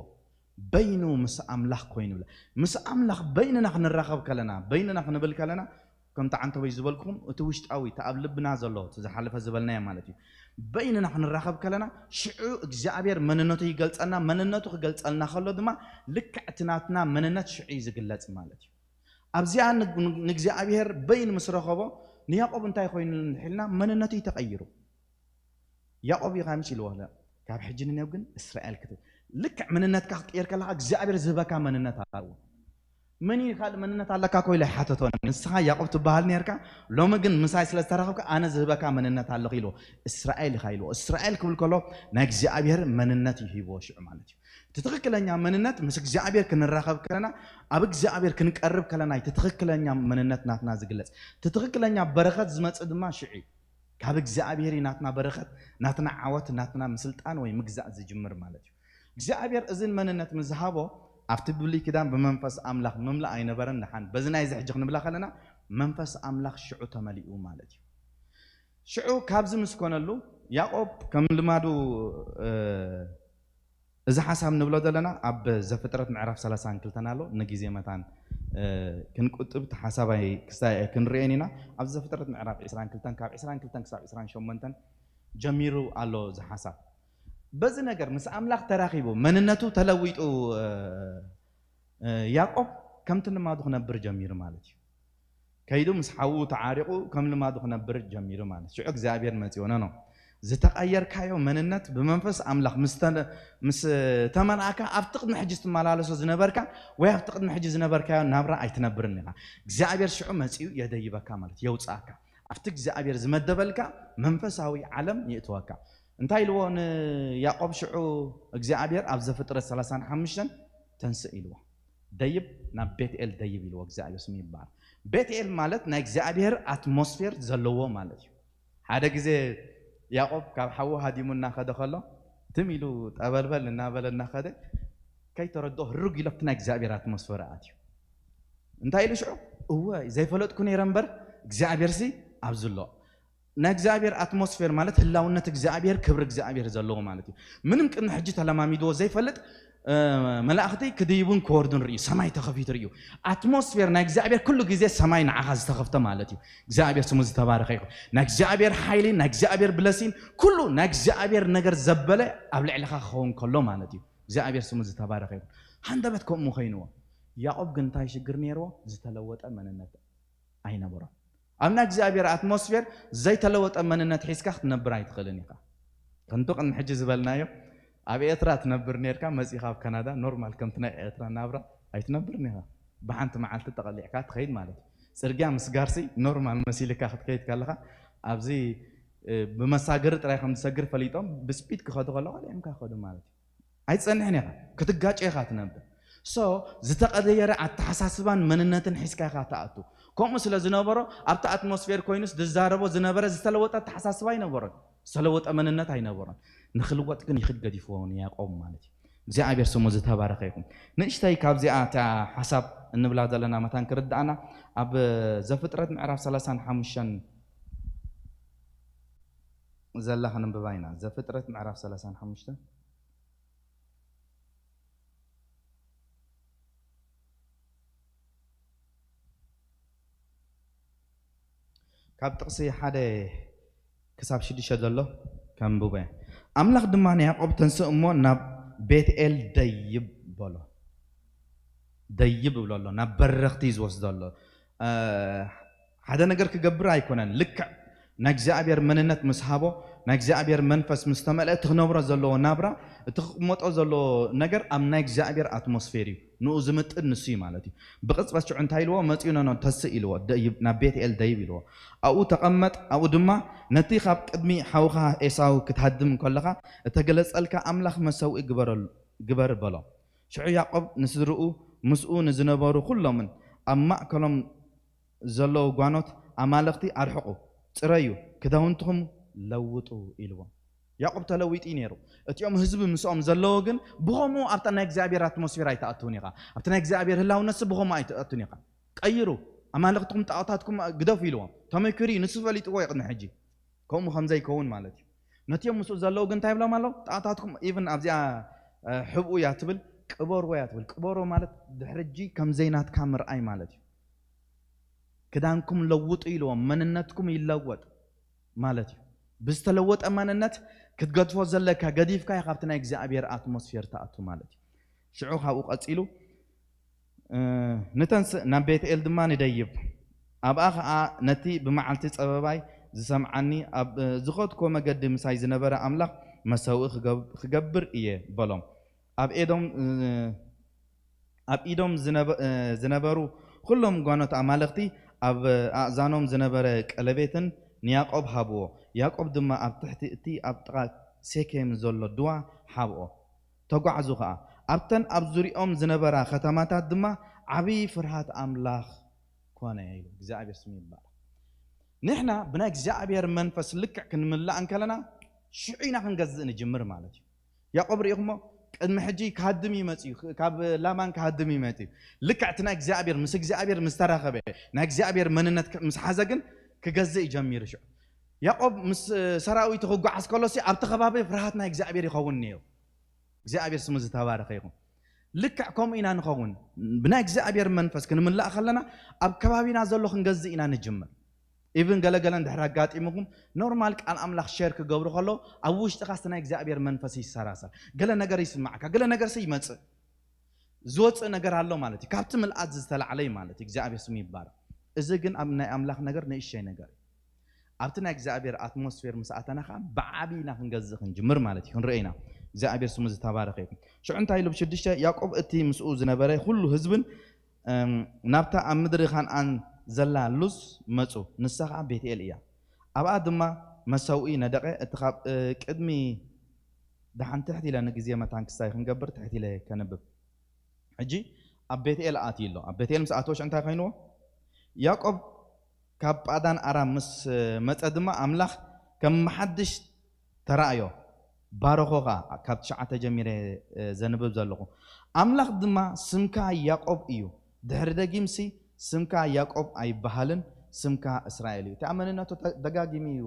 በይኑ ምስ ኣምላኽ ኮይኑ ብለ። ምስ ኣምላኽ በይንና ክንራኸብ ከለና፣ በይንና ክንብል ከለና፣ ከምቲ ዓንተቦይ ዝበልኩኹም፣ እቲ ውሽጣዊ፣ እቲ ኣብ ልብና ዘሎ፣ እቲ ዝሓለፈ ዝበልናዮ ማለት እዩ። በይንና ክንራኸብ ከለና ሽዑ እግዚኣብሔር መንነቱ ይገልጸልና። መንነቱ ክገልጸልና ከሎ ድማ ልክዕ እቲ ናትና መንነት ሽዑ እዩ ዝግለጽ ማለት እዩ። ኣብዚኣ ንግ- ንእግዚኣብሔር በይን ምስ ረኸቦ፣ ንያዕቆብ እንታይ ኮይኑ እንድሕልና መንነቱ እዩ ተቐይሩ። ያዕቆብ እዩ ካምሽ ኢልዎ፣ ካብ ሕጂ ንኔው ግን እስራኤል ክትብል። ልክዕ መንነትካ ክትቅየር ከለካ እግዚኣብሔር ዝህበካ መንነት ኣለዎ። ምን ካልእ መንነት ኣለካ ኮይለ ሓተቶ። ንስኻ ያዕቆብ ትበሃል ነርካ፣ ሎሚ ግን ምሳይ ስለ ዝተረኸብካ ኣነ ዝህበካ መንነት ኣለኽ ኢልዎ። እስራኤል ኢኻ ኢልዎ። እስራኤል ክብል ከሎ ናይ እግዚኣብሔር መንነት እዩ ሂብዎ ሽዑ ማለት እዩ። እቲ ትኽክለኛ መንነት ምስ እግዚኣብሔር ክንራኸብ ከለና፣ ኣብ እግዚኣብሔር ክንቀርብ ከለና እቲ ትኽክለኛ መንነት ናትና ዝግለጽ። እቲ ትኽክለኛ በረኸት ዝመጽእ ድማ ሽዑ እዩ። ካብ እግዚኣብሔር እዩ ናትና በረኸት፣ ናትና ዓወት፣ ናትና ምስልጣን ወይ ምግዛእ ዝጅምር ማለት እዩ። እግዚኣብሔር እዝን መንነት ምዝሃቦ ኣብቲ ብሉይ ኪዳን ብመንፈስ ኣምላኽ ምምላእ ኣይነበረን። ንሓን በዚ ናይ ዝሕጂ ክንብላ ከለና መንፈስ ኣምላኽ ሽዑ ተመሊኡ ማለት እዩ። ሽዑ ካብዚ ምስ ኮነሉ ያዕቆብ ከም ልማዱ እዚ ሓሳብ ንብሎ ዘለና ኣብ ዘፍጥረት ምዕራፍ ሰላሳን ክልተን ኣሎ። ንግዜ መታን ክንቁጥብ እቲ ሓሳብ ክስታይ ክንርእየን ኢና። ኣብ ዘፍጥረት ምዕራፍ ዕስራን ክልተን ካብ ዕስራን ክልተን ክሳብ ዕስራን ሸሞንተን ጀሚሩ ኣሎ እዚ ሓሳብ። በዚ ነገር ምስ ኣምላኽ ተራኺቡ መንነቱ ተለዊጡ ያዕቆብ ከምቲ ልማዱ ክነብር ጀሚሩ ማለት እዩ። ከይዱ ምስ ሓዉ ተዓሪቑ ከም ልማዱ ክነብር ጀሚሩ ማለት ሽዑ እግዚኣብሔር መፂኡ ነኖ ዝተቐየርካዮ መንነት ብመንፈስ ኣምላኽ ምስ ተመልኣካ ኣብቲ ቅድሚ ሕጂ ትመላለሶ ዝነበርካ ወይ ኣብቲ ቅድሚ ሕጂ ዝነበርካዮ ናብራ ኣይትነብርን ኢኻ። እግዚኣብሔር ሽዑ መፂኡ የደይበካ ማለት የውፅኣካ ኣብቲ እግዚኣብሔር ዝመደበልካ መንፈሳዊ ዓለም የእትወካ። እንታይ ኢልዎ ንያዕቆብ ሽዑ እግዚኣብሔር ኣብ ዘፍጥረት ሰላሳን ሓሙሽተን ተንስእ ኢልዎ። ደይብ ናብ ቤትኤል ደይብ ኢልዎ እግዚኣብሔር ስሙ ይበሃል። ቤትኤል ማለት ናይ እግዚኣብሔር ኣትሞስፌር ዘለዎ ማለት እዩ። ሓደ ግዜ ያዕቆብ ካብ ሓዉ ሃዲሙ እናኸደ ከሎ ትም ኢሉ ጠበልበል እናበለ እናኸደ ከይተረድኦ ህሩግ ኢሎ ኣብቲ ናይ እግዚኣብሔር ኣትሞስፌር ኣትዩ። እንታይ ኢሉ ሽዑ እወ ዘይፈለጥኩ ነይረ እምበር እግዚኣብሔር ሲ ኣብዚ ኣሎ። ናይ እግዚኣብሔር ኣትሞስፌር ማለት ህላውነት እግዚኣብሔር ክብሪ እግዚኣብሔር ዘለዎ ማለት እዩ። ምንም ቅድሚ ሕጂ ተለማሚድዎ ዘይፈልጥ መላእኽቲ ክድይቡን ክወርዱን ርእዩ ሰማይ ተኸፊቱ ርእዩ። ኣትሞስፌር ናይ እግዚኣብሔር ኩሉ ግዜ ሰማይ ንዓኻ ዝተኸፍተ ማለት እዩ። እግዚኣብሔር ስሙ ዝተባረኸ ይኹን። ናይ እግዚኣብሔር ሓይሊ ናይ እግዚኣብሔር ብለሲን ኩሉ ናይ እግዚኣብሔር ነገር ዘበለ ኣብ ልዕልኻ ክኸውን ከሎ ማለት እዩ። እግዚኣብሔር ስሙ ዝተባረኸ ይኹን። ሃንደበት ከምኡ ኮይንዎ። ያዕቆብ ግን እንታይ ሽግር ነይርዎ? ዝተለወጠ መንነት ኣይነበሮን። ኣብ ናይ እግዚኣብሔር ኣትሞስፌር ዘይተለወጠ መንነት ሒዝካ ክትነብር ኣይትኽእልን ኢኻ። ከምቲ ቅድሚ ሕጂ ዝበልናዮ ኣብ ኤርትራ ትነብር ነርካ መፂኻ ኣብ ካናዳ ኖርማል ከምቲ ናይ ኤርትራ ናብራ ኣይትነብርን ኢኻ። ብሓንቲ መዓልቲ ተቐሊዕካ ትኸይድ ማለት እዩ። ፅርግያ ምስጋርሲ ኖርማል መሲልካ ክትከይድ ከለኻ ኣብዚ ብመሳገሪ ጥራይ ከም ዝሰግር ፈሊጦም ብስፒድ ክኸዱ ከለዉ ቀሊዕምካ ክኸዱ ማለት እዩ። ኣይትጸንሕን ኢኻ ክትጋጨ ኢኻ ትነብር። ሶ ዝተቐየረ ኣተሓሳስባን መንነትን ሒዝካ ኢኻ ትኣቱ። ከምኡ ስለ ዝነበሮ ኣብቲ ኣትሞስፌር ኮይኑስ ዝዛረቦ ዝነበረ ዝተለወጠ ኣተሓሳስባ ኣይነበሮን፣ ዝተለወጠ መንነት ኣይነበሮን። ንክልወጥ ግን ይኽድ ገዲፍዎ ንያዕቆብ ማለት እዩ። እግዚኣብሔር ስሙ ዝተባረኸ ይኹን። ንእሽተይ ካብዚኣ እታ ሓሳብ እንብላ ዘለና መታን ክርድኣና ኣብ ዘፍጥረት ምዕራፍ ሰላሳን ሓሙሽተን ዘላ ክንብባ ኢና። ዘፍጥረት ምዕራፍ ሰላሳን ሓሙሽተን ካብ ጥቕሲ ሓደ ክሳብ ሽዱሽተ ዘሎ ከንብቦ እየ። ኣምላኽ ድማ ንያዕቆብ ተንስእ እሞ ናብ ቤትኤል ደይብ በሎ። ደይብ ይብሎ ኣሎ፣ ናብ በረኽቲ እዩ ዝወስዶ ኣሎ። ሓደ ነገር ክገብር ኣይኮነን። ልክዕ ናይ እግዚኣብሔር መንነት ምስ ሃቦ፣ ናይ እግዚኣብሔር መንፈስ ምስ ተመልአ፣ እቲ ክነብሮ ዘለዎ ናብራ፣ እቲ ክቕመጦ ዘለዎ ነገር ኣብ ናይ እግዚኣብሔር ኣትሞስፌር እዩ። ንኡ ዝምጥን ንሱ እዩ ማለት እዩ። ብቕጽበት ሽዑ እንታይ ኢልዎ? መጺኡ ነኖ ተስእ ኢልዎ፣ ደይብ፣ ናብ ቤትኤል ደይብ ኢልዎ። ኣብኡ ተቐመጥ፣ ኣብኡ ድማ ነቲ ካብ ቅድሚ ሓውኻ ኤሳው ክትሃድም ከለኻ እተገለጸልካ ኣምላኽ መሰውኢ ግበረሉ፣ ግበር በሎ። ሽዑ ያዕቆብ ንስድርኡ ምስኡ ንዝነበሩ ኩሎምን ኣብ ማእከሎም ዘለዉ ጓኖት ኣማልኽቲ ኣርሕቑ፣ ጽረዩ፣ ክዳውንትኹም ለውጡ ኢልዎም። ያዕቆብ ተለዊጡ እዩ ነይሩ። እቲኦም ህዝቢ ምስኦም ዘለዉ ግን ብኸምኡ ኣብታ ናይ እግዚኣብሔር ኣትሞስፌር ኣይትኣትውን ኢኻ። ኣብቲ ናይ እግዚኣብሔር ህላውነትሲ ብኸምኡ ኣይትኣቱን ኢኻ። ቀይሩ፣ ኣማልኽትኩም ጣዖታትኩም ግደፉ ኢልዎም። ተመኪሩ እዩ፣ ንሱ ፈሊጥዎ እዩ ቅድሚ ሕጂ ከምኡ ከም ዘይከውን ማለት እዩ። ነቲኦም ምስኡ ዘለዉ ግን እንታይ ይብሎም ኣለዉ? ጣታትኩም ኢቭን ኣብዚኣ ሕብኡ እያ ትብል፣ ቅበርዎ እያ ትብል። ቅበሮ ማለት ድሕርጂ ከም ዘይናትካ ምርኣይ ማለት እዩ። ክዳንኩም ለውጡ ኢልዎም፣ መንነትኩም ይለወጥ ማለት እዩ። ብዝተለወጠ መንነት ክትገድፎ ዘለካ ገዲፍካ ካብቲ ናይ እግዚኣብሔር ኣትሞስፌር ትኣቱ ማለት እዩ። ሽዑ ካብኡ ቀጺሉ ንተንስእ ናብ ቤትኤል ድማ ንደይብ፣ ኣብኣ ኸዓ ነቲ ብመዓልቲ ጸበባይ ዝሰምዓኒ ኣብ ዝኸድኮ መገዲ ምሳይ ዝነበረ ኣምላኽ መሰውኢ ክገብር እየ በሎም። ኣብ ኤዶም ኣብ ኢዶም ዝነበሩ ኩሎም ጓኖት ኣማልኽቲ ኣብ ኣእዛኖም ዝነበረ ቀለቤትን ንያቆብ ሃብዎ። ያቆብ ድማ ኣብ ትሕቲ እቲ ኣብ ጥቓ ሴኬም ዘሎ ድዋ ሓብኦ። ተጓዕዙ ኸኣ ኣብተን ኣብ ዙሪኦም ዝነበራ ኸተማታት ድማ ዓብዪ ፍርሃት ኣምላኽ ኮነ ኢሉ እግዚኣብሔር ስሙ ይባረክ። ንሕና ብናይ እግዚኣብሔር መንፈስ ልክዕ ክንምላእ እንከለና ሽዑ ኢና ክንገዝእ ንጅምር ማለት እዩ። ያዕቆብ ርኢኹሞ ቅድሚ ሕጂ ክሃድም እዩ መፅዩ፣ ካብ ላባን ክሃድም እዩ መፅዩ። ልክዕ እቲ ናይ እግዚኣብሔር ምስ እግዚኣብሔር ምስ ተራኸበ ናይ እግዚኣብሔር መንነት ምስ ሓዘ ግን ክገዝእ እዩ ጀሚሩ። ሽዑ ያዕቆብ ምስ ሰራዊቱ ክጓዓዝ ከሎሲ ኣብቲ ከባቢ ፍርሃት ናይ እግዚኣብሔር ይኸውን ነይሩ። እግዚኣብሔር ስሙ ዝተባረኸ ይኹን። ልክዕ ከምኡ ኢና ንኸውን። ብናይ እግዚኣብሔር መንፈስ ክንምላእ ከለና ኣብ ከባቢና ዘሎ ክንገዝእ ኢና ንጅምር። ኢቭን ገለገለ እንድሕር ኣጋጢሙኹም ኖርማል ቃል ኣምላኽ ሼር ክገብሩ ከለዉ ኣብ ውሽጥኻ እቲ ናይ እግዚኣብሔር መንፈስ ይሰራሰር። ገለ ነገር ይስማዕካ፣ ገለ ነገርሲ ይመጽእ። ዝወፅእ ነገር ኣሎ ማለት እዩ። ካብቲ ምልኣት ዝተላዕለ እዩ ማለት እዩ። እግዚኣብሔር ስሙ ይባረክ። እዚ ግን ኣብ ናይ ኣምላኽ ነገር ንእሸይ ነገር እዩ። ኣብቲ ናይ እግዚኣብሔር ኣትሞስፌር ምስ ኣተና ከዓ ብዓብይና ክንገዝእ ክንጅምር ማለት እዩ። ክንርኢ ኢና። እግዚኣብሔር ስሙ ዝተባረከ ይኹን። ሽዑ እንታይ ኢሉ ብሽዱሽተ ያዕቆብ እቲ ምስኡ ዝነበረ ኩሉ ህዝብን ናብታ ኣብ ምድሪ ካንኣን ዘላ ሉዝ መጹ። ንሳ ከዓ ቤትኤል እያ። ኣብኣ ድማ መሰውኢ ነደቐ። እቲ ካብ ቅድሚ ደሓን ትሕት ኢለ ንግዜ መታን ክሳይ ክንገብር ትሕት ኢለ ከንብብ። ሕጂ ኣብ ቤትኤል ኣትዩ ኣሎ። ኣብ ቤትኤል ምስ ኣተወ ሽዑ እንታይ ኮይንዎ? ያዕቆብ ካብ ጳዳን ኣራም ምስ መጸ ድማ ኣምላኽ ከም መሓድሽ ተራእዮ፣ ባረኾ ኸኣ። ካብ ትሽዓተ ጀሚረ ዘንብብ ዘለኹ። ኣምላኽ ድማ ስምካ ያዕቆብ እዩ፣ ድሕሪ ደጊምሲ ስምካ ያዕቆብ ኣይበሃልን፣ ስምካ እስራኤል እዩ። እቲ ኣብ መንነቱ ደጋጊሙ እዩ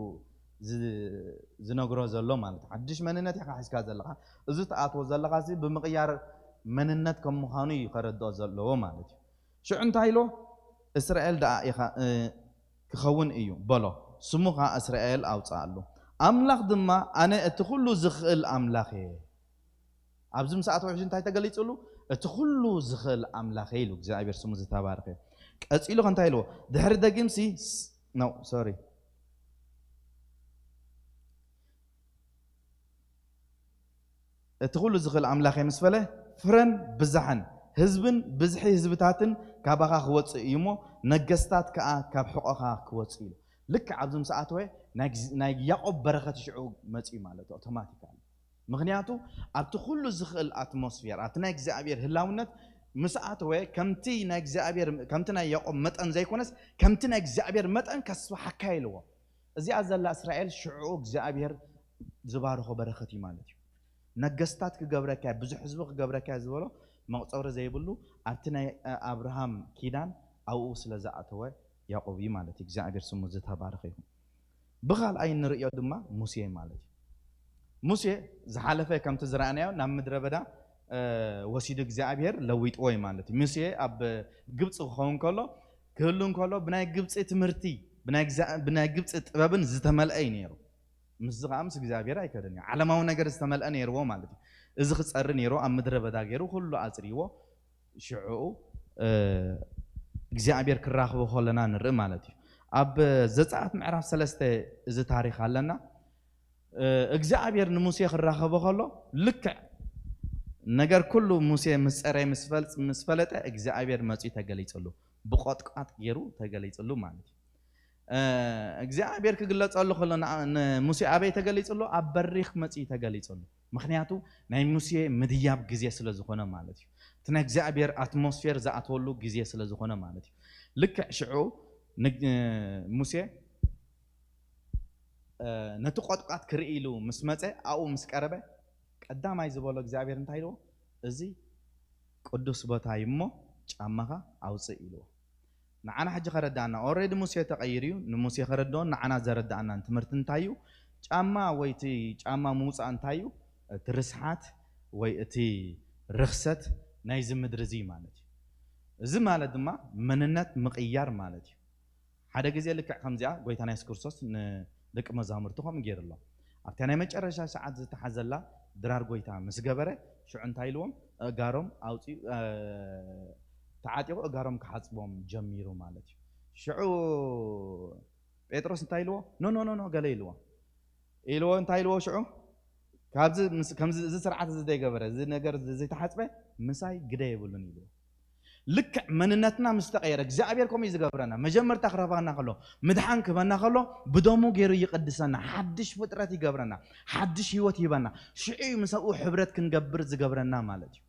ዝነግሮ ዘሎ ማለት እዩ። ሓድሽ መንነት ኢኻ ሒዝካ ዘለኻ። እዚ ትኣትዎ ዘለኻ ሲ ብምቕያር መንነት ከም ምዃኑ እዩ ከረድኦ ዘለዎ ማለት እዩ። ሽዑ እንታይ ኢሎ? እስራኤል ደኣ ኢኻ ክኸውን እዩ በሎ። ስሙ ኸዓ እስራኤል ኣውፅኣሉ። ኣምላኽ ድማ ኣነ እቲ ኩሉ ዝኽእል ኣምላኽ እየ። ኣብዚ ምስ ኣተወ ሕጂ እንታይ ተገሊፅሉ? እቲ ኩሉ ዝኽእል ኣምላኽ ኢሉ እግዚኣብሔር ስሙ ዝተባረኸ። ቀፂሉ ከ እንታይ ኢልዎ? ድሕሪ ደጊምሲ ኖ ሶሪ እቲ ኩሉ ዝኽእል ኣምላኸ ምስ በለ ፍረን ብዛሕን ህዝብን ብዝሒ ህዝብታትን ካባኻ ክወፅእ እዩ እሞ ነገስታት ከዓ ካብ ሕቆኻ ክወፅእ ኢሉ። ልክዕ ኣብዚ ምስ ኣተወ ናይ ያዕቆብ በረኸት ሽዑ መፅኡ ማለት እዩ። ኣውቶማቲካሊ ምኽንያቱ ኣብቲ ኩሉ ዝኽእል ኣትሞስፌር ኣብቲ ናይ እግዚኣብሔር ህላውነት ምስ ኣተወ ከምቲ ናይ እግዚኣብሔር ከምቲ ናይ ያዕቆብ መጠን ዘይኮነስ ከምቲ ናይ እግዚኣብሔር መጠን ከስፍሓካ ኢልዎ። እዚኣ ዘላ እስራኤል ሽዑ እግዚኣብሔር ዝባርኾ በረኸት እዩ ማለት እዩ። ነገስታት ክገብረካ ብዙሕ ህዝቢ ክገብረካ ዝበሎ መቁፀሪ ዘይብሉ ኣብቲ ናይ ኣብርሃም ኪዳን ኣብኡ ስለ ዝኣተወ ያዕቆብ እዩ ማለት እዩ። እግዚኣብሔር ስሙ ዝተባረኸ ይኹን። ብኻልኣይ እንርእዮ ድማ ሙሴ ማለት እዩ። ሙሴ ዝሓለፈ ከምቲ ዝረኣናዮ ናብ ምድረ በዳ ወሲዱ እግዚኣብሔር ለዊጥዎ እዩ ማለት እዩ። ሙሴ ኣብ ግብፂ ክኸውን ከሎ ክህሉ እንከሎ ብናይ ግብፂ ትምህርቲ ብናይ ግብፂ ጥበብን ዝተመልአ እዩ ነይሩ። ምስዚ ከዓ ምስ እግዚኣብሔር ኣይከደን እዩ። ዓለማዊ ነገር ዝተመልአ ነይርዎ ማለት እዩ። እዚ ክፀሪ ነይሩ ኣብ ምድረ በዳ ገይሩ ኩሉ ኣፅሪዎ ሽዑ እግዚኣብሔር ክራኽቦ ከለና ንርኢ ማለት እዩ። ኣብ ዘፀኣት ምዕራፍ ሰለስተ እዚ ታሪክ ኣለና። እግዚኣብሔር ንሙሴ ክራኸቦ ከሎ ልክዕ ነገር ኩሉ ሙሴ ምስ ፀረ ምስ ፈለጠ እግዚኣብሔር መፅኡ ተገሊፅሉ ብቆጥቋጥ ገይሩ ተገሊፅሉ ማለት እዩ። እግዚኣብሔር ክግለፀሉ ከሎ ንሙሴ ኣበይ ተገሊፅሉ? ኣብ በሪኽ መፅኡ ተገሊፅሉ። ምክንያቱ ናይ ሙሴ ምድያብ ግዜ ስለ ዝኾነ ማለት እዩ። እቲ ናይ እግዚኣብሔር ኣትሞስፌር ዝኣተወሉ ግዜ ስለ ዝኾነ ማለት እዩ። ልክዕ ሽዑ ሙሴ ነቲ ቆጥቋጥ ክርኢ ኢሉ ምስ መፀ ኣብኡ ምስ ቀረበ ቀዳማይ ዝበሎ እግዚኣብሔር እንታይ ኢልዎ? እዚ ቅዱስ ቦታ እዩ እሞ ጫማኻ ኣውፅእ ኢልዎ። ንዓና ሕጂ ከረዳእና ኦሬዲ ሙሴ ተቐይሩ እዩ። ንሙሴ ከረድኦን ንዓና ዘረዳእናን ትምህርቲ እንታይ እዩ? ጫማ ወይ እቲ ጫማ ምውፃእ እንታይ እዩ? እቲ ርስሓት ወይ እቲ ርኽሰት ናይዚ ምድሪ እዚ ማለት እዩ። እዚ ማለት ድማ መንነት ምቕያር ማለት እዩ። ሓደ ግዜ ልክዕ ከምዚኣ ጎይታና የሱስ ክርስቶስ ንደቂ መዛሙርቱ ከምኡ ገይሩ ኣሎ። ኣብታ ናይ መጨረሻ ሰዓት ዝተሓዘላ ድራር ጎይታ ምስ ገበረ፣ ሽዑ እንታይ ኢልዎም? ኣእጋሮም ኣውፂኡ፣ እ፣ ተዓጢቑ ኣእጋሮም ክሓፅቦም ጀሚሩ ማለት እዩ። ሽዑ ጴጥሮስ እንታይ ኢልዎ? "ኖ፣ ኖ፣ ኖ፣ ኖ" ገለ ኢልዎ። ኢልዎ እንታይ ኢልዎ ሽዑ? "ካብዚ ምስ-፣ ከምዚ፣ እዚ ስርዓት እዚ ዘይገበረ፣ እዚ ነገር እዚ ዘይተሓፅበ ምሳይ ግደ የብሉን" ኢልዎ። ልክዕ መንነትና ምስ ተቐየረ፣ እግዚኣብሔር ከምኡ እዩ ዝገብረና። መጀመርታ ክረኽበና ከሎ፣ ምድሓን ክህበና ከሎ፣ ብደሙ ገይሩ ይቕድሰና፣ ሓድሽ ፍጥረት ይገብረና፣ ሓድሽ ህይወት ይህበና። ሽዑ እዩ ምሳኡ ሕብረት ክንገብር ዝገብረና ማለት እዩ።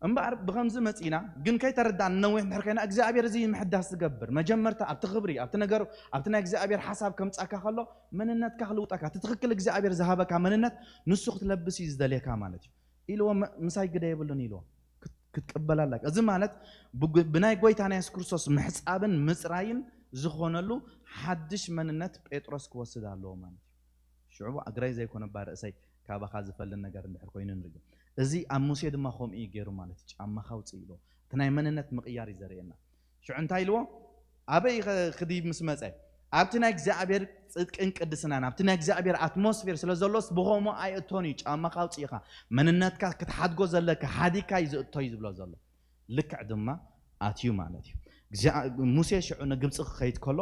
እምበኣር ብኸምዚ መጺና ግን ከይተረዳእና ነዊሕ እንድሕር ኮይና እግዚኣብሔር እዚ ምሕዳስ ዝገብር። መጀመርታ ኣብቲ ክብሪ፣ ኣብቲ ነገር፣ ኣብቲ ናይ እግዚኣብሔር ሓሳብ ከምጻካ ከሎ መንነትካ ክልውጠካ፣ እቲ ትኽክል እግዚኣብሔር ዝሃበካ መንነት ንሱ ክትለብስ እዩ ዝደልየካ ማለት እዩ። ኢልዎ መ-፣ ምሳይ ግደ የብሉን ኢልዎ። ክት-፣ ክትቅበላ ኣለካ። እዚ ማለት ብጉ-፣ ብናይ ጎይታና የሱስ ክርስቶስ ምሕጻብን ምጽራይን ዝኾነሉ ሓድሽ መንነት ጴጥሮስ ክወስድ ኣለዎ ማለት እዩ። ሽዑ እግረይ ዘይኮነ እባ ርእሰይ ካባኻ ዝፈሊ ነገር እንድሕር ኮይኑ ንርኢ። እዚ ኣብ ሙሴ ድማ ከምኡ እዩ ገይሩ ማለት እዩ። ጫማኻ ኣውፅእ ኢልዎ። እቲ ናይ መንነት ምቕያር እዩ ዘርእየና። ሽዑ እንታይ ኢልዎ? ኣበይ ኸ-፣ ክዲ ምስ መፀ? ኣብቲ ናይ እግዚኣብሔር ጽድቅን ቅድስናን፣ ኣብቲ ናይ እግዚኣብሔር ኣትሞስፌር ስለ ዘሎስ ብኸምኡ ኣይእቶን እዩ። ጫማኻ ኣውፅእኻ መንነትካ ክትሓድጎ ዘለካ ሓዲካ እዩ ዝእቶ እዩ ዝብሎ ዘሎ። ልክዕ ድማ ኣትዩ ማለት እዩ። እግዚኣብ-፣ ሙሴ ሽዑ ንግብፂ ክኸይድ ከሎ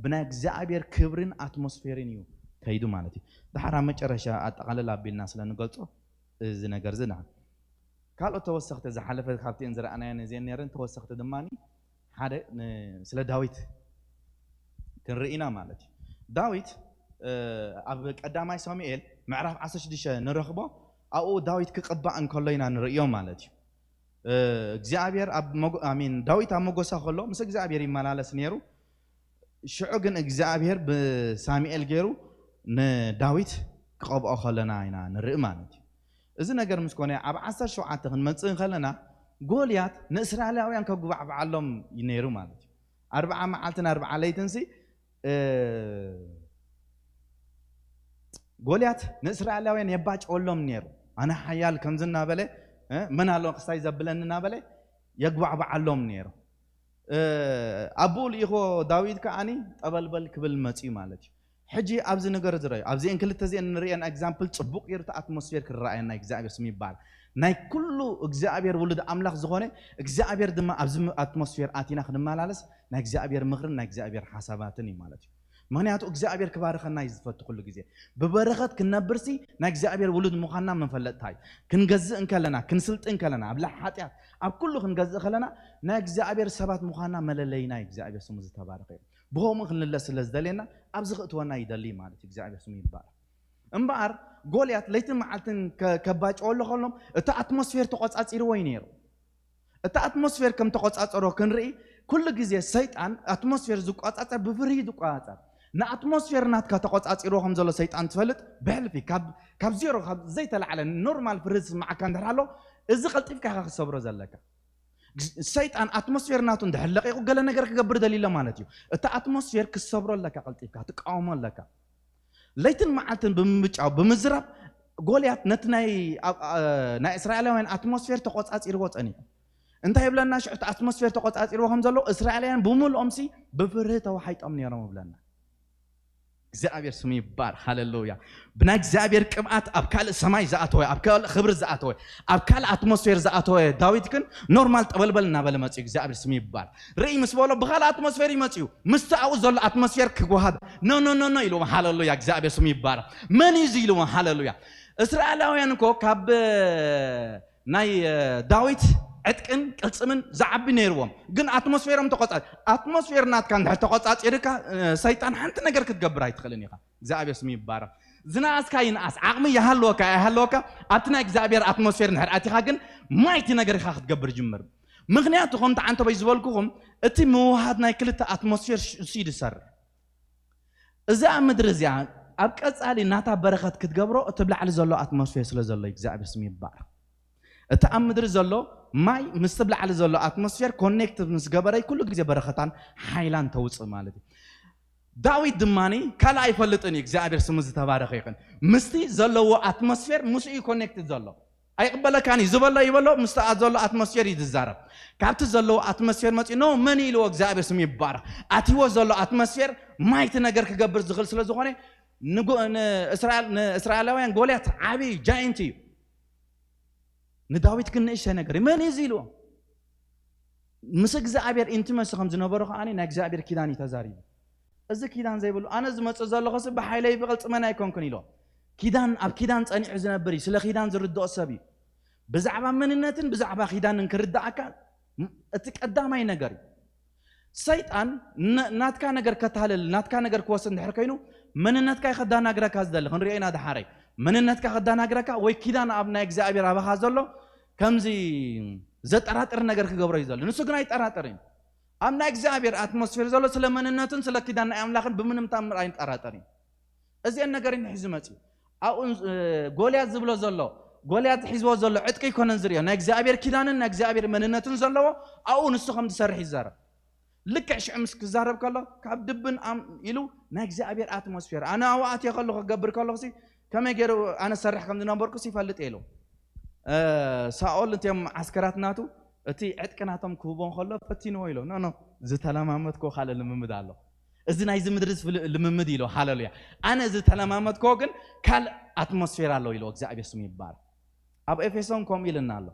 ብናይ እግዚኣብሔር ክብርን ኣትሞስፌርን እዩ ከይዱ ማለት እዩ። ድሓር ኣብ መጨረሻ ኣጠቓልል ኣቢልና ስለ ንገልጾ እዚ ነገር እዚ ንዓ ካልኦት ተወሰኽቲ ዝሓለፈ ካብቲኤን ዝረኣናየን እዚኤን ነይረን ተወሰኽቲ ድማ ሓደ ን-፣ ስለ ዳዊት ክንርኢ ኢና ማለት እዩ። ዳዊት፣ እ፣ ኣብ ቀዳማይ ሳሙኤል ምዕራፍ ዓሰርተ ሽዱሽተ ንረኽቦ፣ ኣብኡ ዳዊት ክቕባእ እንከሎ ኢና ንርእዮ ማለት እዩ። እ፣ እግዚኣብሔር ኣብ መጎ-፣ ኣሚን፣ ዳዊት ኣብ መጎሳ ከሎ ምስ እግዚኣብሔር ይመላለስ ነይሩ። ሽዑ ግን እግዚኣብሔር ብሳሙኤል ገይሩ ንዳዊት ክቐብኦ ከለና ኢና ንርኢ ማለት እዩ። እዚ ነገር ምስ ኮነ ኣብ ዓሰርተ ሸውዓተ ክንመጽእ ከለና ጎልያት ንእስራኤላውያን ከጉባዕብዓሎም እዩ ነይሩ ማለት እዩ። ኣርብዓ መዓልትን ኣርብዓ ለይትንሲ፣ እ፣ ጎልያት ንእስራኤላውያን የባጭወሎም ነይሩ። ኣነ ሓያል ከምዚ እናበለ፣ እ፣ መን ኣሎ ክስታይ ዘብለኒ እናበለ የጉባዕብዓሎም ነይሩ። እ፣ ኣቦኡ ልኢኾ ዳዊት ከዓኒ ጠበልበል ክብል መጽዩ ማለት እዩ። ሕጂ ኣብዚ ነገር ዝረዩ፣ ኣብዚኤን ክልተ እዚኤን ንርእየን ኤግዛምፕል ጽቡቕ ገይሩ እቲ ኣትሞስፌር ክረኣየና እግዚኣብሔር ስም ይበሃል። ናይ ኩሉ እግዚኣብሔር ውሉድ ኣምላኽ ዝኾነ እግዚኣብሔር ድማ ኣብዚ ም-፣ ኣትሞስፌር ኣቲና ክንመላለስ ናይ እግዚኣብሔር ምኽርን ናይ እግዚኣብሔር ሓሳባትን እዩ ማለት እዩ። ምኽንያቱ እግዚኣብሔር ክባርኸና እዩ ዝፈቱ ኩሉ ግዜ። ብበረኸት ክንነብርሲ ናይ እግዚኣብሔር ውሉድ ምዃንና መፈለጥታ እዩ። ክንገዝእ እንከለና፣ ክንስልጥን ከለና፣ ኣብ ላዕሊ ሓጢኣት፣ ኣብ ኩሉ ክንገዝእ ከለና ናይ እግዚኣብሔር ሰባት ምዃንና መለለይና እዩ። እግዚኣብሔር ስሙ ዝተባረኸ እዩ። ብኸምኡ ክንልለ ስለ ዝደልየና ኣብዚ ክእትወና ይደሊ ማለት እዩ። እግዚኣብሔር ስሙ ይባረኽ። እምበኣር ጎልያት ለይትን መዓልትን ከ-፣ ከባጭወሉ ከሎም እቲ ኣትሞስፌር ተቖጻጺርዎ እዩ ነይሩ። እቲ ኣትሞስፌር ከም ተቖጻጸሮ ክንርኢ፣ ኩሉ ግዜ ሰይጣን ኣትሞስፌር ዝቆጻጸር ብፍርሂ ዝቆጻጸር። ንኣትሞስፌር ናትካ ተቖጻጺርዎ ከም ዘሎ ሰይጣን ትፈልጥ፣ ብሕልፊ ካብ፣ ካብ ዜሮ፣ ካብ ዘይተላዕለ ኖርማል ፍርሂ ዝስምዓካ እንድሕር ኣሎ፣ እዚ ቀልጢፍካ ኢኻ ክትሰብሮ ዘለካ። ግዝ-፣ ሰይጣን ኣትሞስፌር ናቱ እንድሕር ለቒቑ ገለ ነገር ክገብር ደልዩ ኣሎ ማለት እዩ። እቲ ኣትሞስፌር ክትሰብሮ ኣለካ፣ ቀልጢፍካ ትቃወሞ ኣለካ። ለይትን መዓልትን ብምብጫው፣ ብምዝራብ፣ ጎልያት ነቲ ናይ፣ ኣብ፣ ኣ፣ ናይ እስራኤላውያን ኣትሞስፌር ተቖጻጺርዎ ጸኒሑ። እንታይ ይብለና? ሽዑ እቲ ኣትሞስፌር ተቖጻጺርዎ ከም ዘሎ፣ እስራኤላውያን ብምልኦምሲ ብፍርሂ ተዋሒጦም ነይሮም ይብለና። እግዚኣብሔር ስሙ ይባረኽ። ሃሌሉያ። ብናይ እግዚኣብሔር ቅብኣት ኣብ ካልእ ሰማይ ዝኣተወ፣ ኣብ ካልእ ክብሪ ዝኣተወ፣ ኣብ ካልእ ኣትሞስፌር ዝኣተወ ዳዊት ግን ኖርማል ጠበልበል እናበለ መጽኡ። እግዚኣብሔር ስሙ ይባረኽ። ርእይ ምስ በሎ ብኻልእ ኣትሞስፌር እዩ መጽኡ። ምስቲ ኣብኡ ዘሎ ኣትሞስፌር ክወሃብ፣ "ኖ፣ ኖ፣ ኖ፣ ኖ" ኢልዎም። ሃሌሉያ፣ እግዚኣብሔር ስሙ ይባረኽ። መን እዩ እዚ ኢልዎም? ሃሌሉያ። እስራኤላውያን እኮ ካብ ናይ፣ እ፣ ዳዊት ዕጥቅን ቅልጽምን ዝዓቢ ነይርዎም፣ ግን ኣትሞስፌሮም ተቆጻ-፣ ኣትሞስፌር ናትካ እንድሕር ተቆጻጺርካ፣ እ፣ ሰይጣን ሓንቲ ነገር ክትገብር ኣይትኽእልን ኢኻ። እግዚኣብሔር ስሙ ይባረኽ። ዝነኣስካ ይንኣስ፣ ዓቕሚ ይሃልወካ ኣይሃልወካ፣ ኣብቲ ናይ እግዚኣብሔር ኣትሞስፌር እንድሕር ኣቲኻ ግን ማይቲ ነገር ኢኻ ክትገብር ጅምር። ምኽንያቱ ከምቲ ዓንተበይ ዝበልኩኹም እቲ ምውሃድ ናይ ክልተ ኣትሞስፌር ሽ-፣ እሱ እዩ ዝሰርሕ። እዛ ምድሪ እዚኣ ኣብ ቀጻሊ ናታ በረኸት ክትገብሮ እቲ ኣብ ላዕሊ ዘሎ ኣትሞስፌር ስለ ዘሎ እዩ። እግዚኣብሔር ስሙ ይባረኽ። እቲ ኣብ ምድሪ ዘሎ ማይ ምስቲ ኣብ ላዕሊ ዘሎ ኣትሞስፌር ኮኔክት ምስ ገበረይ ኩሉ ግዜ በረኸታን ሓይላን ተውፅእ ማለት እዩ። ዳዊት ድማ ካልእ ኣይፈልጥን እዩ። እግዚኣብሔር ስሙ ዝተባረኸ ይኹን። ምስቲ ዘለዎ ኣትሞስፌር ምስኡ እዩ ኮኔክትድ ዘሎ። ኣይቕበለካን እዩ ዝበሎ ይበሎ፣ ምስቲ ዘሎ ኣትሞስፌር እዩ ዝዛረብ። ካብቲ ዘለዎ ኣትሞስፌር መፂኡ ኖ መን ኢልዎ እግዚኣብሔር ስሙ ይባረኽ። ኣትዎ ዘሎ ኣትሞስፌር ማይቲ ነገር ክገብር ዝኽእል ስለ ዝኾነ ንጎ- ንእስራኤል- ንእስራኤላውያን ጎልያት ዓብዪ ጃይንት እዩ። ንዳዊት ግን ንእሽተይ ነገር እዩ። መን እዩ እዚ ኢልዎ? ምስ እግዚኣብሔር ኢንቲመሲ ከም ዝነበሩ ከዓኒ ናይ እግዚኣብሔር ኪዳን እዩ ተዛሪቡ። እዚ ኪዳን ዘይብሉ ኣነ ዝመፅእ ዘለኹ ሲ ብሓይለይ ብቕልፅመና ኣይኮንኩን ኢሎ። ኪዳን ኣብ ኪዳን ፀኒዑ ዝነብር እዩ። ስለ ኪዳን ዝርድኦ ሰብ እዩ። ብዛዕባ መንነትን ብዛዕባ ኪዳንን ክርድኣካ ም- እቲ ቀዳማይ ነገር እዩ። ሰይጣን ነ- ናትካ ነገር ከታልል ናትካ ነገር ክወስድ እንድሕር ኮይኑ መንነትካ ከዳናግረካ ዝደሊ ክንሪኦ ኢና። ደሓረይ መንነትካ ከዳናግረካ ወይ ኪዳን ኣብ ናይ እግዚኣብሔር ኣባኻ ዘሎ ከምዚ ዘጠራጥር ነገር ክገብሮ እዩ ዘሎ። ንሱ ግን ኣይጠራጠር እዩ። ኣብ ናይ እግዚኣብሔር ኣትሞስፌር ዘሎ ስለ መንነቱን ስለ ኪዳን ናይ ኣምላኽን ብምንም ታምር ኣይጠራጠር እዩ። እዚአን ነገር እዩ ንሒዙ መፅዩ። ኣብኡ እ፣ ጎልያድ ዝብሎ ዘሎ ጎልያድ ሒዝዎ ዘሎ ዕጥቂ ኣይኮነን ዝሪኦ። ናይ እግዚኣብሔር ኪዳንን ናይ እግዚኣብሔር መንነትን ዘለዎ ኣብኡ ንሱ ከም ዝሰርሕ ይዛረብ። ልክዕ ሽዑ ምስ ክዛረብ ከሎ ካብ ድብን ኣም ኢሉ ናይ እግዚኣብሔር ኣትሞስፌር ኣነ ኣብኡ ኣትየ ከለኹ ክገብር ከለኹ ሲ ከመይ ገይሩ ኣነ ሰርሕ ከም ዝነበርኩ ሲ ይፈልጥ ኢሉ። እ፣ ሳኦል እቲኦም ዓስከራት ናቱ እቲ ዕጥቂ ናቶም ክህቦ ከሎ ፈቲንዎ ኢሎ ኖ ኖ ዝተለማመድኮ ካልእ ልምምድ ኣሎ። እዚ ናይዚ ምድሪ ዝፍል- ልምምድ ኢሎ ሃለሉያ። ኣነ ዝተለማመድኮ ግን ካልእ ኣትሞስፌር ኣሎ ኢሎ እግዚኣብሔር ስሙ ይባረክ። ኣብ ኤፌሶን ከምኡ ኢልና ኣሎ።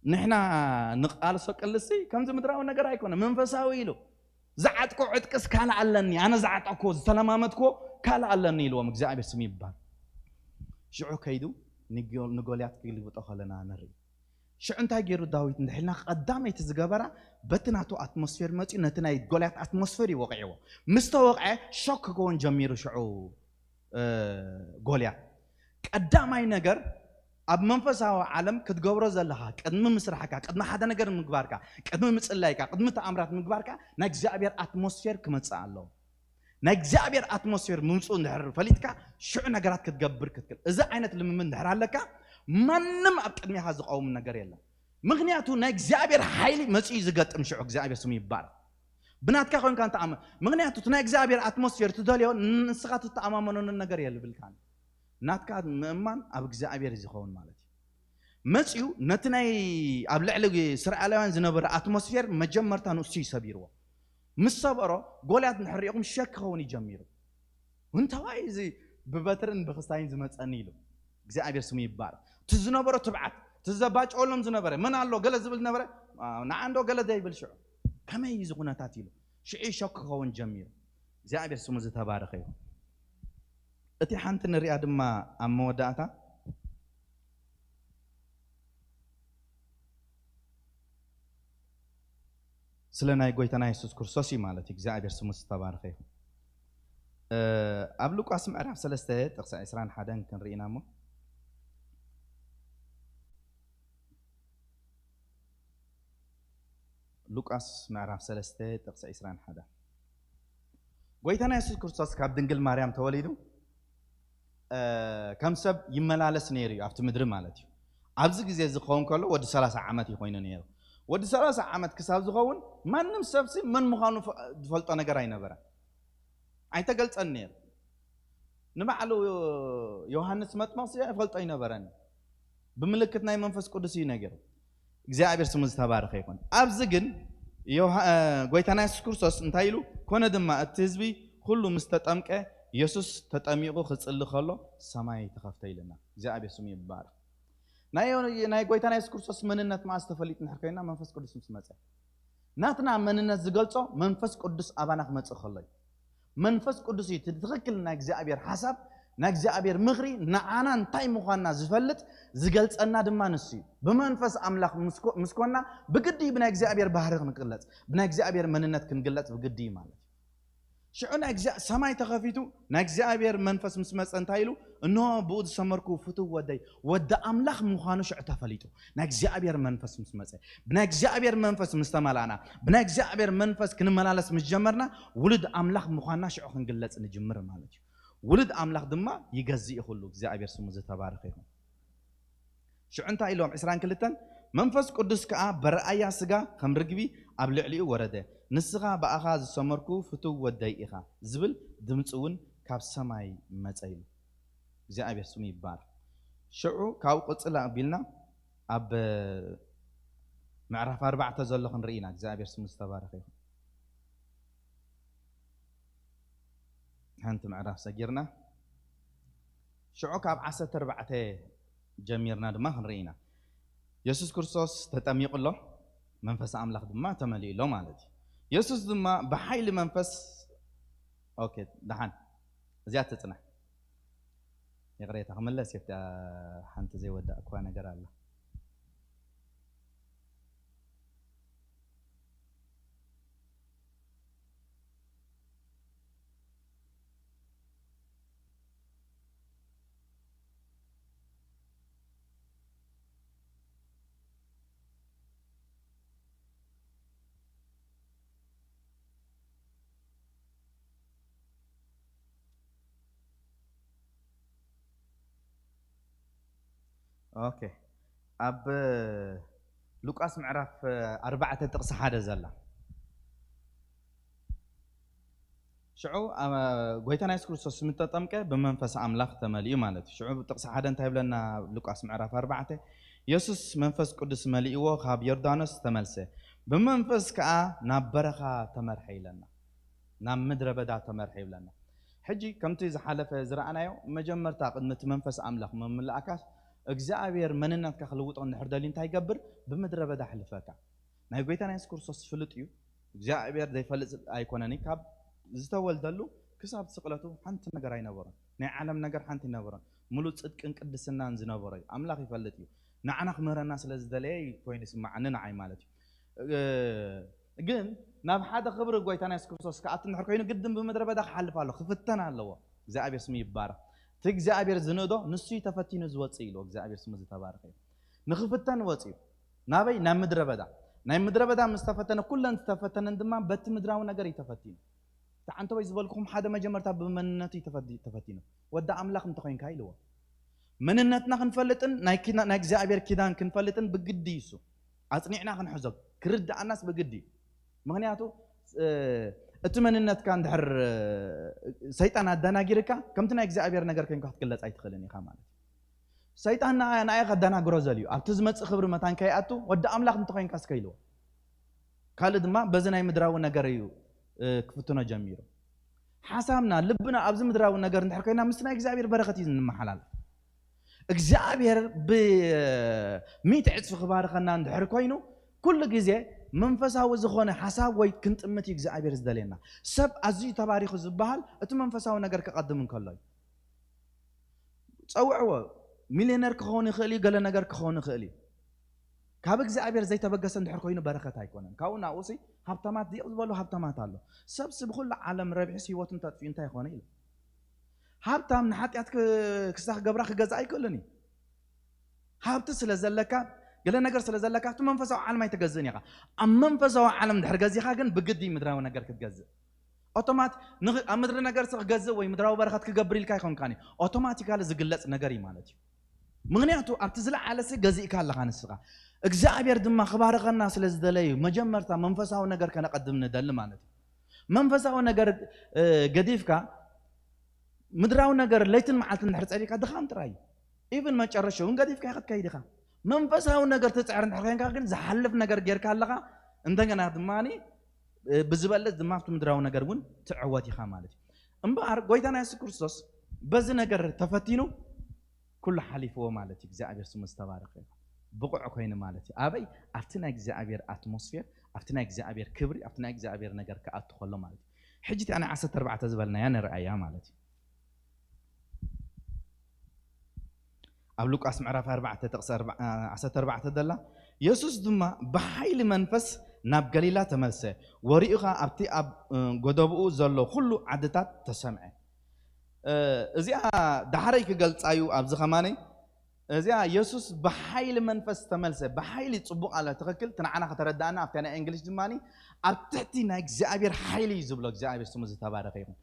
ንሕና ንቃልሶ ቅልሲ ከምዚ ምድራዊ ነገር ኣይኮነ መንፈሳዊ ኢሉ ዝዓጥቆ ዕጥቅስ ካልእ ኣለኒ ኣነ ዝዓጠቅኮ ዝተለማመድኮ ካልእ ኣለኒ ኢልዎም እግዚኣብሔር ስሙ ይባል። ሽዑ ከይዱ ንጎ- ንጎልያት ክግልብጦ ከለና ንርኢ። ሽዑ እንታይ ገይሩ ዳዊት እንድሕልና ቀዳመይቲ ዝገበራ በቲ ናቱ ኣትሞስፌር መፅዩ ነቲ ናይ ጎልያት ኣትሞስፌር ይወቅዕዎ። ምስ ተወቅዐ ሾክ ክኸውን ጀሚሩ ሽዑ እ፣ ጎልያት ቀዳማይ ነገር ኣብ መንፈሳዊ ዓለም ክትገብሮ ዘለኻ ቅድሚ ምስራሕካ ቅድሚ ሓደ ነገር ምግባርካ ቅድሚ ምፅላይካ ቅድሚ ተኣምራት ምግባርካ ናይ እግዚኣብሔር ኣትሞስፌር ክመፅእ ኣለዎ። ናይ እግዚኣብሔር ኣትሞስፌር ምምፅኡ እንድሕር ፈሊጥካ ሽዑ ነገራት ክትገብር ክትክእል። እዚ ዓይነት ልምምድ እንድሕር ኣለካ ማንም ኣብ ቅድሚኻ ዝቀውም ነገር የለን። ምክንያቱ ናይ እግዚኣብሔር ሓይሊ መፅኡ ዝገጥም ሽዑ እግዚኣብሔር ስሙ ይባረክ። ብናትካ ኮይንካ እንተኣመ ምክንያቱ እቲ ናይ እግዚኣብሔር ኣትሞስፌር ትደልዮ ንስኻ ትተኣማመነሉ ነገር የልብልካን። ናትካ ምእማን ኣብ እግዚኣብሔር እዩ ዝኸውን ማለት እዩ። መፅኡ ነቲ ናይ ኣብ ልዕሊ እስራኤላውያን ዝነበረ ኣትሞስፌር መጀመርታ ንሱ እዩ ሰቢርዎ። ምስ ሰበሮ ጎልያት ንሕሪኹም ሸክ ክኸውን እዩ ጀሚሩ። እንተዋይ እዚ ብበትርን ብክስታይን ዝመፀኒ ኢሉ እግዚኣብሔር ስሙ ይባረክ። እቲ ዝነበሮ ትብዓት እቲ ዘባጨወሎም ዝነበረ መን ኣሎ ገለ ዝብል ዝነበረ ንዓንዶ ገለ ዘይብል ሽዑ ከመይ እዩ እዚ ኩነታት ኢሉ ሽዑ ሸክ ክኸውን ጀሚሩ። እግዚኣብሔር ስሙ ዝተባረኸ እዩ። እቲ ሓንቲ ንሪኣ ድማ ኣብ መወዳእታ ስለ ናይ ጎይታና የሱስ ክርስቶስ እዩ ማለት እዩ። እግዚኣብሔር ስሙ ዝተባረኸ ይኹን። ኣብ ሉቃስ ምዕራፍ ሰለስተ ጥቕሲ ዕስራን ሓደን ክንርኢና እሞ ሉቃስ ምዕራፍ ሰለስተ ጥቕሲ ዕስራን ሓደን ጎይታና የሱስ ክርስቶስ ካብ ድንግል ማርያም ተወሊዱ ከም ሰብ ይመላለስ ነይሩ እዩ ኣብቲ ምድሪ ማለት እዩ። ኣብዚ ግዜ እዚ ክኸውን ከሎ ወዲ ሰላሳ ዓመት እዩ ኮይኑ ነይሩ። ወዲ ሰላሳ ዓመት ክሳብ ዝኸውን ማንም ሰብሲ መን ምዃኑ ዝፈልጦ ነገር ኣይነበረን፣ ኣይተገልጸን ነይሩ። ንባዕሉ ዮሃንስ መጥመቕ ይፈልጦ ኣይነበረን። ብምልክት ናይ መንፈስ ቅዱስ እዩ ነጊሩ። እግዚኣብሔር ስሙ ዝተባረኸ ይኹን። ኣብዚ ግን ጎይታና የሱስ ክርስቶስ እንታይ ኢሉ? ኮነ ድማ እቲ ህዝቢ ኩሉ ምስ ተጠምቀ የሱስ ተጠሚቑ ክጽሊ ከሎ ሰማይ ተኸፍተ ኢልና። እግዚኣብሔር ስሙ ይባረክ። ናይ ናይ ጎይታና የሱስ ክርስቶስ መንነት መዓስ ተፈሊጡ ንሕር ኮይና መንፈስ ቅዱስ ምስ መጸ። ናትና መንነት ዝገልጾ መንፈስ ቅዱስ ኣባና ክመጽእ ከሎ እዩ። መንፈስ ቅዱስ እዩ እቲ ትኽክል ናይ እግዚኣብሔር ሓሳብ ናይ እግዚኣብሔር ምኽሪ ንዓና እንታይ ምዃንና ዝፈልጥ ዝገልጸና ድማ ንሱ እዩ። ብመንፈስ ኣምላኽ ምስ ኮና ብግዲ እዩ ብናይ እግዚኣብሔር ባህሪ ክንግለጽ ብናይ እግዚኣብሔር መንነት ክንግለጽ ብግዲ እዩ ማለት እዩ። ሽዑ ናይ እግዚኣብሔር ሰማይ ተኸፊቱ ናይ እግዚኣብሔር መንፈስ ምስ መጸ እንታይ ኢሉ? እንሆ ብኡ ዝሰመርኩ ፍቱው ወደይ ወዲ ኣምላኽ ምዃኑ ሽዑ ተፈሊጡ። ናይ እግዚኣብሔር መንፈስ ምስ መጸ ብናይ እግዚኣብሔር መንፈስ ምስ ተመላእና ብናይ እግዚኣብሔር መንፈስ ክንመላለስ ምስ ጀመርና ውሉድ ኣምላኽ ምዃንና ሽዑ ክንግለጽ ንጅምር ማለት እዩ። ውሉድ ኣምላኽ ድማ ይገዝእ ይኽሉ እግዚኣብሔር ስሙ ዝተባረኸ ይኹን። ሽዑ እንታይ ኢሎም ዕስራን ክልተን መንፈስ ቅዱስ ከኣ በረኣያ ስጋ ከም ርግቢ ኣብ ልዕሊኡ ወረደ። "ንስኻ ብኣኻ ዝሰመርኩ ፍቱው ወደይ ኢኻ" ዝብል ድምፂ እውን ካብ ሰማይ መጸ ኢሉ። እግዚኣብሔር ስሙ ይባረክ። ሽዑ ካብኡ ቅፅል ኣቢልና ኣብ ምዕራፍ ኣርባዕተ ዘሎ ክንርኢ ኢና። እግዚኣብሔር ስሙ ዝተባረከ ይኹን። ሓንቲ ምዕራፍ ሰጊርና ሽዑ ካብ ዓሰርተ ኣርባዕተ ጀሚርና ድማ ክንርኢ ኢና። የሱስ ክርስቶስ ተጠሚቑ ኣሎ፣ መንፈስ ኣምላኽ ድማ ተመሊኡ ኣሎ ማለት እዩ። የሱስ ድማ ብሓይሊ መንፈስ፣ ኦኬ፣ ደሓን እዚኣ ትጽናሕ። ይቕሬታ ክምለስ እየ፣ ኣብታ ሓንቲ ዘይወዳእኩዋ ነገር ኣላ። ኦኬ፣ ኣብ ሉቃስ ምዕራፍ ኣርባዕተ ጥቕሲ ሓደ ዘላ። ሽዑ፣ ኣ፣ ጎይታና የሱስ ክርስቶስ ምስ ተጠምቀ ብመንፈስ ኣምላኽ ተመሊኡ ማለት እዩ። ሽዑ ጥቕሲ ሓደ እንታይ ይብለና? ኣብ ሉቃስ ምዕራፍ ኣርባዕተ፣ "የሱስ መንፈስ ቅዱስ መሊእዎ ካብ ዮርዳኖስ ተመልሰ፣ ብመንፈስ ከኣ ናብ በረኻ ተመርሐ" ይብለና። ናብ ምድረ በዳ ተመርሐ ይብለና። ሕጂ ከምቲ ዝሓለፈ ዝረኣናዮ፣ መጀመርታ ቅድሚ እቲ መንፈስ ኣምላኽ ምምላእካስ እግዚኣብሔር መንነትካ ክልውጦ እንድሕር ደልዩ እንታይ ይገብር? ብምድረ በዳ ኣሕልፈካ። ናይ ጎይታና የሱስ ክርስቶስ ፍሉጥ እዩ። እግዚኣብሔር ዘይፈልጥ ኣይኮነን። ካብ ዝተወልደሉ ክሳብ ስቕለቱ ሓንቲ ነገር ኣይነበሮን። ናይ ዓለም ነገር ሓንቲ ኣይነበሮን። ሙሉእ ጽድቅን ቅድስናን ዝነበሮ እዩ። ኣምላኽ ይፈልጥ እዩ። ንዓና ክምህረና ስለ ዝደለየ እዩ ኮይኑ ይስምዓኒ ንዓይ ማለት እዩ። እ፣ ግን ናብ ሓደ ክብሪ ጎይታና የሱስ ክርስቶስ ክኣቱ እንድሕር ኮይኑ ግድን ብምድረ በዳ ክሓልፍ ኣለዎ፣ ክፍተን ኣለዎ። እግዚኣብሔር ስሙ ይባረኽ። እቲ እግዚኣብሔር ዝንእዶ ንሱ እዩ ተፈቲኑ ዝወፅእ ኢሉ። እግዚኣብሔር ስሙ ዝተባረኸ እዩ። ንክፍተን ወፅዩ። ናበይ? ናብ ምድረ በዳ። ናይ ምድረ በዳ ምስ ተፈተነ፣ ኩለን ዝተፈተነን ድማ በቲ ምድራዊ ነገር እዩ ተፈቲኑ። እቲ ዓንተወይ ዝበልኩኹም ሓደ መጀመርታ ብመንነቱ እዩ ተፈዲ-፣ ተፈቲኑ። ወዲ ኣምላኽ እንተኾይንካ ኢልዎ። መንነትና ክንፈልጥን ናይ ኪና-፣ ናይ እግዚኣብሔር ኪዳን ክንፈልጥን ብግዲ እዩ እሱ። ኣጽኒዕና ክንሕዞ፣ ክርድኣናስ ብግዲ እዩ። ምኽንያቱ፣ እ፣ እቲ መንነትካ እንድሕር፣ እ፣ ሰይጣን ኣደናጊርካ፣ ከምቲ ናይ እግዚኣብሔር ነገር ኮይንካ ክትግለጽ ኣይትኽእልን ኢኻ ማለት እዩ። ሰይጣን ንኣ-፣ ንኣይ ከደናግሮ ዘልዩ፣ ኣብቲ ዝመጽእ ክብሪ መታን ከይኣቱ፣ ወዲ ኣምላኽ እንተኾይንካ እስከ ኢልዎ። ካልእ ድማ በዚ ናይ ምድራዊ ነገር እዩ፣ እ፣ ክፍትኖ ጀሚሩ። ሓሳብና፣ ልብና ኣብዚ ምድራዊ ነገር እንድሕር ኮይና፣ ምስቲ ናይ እግዚኣብሔር በረኸት እዩ እንመሓላለፍ። እግዚኣብሔር ብሚእቲ ዕጽፊ ክባርኸና እንድሕር ኮይኑ፣ ኩሉ ግዜ መንፈሳዊ ዝኾነ ሓሳብ ወይ ክንጥምት እዩ እግዚኣብሔር ዝደልየና። ሰብ ኣዝዩ ተባሪኹ ዝበሃል እቲ መንፈሳዊ ነገር ክቐድም እንከሎ እዩ። ጸውዕዎ። ሚልዮነር ክኸውን ይኽእል እዩ፣ ገለ ነገር ክኸውን ይኽእል እዩ። ካብ እግዚኣብሔር ዘይተበገሰ እንድሕር ኮይኑ በረኸት ኣይኮነን። ካብኡ ናብኡሲ ሃብታማት ዲቕ ዝበሉ ሃብታማት ኣሎ። ሰብሲ ብኹሉ ዓለም ረብሒስ ህይወቱ እንተጥፊኡ እንታይ ይኾነ ኢሉ። ሃብታም ንሓጢኣት ክ-፣ ክሳ ክገብራ ክገዝእ ኣይክእልን እዩ። ሃብቲ ስለ ዘለካ፣ ገለ ነገር ስለ ዘለካ፣ ኣብቲ መንፈሳዊ ዓለም ኣይትገዝእን ኢኻ። ኣብ መንፈሳዊ ዓለም እንድሕር ገዚኻ ግን ብግዲ ምድራዊ ነገር ክትገዝእ። ኦቶማት-፣ ንኽ-፣ ኣብ ምድሪ ነገር ሲ ክገዝእ ወይ ምድራዊ በረኸት ክገብር ኢልካ ኣይኮንካን እዩ። ኦቶማቲካሊ ዝግለጽ ነገር እዩ ማለት እዩ። ምኽንያቱ ኣብቲ ዝለዓለ ሲ ገዚእካ ኣለኻ ንስኻ። እግዚኣብሔር ድማ ክባርኸና ስለ ዝደለዩ መጀመርታ መንፈሳዊ ነገር ከነቐድም ንደሊ ማለት እዩ። መንፈሳዊ ነገር፣ እ፣ ገዲፍካ ምድራዊ ነገር ለይትን መዓልትን እንድሕር ጸሊእካ ድኻም ጥራይ እዩ። ኢቭን መጨረሻ እውን ገዲፍካ ኢኻ ክትከይድ ኢኻ። መንፈሳዊ ነገር ትጽዕር እንድሕር ኮይንካ ግን ዝሓልፍ ነገር ጌርካ ኣለኻ። እንደገና ድማ፣ እ፣ ብዝበለጽ ድማ ኣብቲ ምድራዊ ነገር እውን ትዕወት ኢኻ ማለት እዩ። እምበኣር ጎይታና የሱስ ክርስቶስ በዚ ነገር ተፈቲኑ ኩሉ ሓሊፍዎ ማለት እዩ። እግዚኣብሔር ስሙ ዝተባረኸ ይኹን። ብቑዕ ኮይኑ ማለት እዩ። ኣበይ? ኣብቲ ናይ እግዚኣብሔር ኣትሞስፌር፣ ኣብቲ ናይ እግዚኣብሔር ክብሪ፣ ኣብቲ ናይ እግዚኣብሔር ነገር ክኣቱ ከሎ ማለት እዩ። ሕጂ እቲኣ ናይ ዓሰርተ ኣርባዕተ ዝበልናያ ንርኣያ ማለት እዩ። ኣብ ሉቃስ ምዕራፍ ኣርባዕተ ጥቕሲ ኣርባ-፣ ዓሰርተ ኣርባዕተ ዘላ፣ የሱስ ድማ ብሓይሊ መንፈስ ናብ ገሊላ ተመልሰ፣ ወሬኡ ኸኣ ኣብቲ ኣብ፣ እ፣ ጎደቦኡ ዘሎ ኩሉ ዓድታት ተሰምዐ። እ፣ እዚኣ ዳሕረይ ክገልጻ እዩ ኣብዚ ኸማነይ። እዚኣ የሱስ ብሓይሊ መንፈስ ተመልሰ። ብሓይሊ ጽቡቕ ኣለ፣ ትኽክል። እቲ ንዓና ከተረድኣና ኣብታ ናይ እንግሊሽ ድማ ኣብ ትሕቲ ናይ እግዚኣብሔር ሓይሊ እዩ ዝብሎ። እግዚኣብሔር ስሙ ዝተባረኸ ይኹን።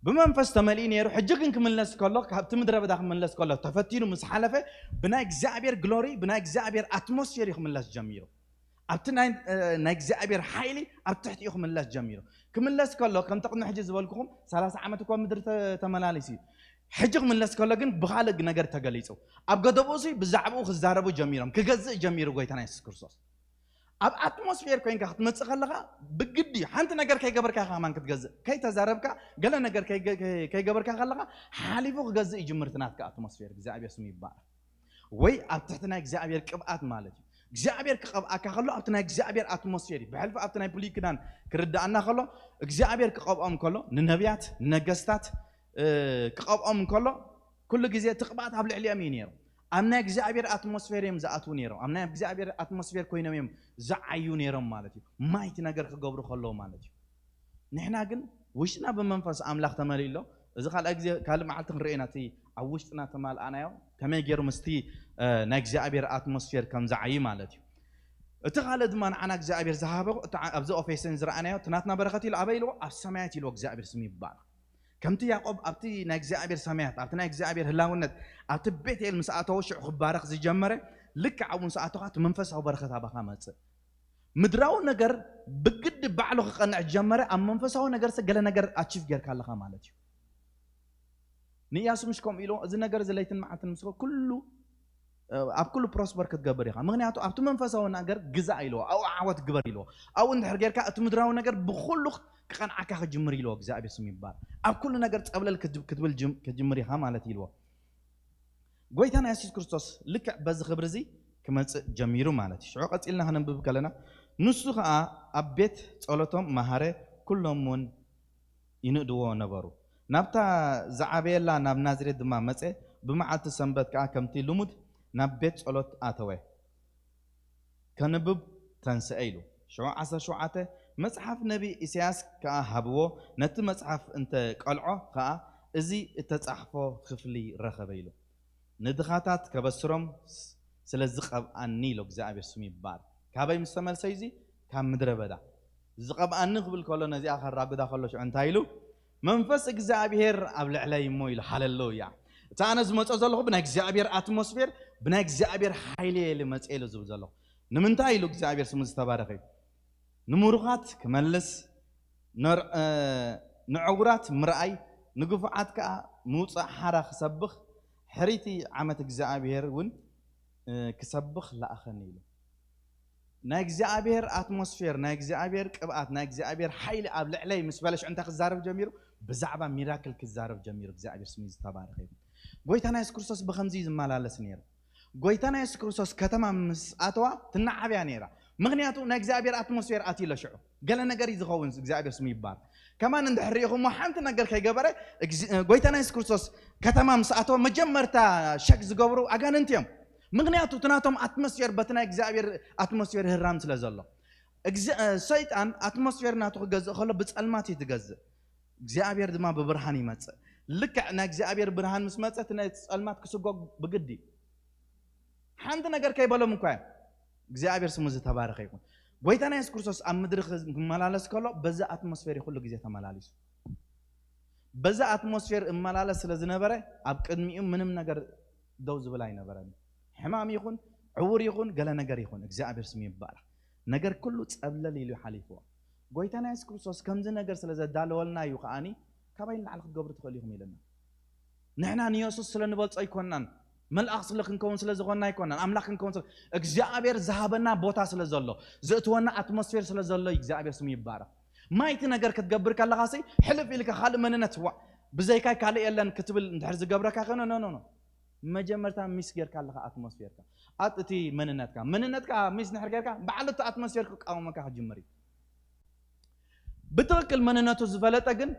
ብመንፈስ ተመሊኡ ነይሩ። ሕጂ ግን ክምለስ ከሎ፣ ካብቲ ምድረ በዳ ክምለስ ከሎ፣ ተፈቲኑ ምስ ሓለፈ፣ ብናይ እግዚኣብሔር ግሎሪ፣ ብናይ እግዚኣብሔር ኣትሞስፌር እዩ ክምለስ ጀሚሩ። ኣብቲ ናይ ናይ እግዚኣብሔር ሓይሊ ኣብ ትሕቲኡ ክምለስ ጀሚሩ። ክምለስ ከሎ፣ ከምቲ ቅድሚ ሕጂ ዝበልኩኹም፣ ሰላሳ ዓመት እኳ ምድሪ ተመላሊሱ እዩ። ሕጂ ክምለስ ከሎ ግን ብኻልእ ነገር ተገሊጹ። ኣብ ገደብኡ ብዛዕባኡ ክዛረቡ ጀሚሮም። ክገዝእ ጀሚሩ ጎይታና የሱስ ክርስቶስ። ኣብ ኣትሞስፌር ኮይንካ ክትመጽእ ከለኻ፣ ብግዲ ሓንቲ ነገር ከይገበርካ ኢኻ ከማን ክትገዝእ። ከይተዛረብካ፣ ገለ ነገር ከይገበርካ ከለኻ፣ ሓሊፉ ክገዝእ ይጅምር እቲ ናትካ ኣትሞስፌር። እግዚኣብሔር ስሙ ይባረክ። ወይ ኣብ ትሕቲ ናይ እግዚኣብሔር ቅብኣት ማለት እዩ። እግዚኣብሔር ክቐብኣካ ከሎ ኣብቲ ናይ እግዚኣብሔር ኣትሞስፌር እዩ። ብሕልፊ ኣብቲ ናይ ብሉይ ክዳን ክርዳኣና ከሎ እግዚኣብሔር ክቐብኦም ከሎ ንነቢያት፣ ንነገስታት ክቐብኦም ከሎ ኩሉ ግዜ እቲ ቅብኣት ኣብ ልዕሊኦም እዩ ነይሩ። ኣብ ናይ እግዚኣብሔር ኣትሞስፌር እዮም ዝኣትዉ ነይሮም። ኣብ ናይ እግዚኣብሔር ኣትሞስፌር ኮይኖም እዮም ዝዓዩ ነይሮም ማለት እዩ። ማይቲ ነገር ክገብሩ ከለዉ ማለት እዩ። ንሕና ግን ውሽጥና ብመንፈስ ኣምላኽ ተመሊኡ ኣሎ። እዚ ካልኣይ ግዜ ካልእ መዓልቲ ክንርኢ ኢና እቲ ኣብ ውሽጥና ተማልኣናዮ ከመይ ገይሩ ምስቲ ናይ እግዚኣብሔር ኣትሞስፌር ከም ዝዓዪ ማለት እዩ። እቲ ካልእ ድማ ንዓና እግዚኣብሔር ዝሃቦ ኣብዚ ኦፌሰን ዝረኣናዮ እቲ ናትና በረኸት ኢሉ ኣበይ ኢልዎ? ኣብ ሰማያት ኢልዎ እግዚኣብሔር ስም ይባል። ከምቲ ያዕቆብ ኣብቲ ናይ እግዚኣብሔር ሰማያት ኣብቲ ናይ እግዚኣብሔር ህላውነት ኣብቲ ቤትኤል ምስ ኣተወ ሽዑ ክባረኽ ዝጀመረ ልክዕ ኣብኡ ምስ ኣተኻ እቲ መንፈሳዊ በረኸት ኣባኻ መጽእ። ምድራዊ ነገር ብግዲ ባዕሉ ክቐንዕ ጀመረ። ኣብ መንፈሳዊ ነገር ገለ ነገር ኣቺቭ ጌርካ ኣለኻ ማለት እዩ። ንእያሱ ምሽ ከምኡ ኢልዎ፣ እዚ ነገር እዚ ለይትን መዓልትን ምስ ኩሉ ኣብ ኩሉ ፕሮስፐር ክትገብር ኢኻ። ምክንያቱ ኣብቲ መንፈሳዊ ነገር ግዛእ ኢልዎ፣ ኣብኡ ዓወት ግበር ኢልዎ። ኣብኡ እንድሕር ጌርካ እቲ ምድራዊ ነገር ብኩሉ ክቐንዓካ ክጅምር ኢልዎ። እግዚኣብሔር ስም ይባል። ኣብ ኩሉ ነገር ጸብለል ክትብል ክትጅምር ኢኻ ማለት ኢልዎ። ጎይታና የሱስ ክርስቶስ ልክዕ በዚ ክብሪ እዚ ክመጽእ ጀሚሩ ማለት እዩ። ሽዑ ቀጺልና ከነንብብ ከለና ንሱ ኸኣ ኣብ ቤት ጸሎቶም መሃረ፣ ኩሎም እውን ይንእድዎ ነበሩ። ናብታ ዝዓበየላ ናብ ናዝሬት ድማ መጸ፣ ብመዓልቲ ሰንበት ከኣ ከምቲ ልሙድ ናብ ቤት ጸሎት ኣተወ። ከንብብ ተንስአ ኢሉ። ሽዑ ዓሰርተ ሸውዓተ መጽሓፍ ነቢ ኢሳያስ ከኣ ሃብዎ፣ ነቲ መጽሓፍ እንተ ቀልዖ ኸኣ እዚ እተጻሕፎ ክፍሊ ረኸበ ኢሉ። ንድኻታት ከበስሮም ስለ ዝቐብኣኒ ኢሉ እግዚኣብሔር ስሙ ይባል። ካበይ ምስ ተመልሰ እዚ ካብ ምድረ በዳ ዝቐብኣኒ ክብል ከሎ ነዚኣ ከራጉዳ ከሎ ሽዑ እንታይ ኢሉ? መንፈስ እግዚኣብሔር ኣብ ልዕለይ እሞ ኢሉ። ሃለሉያ። እቲ ኣነ ዝመጾ ዘለኹ ብናይ እግዚኣብሔር ኣትሞስፌር ብናይ እግዚኣብሔር ሓይሊ ኢሉ መጽእ ኢሉ ዝብል ዘለኹ ንምንታይ ኢሉ እግዚኣብሔር ስሙ ዝተባረኸ እዩ። ንምሩኻት ክመልስ ንዕውራት ምርኣይ ንግፉዓት ከኣ ምውጻእ ሓራ ክሰብኽ ሕሪቲ ዓመት እግዚኣብሔር እውን ክሰብኽ ለኣኸኒ ኢሉ። ናይ እግዚኣብሔር ኣትሞስፌር ናይ እግዚኣብሔር ቅብኣት ናይ እግዚኣብሔር ሓይሊ ኣብ ልዕለይ ምስ በለ ሽዑ እንታይ ክዛረብ ጀሚሩ? ብዛዕባ ሚራክል ክዛረብ ጀሚሩ። እግዚኣብሔር ስሙ ዝተባረኸ ይኹን። ጎይታና የሱስ ክርስቶስ ብኸምዚ እዩ ዝመላለስ ነይሩ። ጎይታና የሱስ ክርስቶስ ከተማ ምስ ኣተዋ ትናዓብያ ነይራ። ምክንያቱ ናይ እግዚኣብሔር ኣትሞስፌር ኣትዩ ኣሎ ሽዑ ገለ ነገር እዩ ዝኸውን። እግዚኣብሔር ስሙ ይባል። ከማን እንድሕር ሪኢኹሞ ሓንቲ ነገር ከይገበረ ጎይታና የሱስ ክርስቶስ ከተማ ምስ ኣተወ መጀመርታ ሸክ ዝገብሩ ኣጋንንቲ እዮም። ምክንያቱ እቲ ናቶም ኣትሞስፌር በቲ ናይ እግዚኣብሔር ኣትሞስፌር ህራም ስለ ዘሎ ሰይጣን ኣትሞስፌር ናቱ ክገዝእ ከሎ ብፀልማት እዩ ትገዝእ። እግዚኣብሔር ድማ ብብርሃን ይመፅእ። ልክዕ ናይ እግዚኣብሔር ብርሃን ምስ መፀ እቲ ናይ ፀልማት ክስጎግ ብግዲ ሓንቲ ነገር ከይበሎም እኳ እዮም። እግዚኣብሔር ስሙ ዝተባረኸ ይኹን። ጎይታና የሱስ ክርስቶስ ኣብ ምድሪ ክመላለስ ከሎ በዚ ኣትሞስፌር ኩሉ ግዜ ተመላሊሱ። በዚ ኣትሞስፌር እመላለስ ስለ ዝነበረ ኣብ ቅድሚኡ ምንም ነገር ደው ዝብል ኣይነበረን። ሕማም ይኹን ዕውር ይኹን ገለ ነገር ይኹን እግዚኣብሔር ስሙ ይባረክ። ነገር ኩሉ ጸብለል ኢሉ ሓሊፍዎ። ጎይታና የሱስ ክርስቶስ ከምዚ ነገር ስለ ዘዳለወልና እዩ ከኣኒ ካባይ ንላዕሊ ክትገብሩ ትኽእሉ ኢኹም ኢልና። ንሕና ንየሱስ ስለ ንበልጾ ኣይኮናን፣ መልኣኽ ስለ ክንከውን ስለ ዝኾንና ኣይኮናን፣ ኣምላኽ ክንከውን ስለ እግዚኣብሔር ዝሃበና ቦታ ስለ ዘሎ፣ ዘእትወና ኣትሞስፌር ስለ ዘሎ እዩ። እግዚኣብሔር ስሙ ይባረኽ። ማይቲ ነገር ክትገብር ከለኻ ሲ ሕልፍ ኢልካ ካልእ መንነት ዋ ብዘይካይ ካልእ የለን ክትብል እንድሕር ዝገብረካ ከነ ኖ ኖ ኖ መጀመርታ ሚስ ጌርካ ኣለኻ ኣትሞስፌርካ ኣት እቲ መንነትካ መንነትካ ሚስ ንሕር ጌርካ ባዕሉ እቲ ኣትሞስፌር ክቃወመካ ክጅምር እዩ። ብትኽክል መንነቱ ዝፈለጠ ግን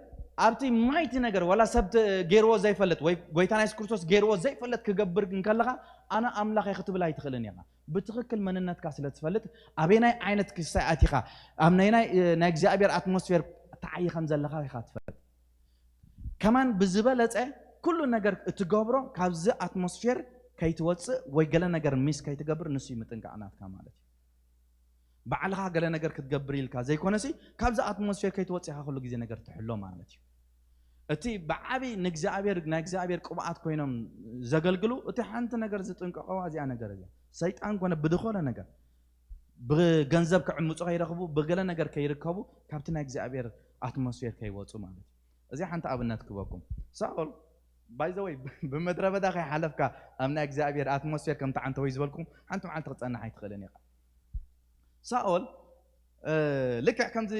ኣብቲ ማይቲ ነገር ዋላ ሰብ ገይርዎ ዘይፈልጥ ወይ ጎይታና የሱስ ክርስቶስ ገይርዎ ዘይፈልጥ ክገብር እንከለኻ ኣነ ኣምላኽ እየ ክትብል ኣይትኽእልን ኢኻ። ብትኽክል መንነትካ ስለ ትፈልጥ ኣበየናይ ዓይነት ክሳይ ኣቲኻ ኣብ ናይ ናይ እግዚኣብሔር ኣትሞስፌር ተዓይ ከም ዘለኻ ኢኻ ትፈልጥ። ከማን ብዝበለጸ ኩሉ ነገር እትገብሮ ካብዚ ኣትሞስፌር ከይትወጽእ ወይ ገለ ነገር ሚስ ከይትገብር ንሱ እዩ ምጥንቃቕ ናትካ ማለት እዩ። ባዕልኻ ገለ ነገር ክትገብር ኢልካ ዘይኮነሲ ካብዚ ኣትሞስፌር ከይትወጽእ ኢኻ ኩሉ ግዜ ነገር ትሕሎ ማለት እዩ። እቲ ብዓቢ ንእግዚኣብሔር ናይ እግዚኣብሔር ቅብኣት ኮይኖም ዘገልግሉ እቲ ሓንቲ ነገር ዝጥንቀቐዋ እዚኣ ነገር እዚኣ ሰይጣን ኮነ ብድኾነ ነገር ብገንዘብ ክዕምፁ ከይረኽቡ ብገለ ነገር ከይርከቡ ካብቲ ናይ እግዚኣብሔር ኣትሞስፌር ከይወፁ ማለት እዩ። እዚ ሓንቲ ኣብነት ክበኩም። ሳኦል ባይዘወይ ብምድረ በዳ ከይሓለፍካ ኣብ ናይ እግዚኣብሔር ኣትሞስፌር ከም ተዓንተወይ ዝበልኩም ሓንቲ መዓልቲ ክፀንሕ ኣይትኽእልን ኢኻ። ሳኦል ልክዕ ከምዚ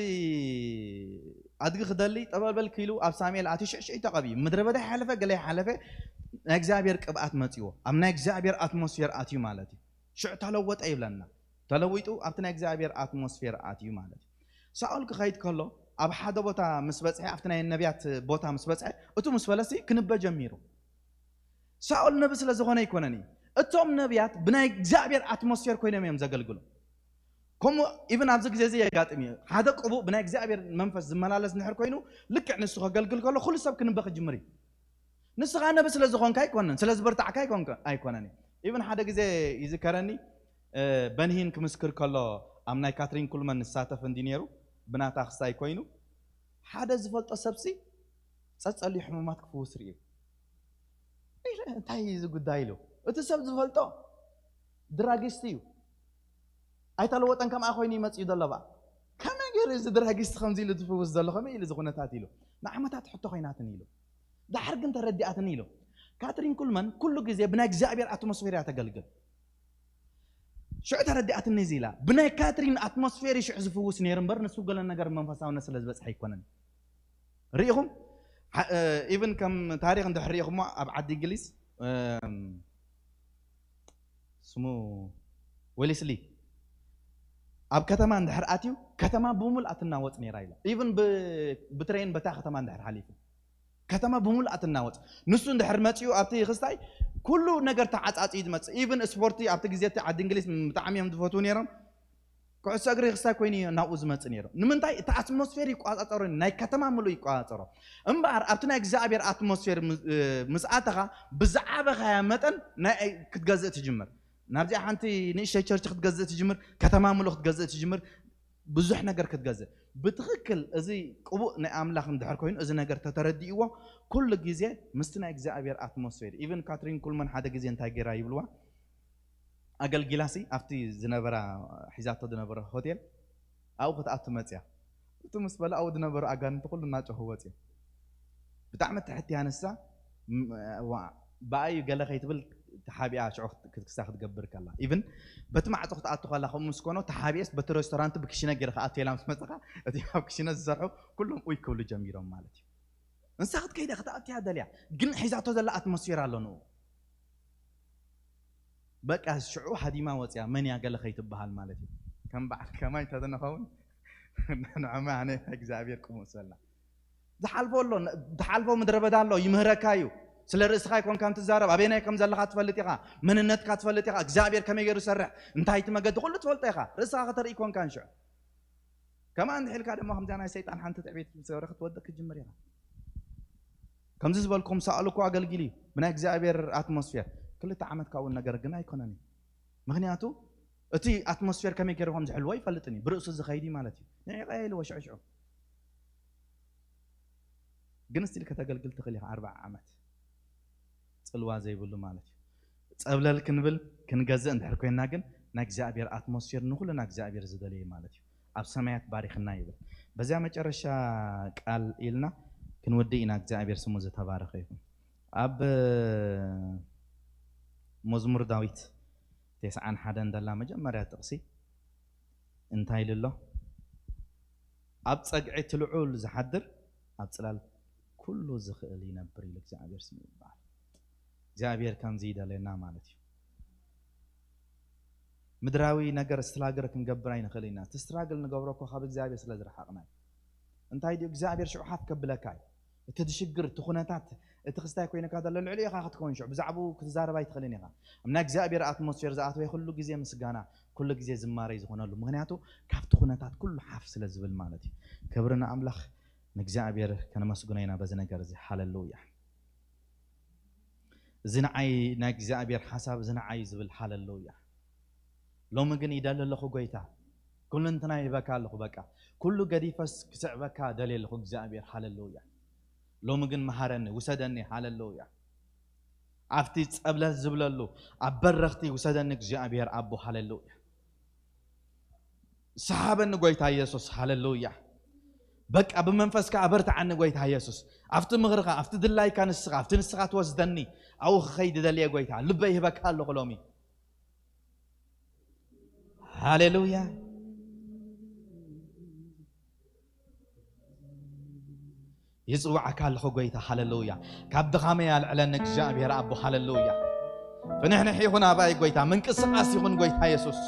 ኣድጊ ክደሊ ጠበልበል ክኢሉ ኣብ ሳሙኤል ኣትዩ ሽዕሽዒ ተቐብዩ ምድረ በዳ ሓለፈ ገለ ሓለፈ ናይ እግዚኣብሔር ቅብኣት መፅዎ ኣብ ናይ እግዚኣብሔር ኣትሞስፌር ኣትዩ ማለት እዩ። ሽዕ ተለወጠ ይብለና። ተለዊጡ ኣብቲ ናይ እግዚኣብሔር ኣትሞስፌር ኣትዩ ማለት እዩ። ሳኦል ክኸይድ ከሎ ኣብ ሓደ ቦታ ምስ በፅሐ ኣብቲ ናይ ነቢያት ቦታ ምስ በፅሐ እቱ ምስ በለሲ ክንበ ጀሚሩ። ሳኦል ነቢ ስለ ዝኾነ ኣይኮነን እዩ። እቶም ነቢያት ብናይ እግዚኣብሔር ኣትሞስፌር ኮይኖም እዮም ዘገልግሉ። ከምኡ ኢብን ኣብዚ ግዜ እዚ የጋጥም እዩ። ሓደ ቅቡእ ብናይ እግዚኣብሔር መንፈስ ዝመላለስ ንድሕር ኮይኑ ልክዕ ንሱ ከገልግል ከሎ ኩሉ ሰብ ክንበ ክጅምር እዩ። ንስኻ ነቢ ስለ ዝኾንካ ኣይኮነን፣ ስለ ዝበርታዕካ ኣይኮንካ- ኣይኮነን እዩ። ኢብን ሓደ ግዜ ይዝከረኒ በንሂን ክምስክር ከሎ ኣብ ናይ ካትሪን ኩልመን ንሳተፍ እንዲ ነይሩ ብናታ ክሳይ ኮይኑ ሓደ ዝፈልጦ ሰብሲ ጸጸልዩ ሕሙማት ክፍውስ ርእዩ። እንታይ እዩ እዚ ጉዳይ ኢሉ እቲ ሰብ ዝፈልጦ ድራጊስት እዩ። ኣይተለወጠን ከምኣ ኮይኑ ይመጽእ እዩ ዘሎ በኣ ከመይ ገይሩ እዚ ድራጊስት ከምዚ ኢሉ ዝፍውስ ዘሎ ከመይ ኢሉ እዚ ኩነታት ኢሉ ንዓመታት ሕቶ ኮይናትን ኢሉ ድሓር ግን ተረዲኣትን ኢሉ። ካትሪን ኩልመን ኩሉ ግዜ ብናይ እግዚኣብሔር ኣትሞስፌር እያ ተገልግል። ሽዑ ተረዲኣትኒ እዚ ኢላ ብናይ ካትሪን ኣትሞስፌር እዩ ሽዑ ዝፍውስ ነይሩ እምበር ንሱ ገለ ነገር መንፈሳውነት ስለ ዝበፅሐ ኣይኮነን። ርኢኹም ኢቭን ከም ታሪክ እንድሕር ርኢኹሞ ኣብ ዓዲ እንግሊዝ ስሙ ዌሊስሊ ኣብ ከተማ እንድሕር ኣትዩ ከተማ ብምሉእ ትናወፅ ነይራ ኢላ ኢቭን ብትሬን በታ ከተማ እንድሕር ሓሊፉ ከተማ ብምሉእ ትናወፅ። ንሱ እንድሕር መፅኡ ኣብቲ ክስታይ ኩሉ ነገር ተዓፃፂ ዝመፅእ ኢቭን ስፖርቲ ኣብቲ ግዜ እቲ ዓዲ እንግሊዝ ብጣዕሚ እዮም ዝፈትዉ ነይሮም። ኩዕሶ እግሪ ክስታይ ኮይኑ እዩ ናብኡ ዝመፅእ ነይሩ። ንምንታይ እቲ ኣትሞስፌር ይቋፃፀሮ ናይ ከተማ ምሉእ ይቋፃፀሮ። እምበኣር ኣብቲ ናይ እግዚኣብሔር ኣትሞስፌር ምስኣተኻ ብዝዓበኻያ መጠን ናይ ክትገዝእ ትጅምር። ናብዚኣ ሓንቲ ንእሽተይ ቸርች ክትገዝእ ትጅምር፣ ከተማ ምሉእ ክትገዝእ ትጅምር። ብዙሕ ነገር ክትገዝእ ብትኽክል እዚ ቅቡእ ናይ ኣምላኽ እንድሕር ኮይኑ እዚ ነገር ተተረዲእዎ ኩሉ ግዜ ምስቲ ናይ እግዚኣብሔር ኣትሞስፌር ኢቨን ካትሪን ኩልመን ሓደ ግዜ እንታይ ገይራ ይብልዋ ኣገልጊላሲ ኣብቲ ዝነበራ ሒዛቶ ዝነበረ ሆቴል ኣብኡ ክትኣቱ መፅያ። እቲ ምስ በላ ኣብኡ ዝነበሩ ኣጋንንቲ ኩሉ እናጮኹ ወፅዮም። ብጣዕሚ ትሕት እያ ንሳ። ብኣይ ገለ ከይትብል ተሓቢኣ ሽዑ ክትክሳ ክትገብር ከላ ኢቭን በቲ ማዕፆ ክትኣቱ ከላ ከምኡ ምስ ኮኖ ተሓቢኤስ በቲ ሬስቶራንት ብክሽነ ገይረ ክኣቱ ኢላ ምስ መፀኻ እቲ ኣብ ክሽነ ዝሰርሑ ኩሎም ኡይ ክብሉ ጀሚሮም ማለት እዩ። ንሳ ክትከይዳ ክትኣትያ ደልያ ግን ሒዛቶ ዘላ ኣትሞስፌር ኣሎ ንኡ በቃ ሽዑ ሃዲማ ወፅያ መን እያ ገለ ከይትበሃል ማለት እዩ። ከም በዓል ከማይ እንተዝንኸውን ንዕማ ኣነ እግዚኣብሔር ቅሙእ ሰላ ዝሓልፎ ኣሎ ዝሓልፎ ምድረ በዳ ኣሎ ይምህረካ እዩ። ስለ ርእስኻ ይኮንካ ትዛረብ ኣበየናይ ከም ዘለኻ ትፈልጥ ኢኻ። መንነትካ ትፈልጥ ኢኻ እግዚኣብሔር ከመይ ገይሩ ይሰርሕ እንታይ እቲ መገዲ ኩሉ ትፈልጦ ኢኻ። ርእስኻ ከተርኢ ኮንካ ንሽዑ ከማን ድሒልካ ድማ ከምዚኣ ናይ ሰይጣን ሓንቲ ትዕቢት ምስ ገበረ ክትወድቕ ክጅምር ኢኻ። ከምዚ ዝበልኩም ሳኦል እኮ ኣገልጊሉ እዩ ብናይ እግዚኣብሔር ኣትሞስፌር ክልተ ዓመት ካብኡ ነገር ግን ኣይኮነን እዩ። ምክንያቱ እቲ ኣትሞስፌር ከመይ ገይሩ ከም ዝሕልዎ ይፈልጥን እዩ ብርእሱ ዝኸይድ እዩ ማለት እዩ። ንዒቐ ኢልዎ ሽዑ ሽዑ ግን ስቲል ከተገልግል ትኽእል ኢኻ ኣርባዓ ዓመት ፅልዋ ዘይብሉ ማለት እዩ። ፀብለል ክንብል ክንገዝእ እንድሕር ኮይንና ግን ናይ እግዚኣብሔር ኣትሞስፌር ንኩልና እግዚኣብሔር ዝደለየ ማለት እዩ። ኣብ ሰማያት ባሪኽና ይብል። በዚያ መጨረሻ ቃል ኢልና ክንወዲ ኢና እግዚኣብሔር ስሙ ዝተባረኸ ይኹን። ኣብ መዝሙር ዳዊት ተስዓን ሓደን ደላ መጀመርያ ጥቕሲ እንታይ ኢሉ ኣሎ? ኣብ ጸግዒ እቲ ልዑል ዝሓድር ኣብ ጽላል ኩሉ ዝኽእል ይነብር ኢሉ እግዚኣብሔር ስሙ ይበሃል። እግዚኣብሔር ከምዚ ይደልየና ማለት እዩ። ምድራዊ ነገር ስትራግል ክንገብር ኣይንኽእል ኢና። እቲ ስትራግል ንገብሮ እኮ ካብ እግዚኣብሔር ስለ ዝረሓቕና እዩ። እንታይ ድዩ እግዚኣብሔር ሽዑ ሓፍ ከብለካ እዩ። እቲ ድሽግር እቲ ኩነታት እቲ ክስታይ ኮይንካ ዘሎ ልዕሊ ኢኻ ክትከውን ሽዑ ብዛዕባኡ ክትዛረብ ኣይትኽእልን ኢኻ። ኣብ ናይ እግዚኣብሔር ኣትሞስፌር ዝኣተወ ኩሉ ግዜ ምስጋና ኩሉ ግዜ ዝማሬ ዝኾነሉ ምክንያቱ ካብቲ ኩነታት ኩሉ ሓፍ ስለ ዝብል ማለት እዩ። ክብሪ ንኣምላኽ ንእግዚኣብሔር ከነመስግኖ ኢና በዚ ነገር እዚ። ሃለሉያ። እዚ ንዓይ ናይ እግዚኣብሔር ሓሳብ እዚ ንዓይ እዩ ዝብል። ሃለሉያ። ሎሚ ግን ይደሊ ኣለኹ ጎይታ። ኩሉ እንትና ይህበካ ኣለኹ በቃ። ኩሉ ገዲፈስ ክስዕበካ ደልየ ኣለኹ እግዚኣብሔር። ሃለሉያ። ሎሚ ግን መሃረኒ፣ ውሰደኒ። ሃሌሉያ። ኣብቲ ጸብለል ዝብለሉ ኣብ በረኽቲ ውሰደኒ እግዚኣብሔር ኣቦ። ሃሌሉያ። ሰሓበኒ ጎይታ ኢየሱስ። ሃሌሉያ። በቃ ብመንፈስካ ኣበርትዓኒ ጎይታ ኢየሱስ። ኣብቲ ምኽርኻ፣ ኣብቲ ድላይካ ንስኻ፣ ኣብቲ ንስኻ ትወስደኒ ኣብኡ ክኸይድ ደልየ ጎይታ። ልበይ ይህበካ ኣለኹ ሎሚ። ሃሌሉያ። ይጽውዓካ ኣለኹ ጎይታ። ሃሌሉያ። ካብ ድኻመይ ኣልዕለኒ እግዚኣብሔር ኣቦ። ሃሌሉያ። ፍንሕንሕ ይኹን ኣባይ ጎይታ፣ ምንቅስቃስ ይኹን ጎይታ የሱስ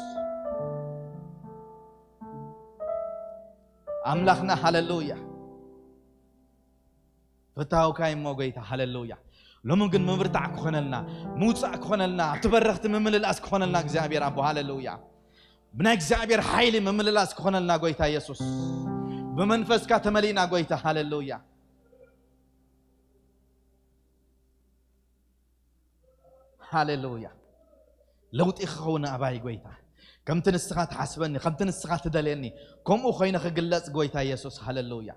ኣምላኽና። ሃሌሉያ። ፍታውካ እሞ ጎይታ። ሃሌሉያ። ሎሚ ግን ምብርታዕ ክኾነልና፣ ምውጻእ ክኾነልና፣ ኣብቲ በረኽቲ ምምልላስ ክኾነልና እግዚኣብሔር ኣቦ። ሃሌሉያ። ብናይ እግዚኣብሔር ሓይሊ ምምልላስ ክኾነልና ጎይታ የሱስ። ብመንፈስካ ተመሊእና ጎይታ። ሃሌሉያ። ሃሌሉያ። ለውጢ ክኸውን ኣባይ ጎይታ። ከምቲ ንስኻ ትሓስበኒ፣ ከምቲ ንስኻ ትደልየኒ፣ ከምኡ ኮይነ ክግለጽ ጎይታ የሱስ። ሃሌሉያ።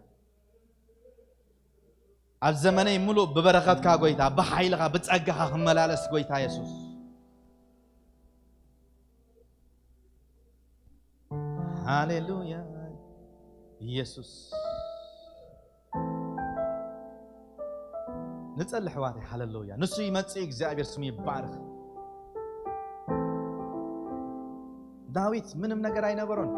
ኣብ ዘመነይ ምሉእ ብበረኸትካ ጎይታ፣ ብሓይልኻ፣ ብጸጋኻ ክመላለስ ጎይታ የሱስ። ሃሌሉያ። ኢየሱስ። ንጸሊ ኣሕዋተይ። ሃሌሉያ። ንሱ ይመጽእ እዩ። እግዚኣብሔር ስሙ ይባረኽ። ዳዊት ምንም ነገር ኣይነበሮን።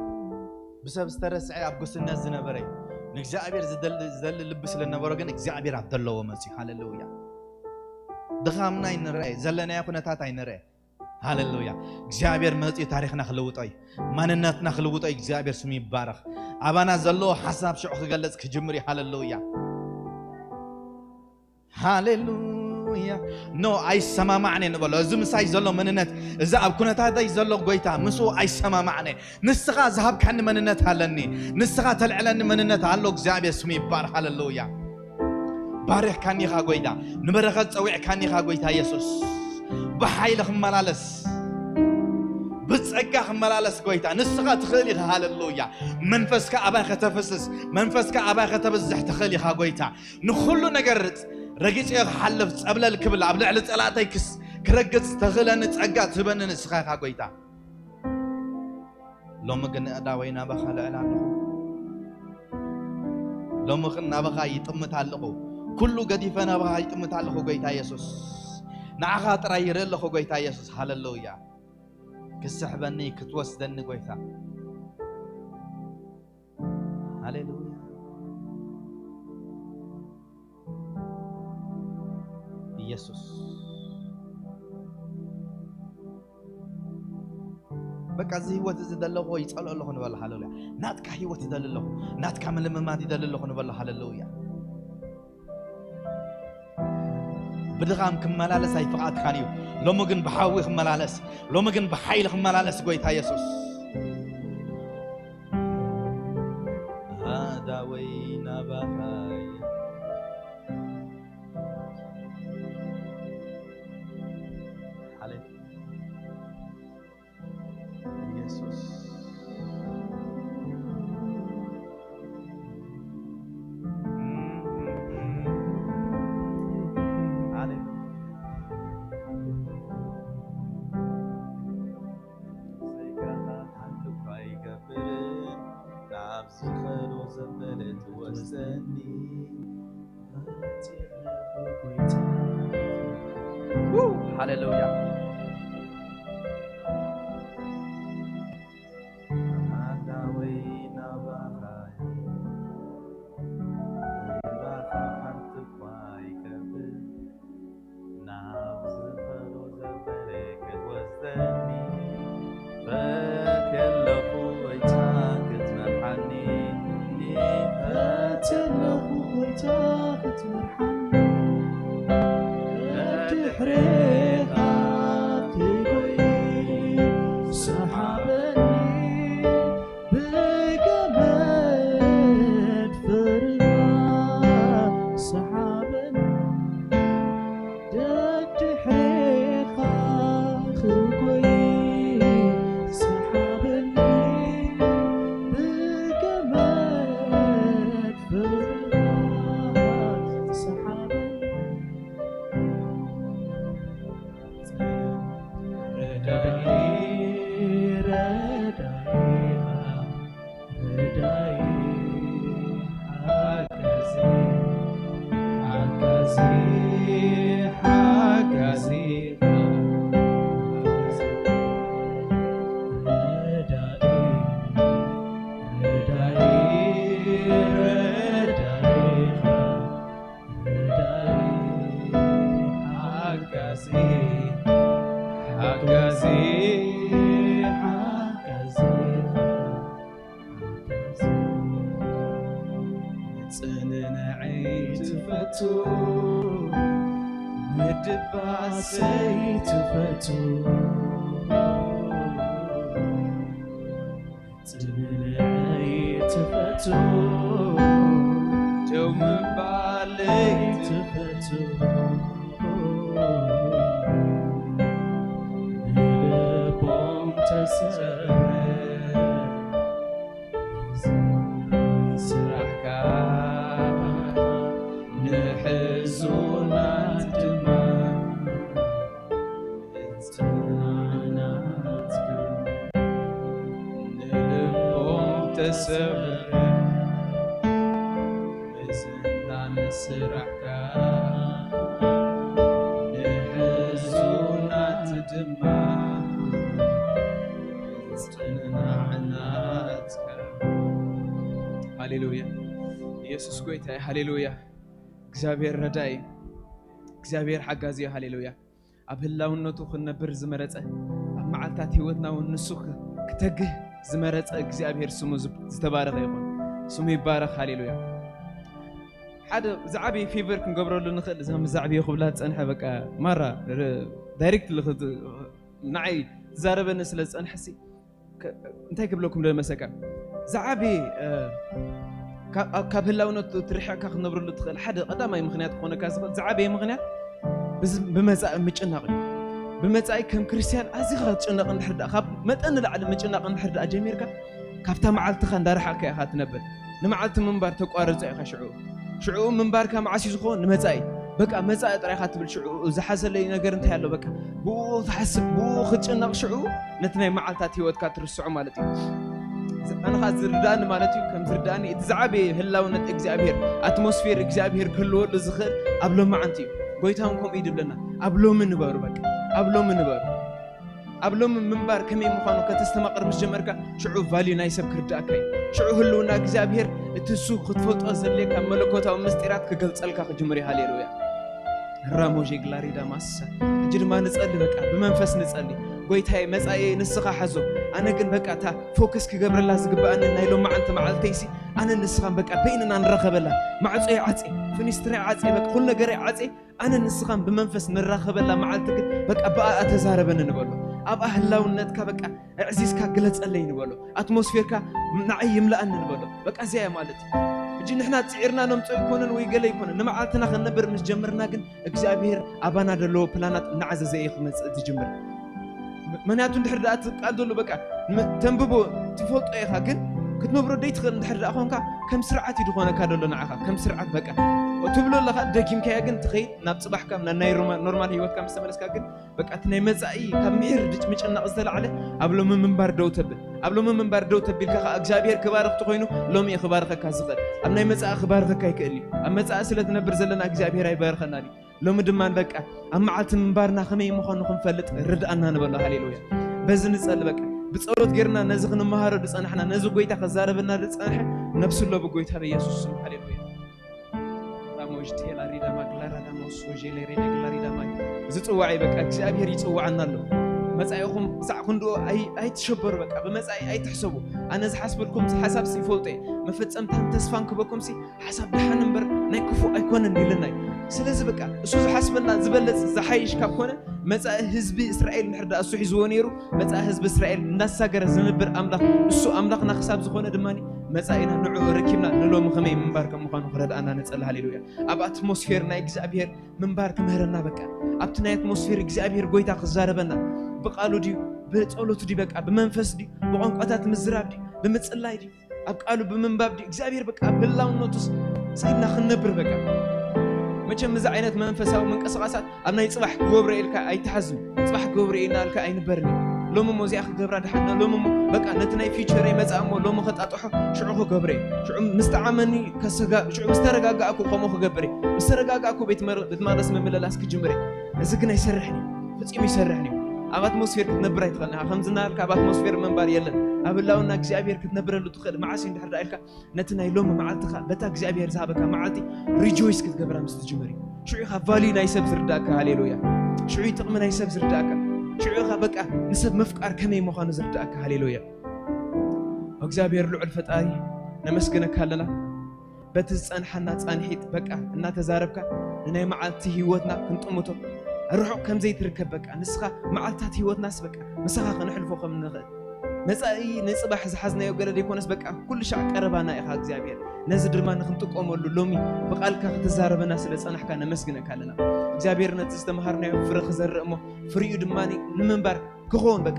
ብሰብ ዝተረስዐ ኣብ ጉስነት ዝነበረ እዩ። ንእግዚኣብሔር ዝደሊ፣ ዝደሊ ልቢ ስለ ነበሮ ግን እግዚኣብሔር ኣብ ዘለዎ መጽዩ። ሃሌሉያ። ድኻምና ኣይንርአ፣ ዘለናዮ ኩነታት ኣይንርአ። ሃሌሉያ። እግዚኣብሔር መጽዩ ታሪኽና ክልውጦ እዩ። ማንነትና ክልውጦ እዩ። እግዚኣብሔር ስሙ ይባረኽ። ኣባና ዘለዎ ሓሳብ ሽዑ ክገልጽ ክጅምር እዩ። ሃሌሉያ። ሃሌሉያ። ኖ፣ ኣይሰማማዕን እየ ንበሎ። እዚ ምሳይ ዘሎ መንነት፣ እዚ ኣብ ኩነታተይ ዘሎ ጎይታ፣ ምስኡ ኣይሰማማዕን እየ። ንስኻ ዝሃብካኒ መንነት ኣለኒ። ንስኻ ተልዕለኒ መንነት ኣሎ። እግዚኣብሔር ስሙ ይባረኽ። ሃሌሉያ። ባሪኽካኒ ኢኻ ጎይታ። ንበረኸት ጸዊዕካኒ ኢኻ ጎይታ የሱስ። ብሓይሊ ክመላለስ፣ ብጸጋ ክመላለስ ጎይታ። ንስኻ ትኽእል ኢኻ። ሃሌሉያ። መንፈስካ ኣባይ ከተፍስስ፣ መንፈስካ ኣባይ ከተብዝሕ ትኽእል ኢኻ ጎይታ። ንኹሉ ነገር ረጊጸዮ ክሓልፍ፣ ጸብለል ክብል፣ ኣብ ልዕሊ ጸላእተይ ክስ-፣ ክረግጽ ተኽእለኒ ጸጋ ትህበኒ ንስኻ ኢኻ ጎይታ። ሎሚ ግን ኣእዳወይ ናባኻ ልዕል ኣለኹ። ሎሚ ግን ናባኻ ይጥምት ኣለኹ። ኩሉ ገዲፈ ናባኻ ይጥምት ኣለኹ ጎይታ የሱስ። ንዓኻ ጥራይ ይርኢ ኣለኹ ጎይታ የሱስ። ሃሌሉያ። ክስሕበኒ፣ ክትወስደኒ ጎይታ። ሃሌሉያ። ኢየሱስ። በቃ እዚ ህይወት እዚ ዘለኹ ይጸልኦ ኣለኹ ንበሎ። ሃሌሉያ። ናትካ ህይወት ይደሊ ኣለኹ። ናትካ ምልምማድ ይደሊ ኣለኹ ንበሎ። ሃሌሉያ። ብድኻም ክመላለስ ኣይፍቓድካን እዩ። ሎሚ ግን ብሓዊ ክመላለስ፣ ሎሚ ግን ብሓይሊ ክመላለስ ጎይታ የሱስ። ኣእዳወይ ናባኻ እየ። ሃሌሉያ። ኢየሱስ። ሃሌሉያ። ስጋታት ሓንቲ እኳ ኣይገብርን፣ ናብ ዝኸዶ ዘበለ ትወስደኒ። ሃሌሉያ። ኣእዳወይ ናባኻ እየ፣ ናባኻ ሓንቲ እኳ ኣይከብድን። ናብ ዝኸዶ ዘበለ ክትወስደኒ፣ ፈትየ ኣለኹ ጎይታ ክትመርሓኒ። ፈትየ ኣለኹ ጎይታ ክትመርሓኒ። ደድሕሬኻ ትጎይ ሰሓበኒ፣ ብገመድ ፈርማ ሰሓበኒ። ደድሕሬኻ ክጎይ ሰሓበኒ፣ ብገመድ ፈርማ ሓጋዚ፣ ሓጋዚ፣ ሓጋዚ፣ ሓጋዚ። ጽንንዐይ ትፈቱ፣ ምድባሰይ ትፈቱ። ጽንንዐይ ትፈቱ፣ ደው ምባለይ ትፈቱ። ንልቦም ተሰብረ ስራሕካ ንሕዙናት ድማ ጽናናትካ ንልቦም ተሰብረ ብዝናን ስራሕካ ንሕዙናት ድማ ጽናናትካ። ሃሌሉያ። ኢየሱስ ጎይታ እዩ። ሃሌሉያ። እግዚኣብሔር ረዳኢ፣ እግዚኣብሔር ሓጋዚ እዩ። ሃሌሉያ። ኣብ ህላውነቱ ክንነብር ዝመረጸ፣ ኣብ መዓልታት ህይወትና እውን ንሱ ክ-፣ ክተግህ ዝመረጸ እግዚኣብሔር ስሙ ዝ-፣ ዝተባረኸ ይኹን። ስሙ ይባረኽ። ሃሌሉያ። ሓደ ዝዓበየ ፌቨር ክንገብረሉ ንኽእል፣ እዛ ምስ ዛዕብዮ ክብላ ዝጸንሐ በቃ ማራ ር-፣ ዳይሬክት ልኽት-፣ ንዓይ ትዛረበኒ ስለ ዝጸንሐሲ፣ ከ-፣ እንታይ ክብለኩም ደመሰካ? ዝዓበየ፣ እ፣ ካ-፣ ኣብ፣ ካብ ህላውነቱ ትርሕቕካ ክትነብረሉ ትኽእል ሓደ ቀዳማይ ምኽንያት ክኾነካ ዝኽእል ዝዓበየ ምኽንያት ብዝ-፣ ብመጻኢ ምጭናቕ እዩ። ብመጻኢ ከም ክርስትያን ኣዚኻ ክትጭነቕ እንድሕር ደኣ፣ ካብ መጠን ንላዕሊ ምጭናቕ እንድሕር ደኣ ጀሚርካ፣ ካብታ መዓልትኻ እንዳረሓቕካ ኢኻ ትነብር። ንመዓልቲ ምንባር ተቋርጾ ኢኻ ሽዑ። ሽዑ ምንባርካ መዓስ እዩ ዝኸውን? ንመጻኢ። በቃ መጻኢ ጥራይ ኢኻ ትብል ሽዑ። ዝሓሰለይ ነገር እንታይ ኣሎ? በቃ ብኡ ትሓስብ፣ ብኡ ክትጭነቕ ሽዑ ነቲ ናይ መዓልታት ህይወትካ ትርስዖ ማለት እዩ። ኣነ ኸኣ ዝርድኣኒ ማለት እዩ፣ ከም ዝርድኣኒ እቲ ዝዓበየ ህላውነት እግዚኣብሔር፣ ኣትሞስፌር እግዚኣብሔር ክህልወሉ ዝኽእል ኣብ ሎማዓንቲ እዩ። ጎይታ እውን ከምኡ እዩ ድብለና። ኣብ ሎሚ ንበሩ፣ በቃ ኣብ ሎሚ ንበሩ። ኣብ ሎሚ ምንባር ከመይ ምዃኑ ከተስተማቕር ምስ ጀመርካ፣ ሽዑ ቫልዩ ናይ ሰብ ክርድኣካ እዩ። ሽዑ ህልውና እግዚኣብሔር፣ እቲ እሱ ክትፈልጦ ዘድልየካ መለኮታዊ ምስጢራት ክገልጸልካ ክጅምር እዩ። ሃሌሉያ። ራሞዤ ግላሪዳ ማሳ። ሕጂ ድማ ንጸሊ፣ በቃ ብመንፈስ ንጸሊ። ጎይታዬ፣ መጻኤ ንስኻ ሓዞ። ኣነ ግን በቃ እታ ፎከስ ክገብረላ ዝግብኣኒ ናይ ሎማዓንቲ መዓልተይሲ፣ ኣነ ንስኻን በቃ በይንና ንራኸበላ። ማዕጾ ይዓጽ፣ ፍኒስትራ ይዓጽ፣ በቃ ኩሉ ነገር ይዓጽ። ኣነ ንስኻን ብመንፈስ ንራኸበላ መዓልቲ ግን በቃ ብኣኣ ተዛረበኒ ንበሎ። ኣብኣ ህላውነትካ በቃ ኣዕዚዝካ ግለጸለይ ንበሎ። ኣትሞስፌርካ ንዓይ ይምልኣኒ ንበሎ። በቃ እዚኣ እያ ማለት እዩ። ሕጂ ንሕና ጽዒርና ነምጾ ኣይኮነን ወይ ገለ ኣይኮነን። ንመዓልትና ክንነብር ምስ ጀመርና ግን እግዚኣብሔር ኣባና ዘለዎ ፕላናት እናዓዘዘ እዩ ክመጽእ ዝጅምር። ም-፣ ምኽንያቱ እንድሕር ደኣ እቲ ቃል ዘሎ በቃ ም-፣ ተንብቦ ትፈልጦ ኢኻ፣ ግን ክትነብሮ ደይትኽእል እንድሕር ደኣ ኾንካ ከም ስርዓት እዩ ዝኾነካ ዘሎ ንዓኻ፣ ከም ስርዓት በቃ ትብሎ ኣለኻ፣ ደጊምካያ ግን ትኸይድ ናብ ጽባሕካ፣ ናብ ናይ ሮማ-፣ ኖርማል ህይወትካ ምስ ተመለስካ ግን በቃ እቲ ናይ መጻኢ ካብ ምሒር ድጭ ምጭናቕ ዝተላዕለ ኣብ ሎሚ ምንባር ደው ተብል። ኣብ ሎሚ ምንባር ደው ተቢልካ ኸኣ እግዚኣብሔር ክባርኽ ተኾይኑ ሎሚ እዩ ክባርኸካ ዝኽእል። ኣብ ናይ መጻኢ ክባርኸካ ይክእል እዩ። ኣብ መጻኢ ስለ ትነብር ዘለና እግዚኣብሔር ኣይባርኸናን እዩ። ሎሚ ድማ በቃ ኣብ መዓልቲ ምንባርና ከመይ ምዃኑ ክንፈልጥ ርድኣና ንበሎ። ሃሌሉያ። በዚ ንጸሊ በቃ ብጸሎት ጌርና ነዚ ክንመሃሮ ዝጸናሕና፣ ነዚ ጎይታ ከዛረበና ዝጸንሐ ነብሱ ኣሎ ብጎይታ በኢየሱስ ስም። ሃሌሉያ። ራሞጅ ቴላ ሪዳ ማግላራ ዳሞ ሶ ጄሌ ሬዳ ግላ ሪዳ ማይ። እዚ ጽዋዕ እዩ በቃ እግዚኣብሔር ይጽዋዓና ኣሎ። መጻኢኹም ክሳዕ ክንድኡ ኣይ-፣ ኣይትሸበሩ በቃ። ብመጻኢ ኣይትሕሰቡ። ኣነ ዝሓስበልኩም ሓሳብ ይፈልጦ እየ። መፈጸምታን ተስፋን ክበኩም ሲ ሓሳብ ደሓን እምበር ናይ ክፉእ ኣይኮነን ኢልና እዩ። ስለዚ በቃ እሱ ዝሓስበልና ዝበለጽ ዝሓይሽ ካብ ኮነ መጻኢ ህዝቢ እስራኤል እንድሕር ደኣ እሱ ሒዝዎ ነይሩ፣ መጻኢ ህዝቢ እስራኤል እንዳሳገረ ዝነብር ኣምላኽ እሱ ኣምላኽና ክሳብ ዝኾነ ድማ መጻኢና ንዕኡ ረኪብና ንሎሚ ከመይ ምንባር ከም ምዃኑ ክረድኣና ንጸሊ። ሃሌሉያ። ኣብ ኣትሞስፌር ናይ እግዚኣብሔር ምንባር ክምህረና በቃ ኣብቲ ናይ ኣትሞስፌር እግዚኣብሔር ጎይታ ክዛረበና ብቃሉ ድዩ ብጸሎቱ ድዩ በቃ ብመንፈስ ድዩ ብቋንቋታት ምዝራብ ድዩ ብምጽላይ ድዩ ኣብ ቃሉ ብምንባብ ድዩ እግዚኣብሔር በቃ ኣብ ህላውነቱስ ስኢልና ክንነብር በቃ። መቸም እዚ ዓይነት መንፈሳዊ ምንቅስቃሳት ኣብ ናይ ጽባሕ ክገብረ ኢልካ ኣይትሓዝን። ጽባሕ ክገብረ ኢልና ኢልካ ኣይንበርን እዩ። ሎሚ እሞ እዚኣ ክገብራ ደሓና ሎሚ እሞ በቃ ነቲ ናይ ፊቸር ይመጽኣ እሞ ሎሚ ከጣጥሖ ሽዑ ክገብረ እዩ። ሽዑ ምስ ጠዓመኒ ከሰጋ-፣ ሽዑ ምስ ተረጋጋእኩ ከምኡ ክገብር እዩ። ምስ ተረጋጋእኩ ቤት መር-፣ ቤት መቕደስ ምምልላስ ክጅምር እዩ። እዚ ግን ኣይሰርሕን እዩ። ፍጺሙ ይሰርሕን እዩ። ኣብ ኣትሞስፌር ክትነብር ኣይትኽእልን ኢኻ። ከምዚ እናበልካ ኣብ ኣትሞስፌር ምንባር የለን። ኣብ ህላውና እግዚኣብሔር ክትነብረሉ ትኽእል መዓስ እዩ እንድሕር ደኣ ኢልካ ነቲ ናይ ሎሚ መዓልትኻ በታ እግዚኣብሔር ዝሃበካ መዓልቲ ሪጆይስ ክትገብራ ምስ ትጅምር እዩ። ሽዑ ኢኻ ቫልዩ ናይ ሰብ ዝርዳእካ። ሃሌሉያ። ሽዑ እዩ ጥቕሚ ናይ ሰብ ዝርዳእካ። ሽዑ ኢኻ በቃ ንሰብ ምፍቃር ከመይ ምዃኑ ዝርዳእካ። ሃሌሉያ። እግዚኣብሔር ልዑል ፈጣሪ ነመስግነካ ኣለና። በቲ ዝጸንሓና ጻንሒት በቃ እናተዛረብካ ንናይ መዓልቲ ህይወትና ክንጥምቶ ርሑቕ ከም ዘይትርከብ በቃ ንስኻ መዓልታት ህይወትናስ በቃ ምሳኻ ከነሕልፎ ከም ንኽእል መጻኢ ንጽባሕ ዝሓዝናዮ ገለ ዘይኮነስ በቃ ኩሉ ሻዕ ቀረባና ኢኻ እግዚኣብሔር። ነዚ ድማ ንክንጥቀመሉ ሎሚ ብቓልካ ክትዛረበና ስለ ጸናሕካ ነመስግነካ ኣለና እግዚኣብሔር። ነቲ ዝተምሃርናዮ ፍረ ክዘርእ እሞ ፍሪኡ ድማ ንምንባር ክኸውን በቃ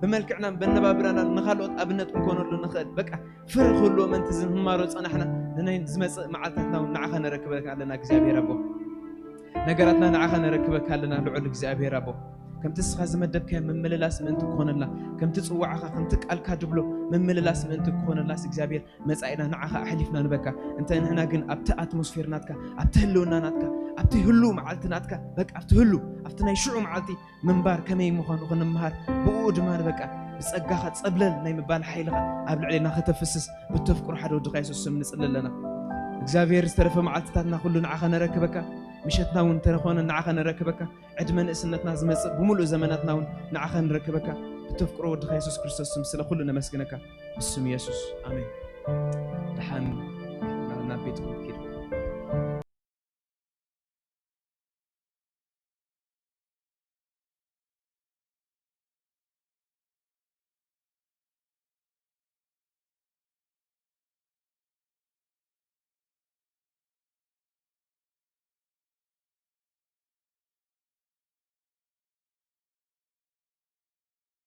ብመልክዕናን በነባብራናን ንኻልኦት ኣብነት ክንኮነሉ ንኽእል በቃ ፍረ ክህልዎ ምእንቲ ዝንማሮ ዝጸናሕና ንናይ ዝመጽእ መዓልታትና እውን ንዓኻ ነረክበካ ኣለና እግዚኣብሔር ኣቦ። ነገራትና ንዓኻ ነረክበካ ኣለና ልዑል እግዚኣብሔር ኣቦ። ከምቲ እስኻ ዝመደብካዮ ምምልላስ ምእንቲ ክኾነልና ከምቲ ጽዋዕኻ ከምቲ ቃልካ ድብሎ ምምልላስ ምእንቲ ክኾነላስ እግዚኣብሔር መጻኢና ንዓኻ ኣሕሊፍና ንበካ። እንተ ንሕና ግን ኣብቲ ኣትሞስፌር ናትካ ኣብቲ ህልውና ናትካ ኣብቲ ህሉ መዓልቲ ናትካ በቃ ኣብቲ ህሉ ኣብቲ ናይ ሽዑ መዓልቲ ምንባር ከመይ ምዃኑ ክንምሃር ብኡ ድማ ንበቃ ብጸጋኻ ጸብለል ናይ ምባል ሓይልኻ ኣብ ልዕሌና ከተፍስስ ብተፍቅሮ ሓደ ወድኻ የሱስ ስም ንጽሊ ኣለና። እግዚኣብሔር ዝተረፈ መዓልትታትና ኩሉ ንዓኻ ነረክበካ። ምሸትና እውን እንተኾነ ንዓኻ ነረክበካ። ዕድመ ንእስነትና ዝመጽእ ብምሉእ ዘመናትና እውን ንዓኻ ንረክበካ። ብተፍቅሮ ወድኻ የሱስ ክርስቶስ ስም ስለ ኩሉ ነመስግነካ። ብስም የሱስ ኣሜን። ደሓን ናብ ቤትኩም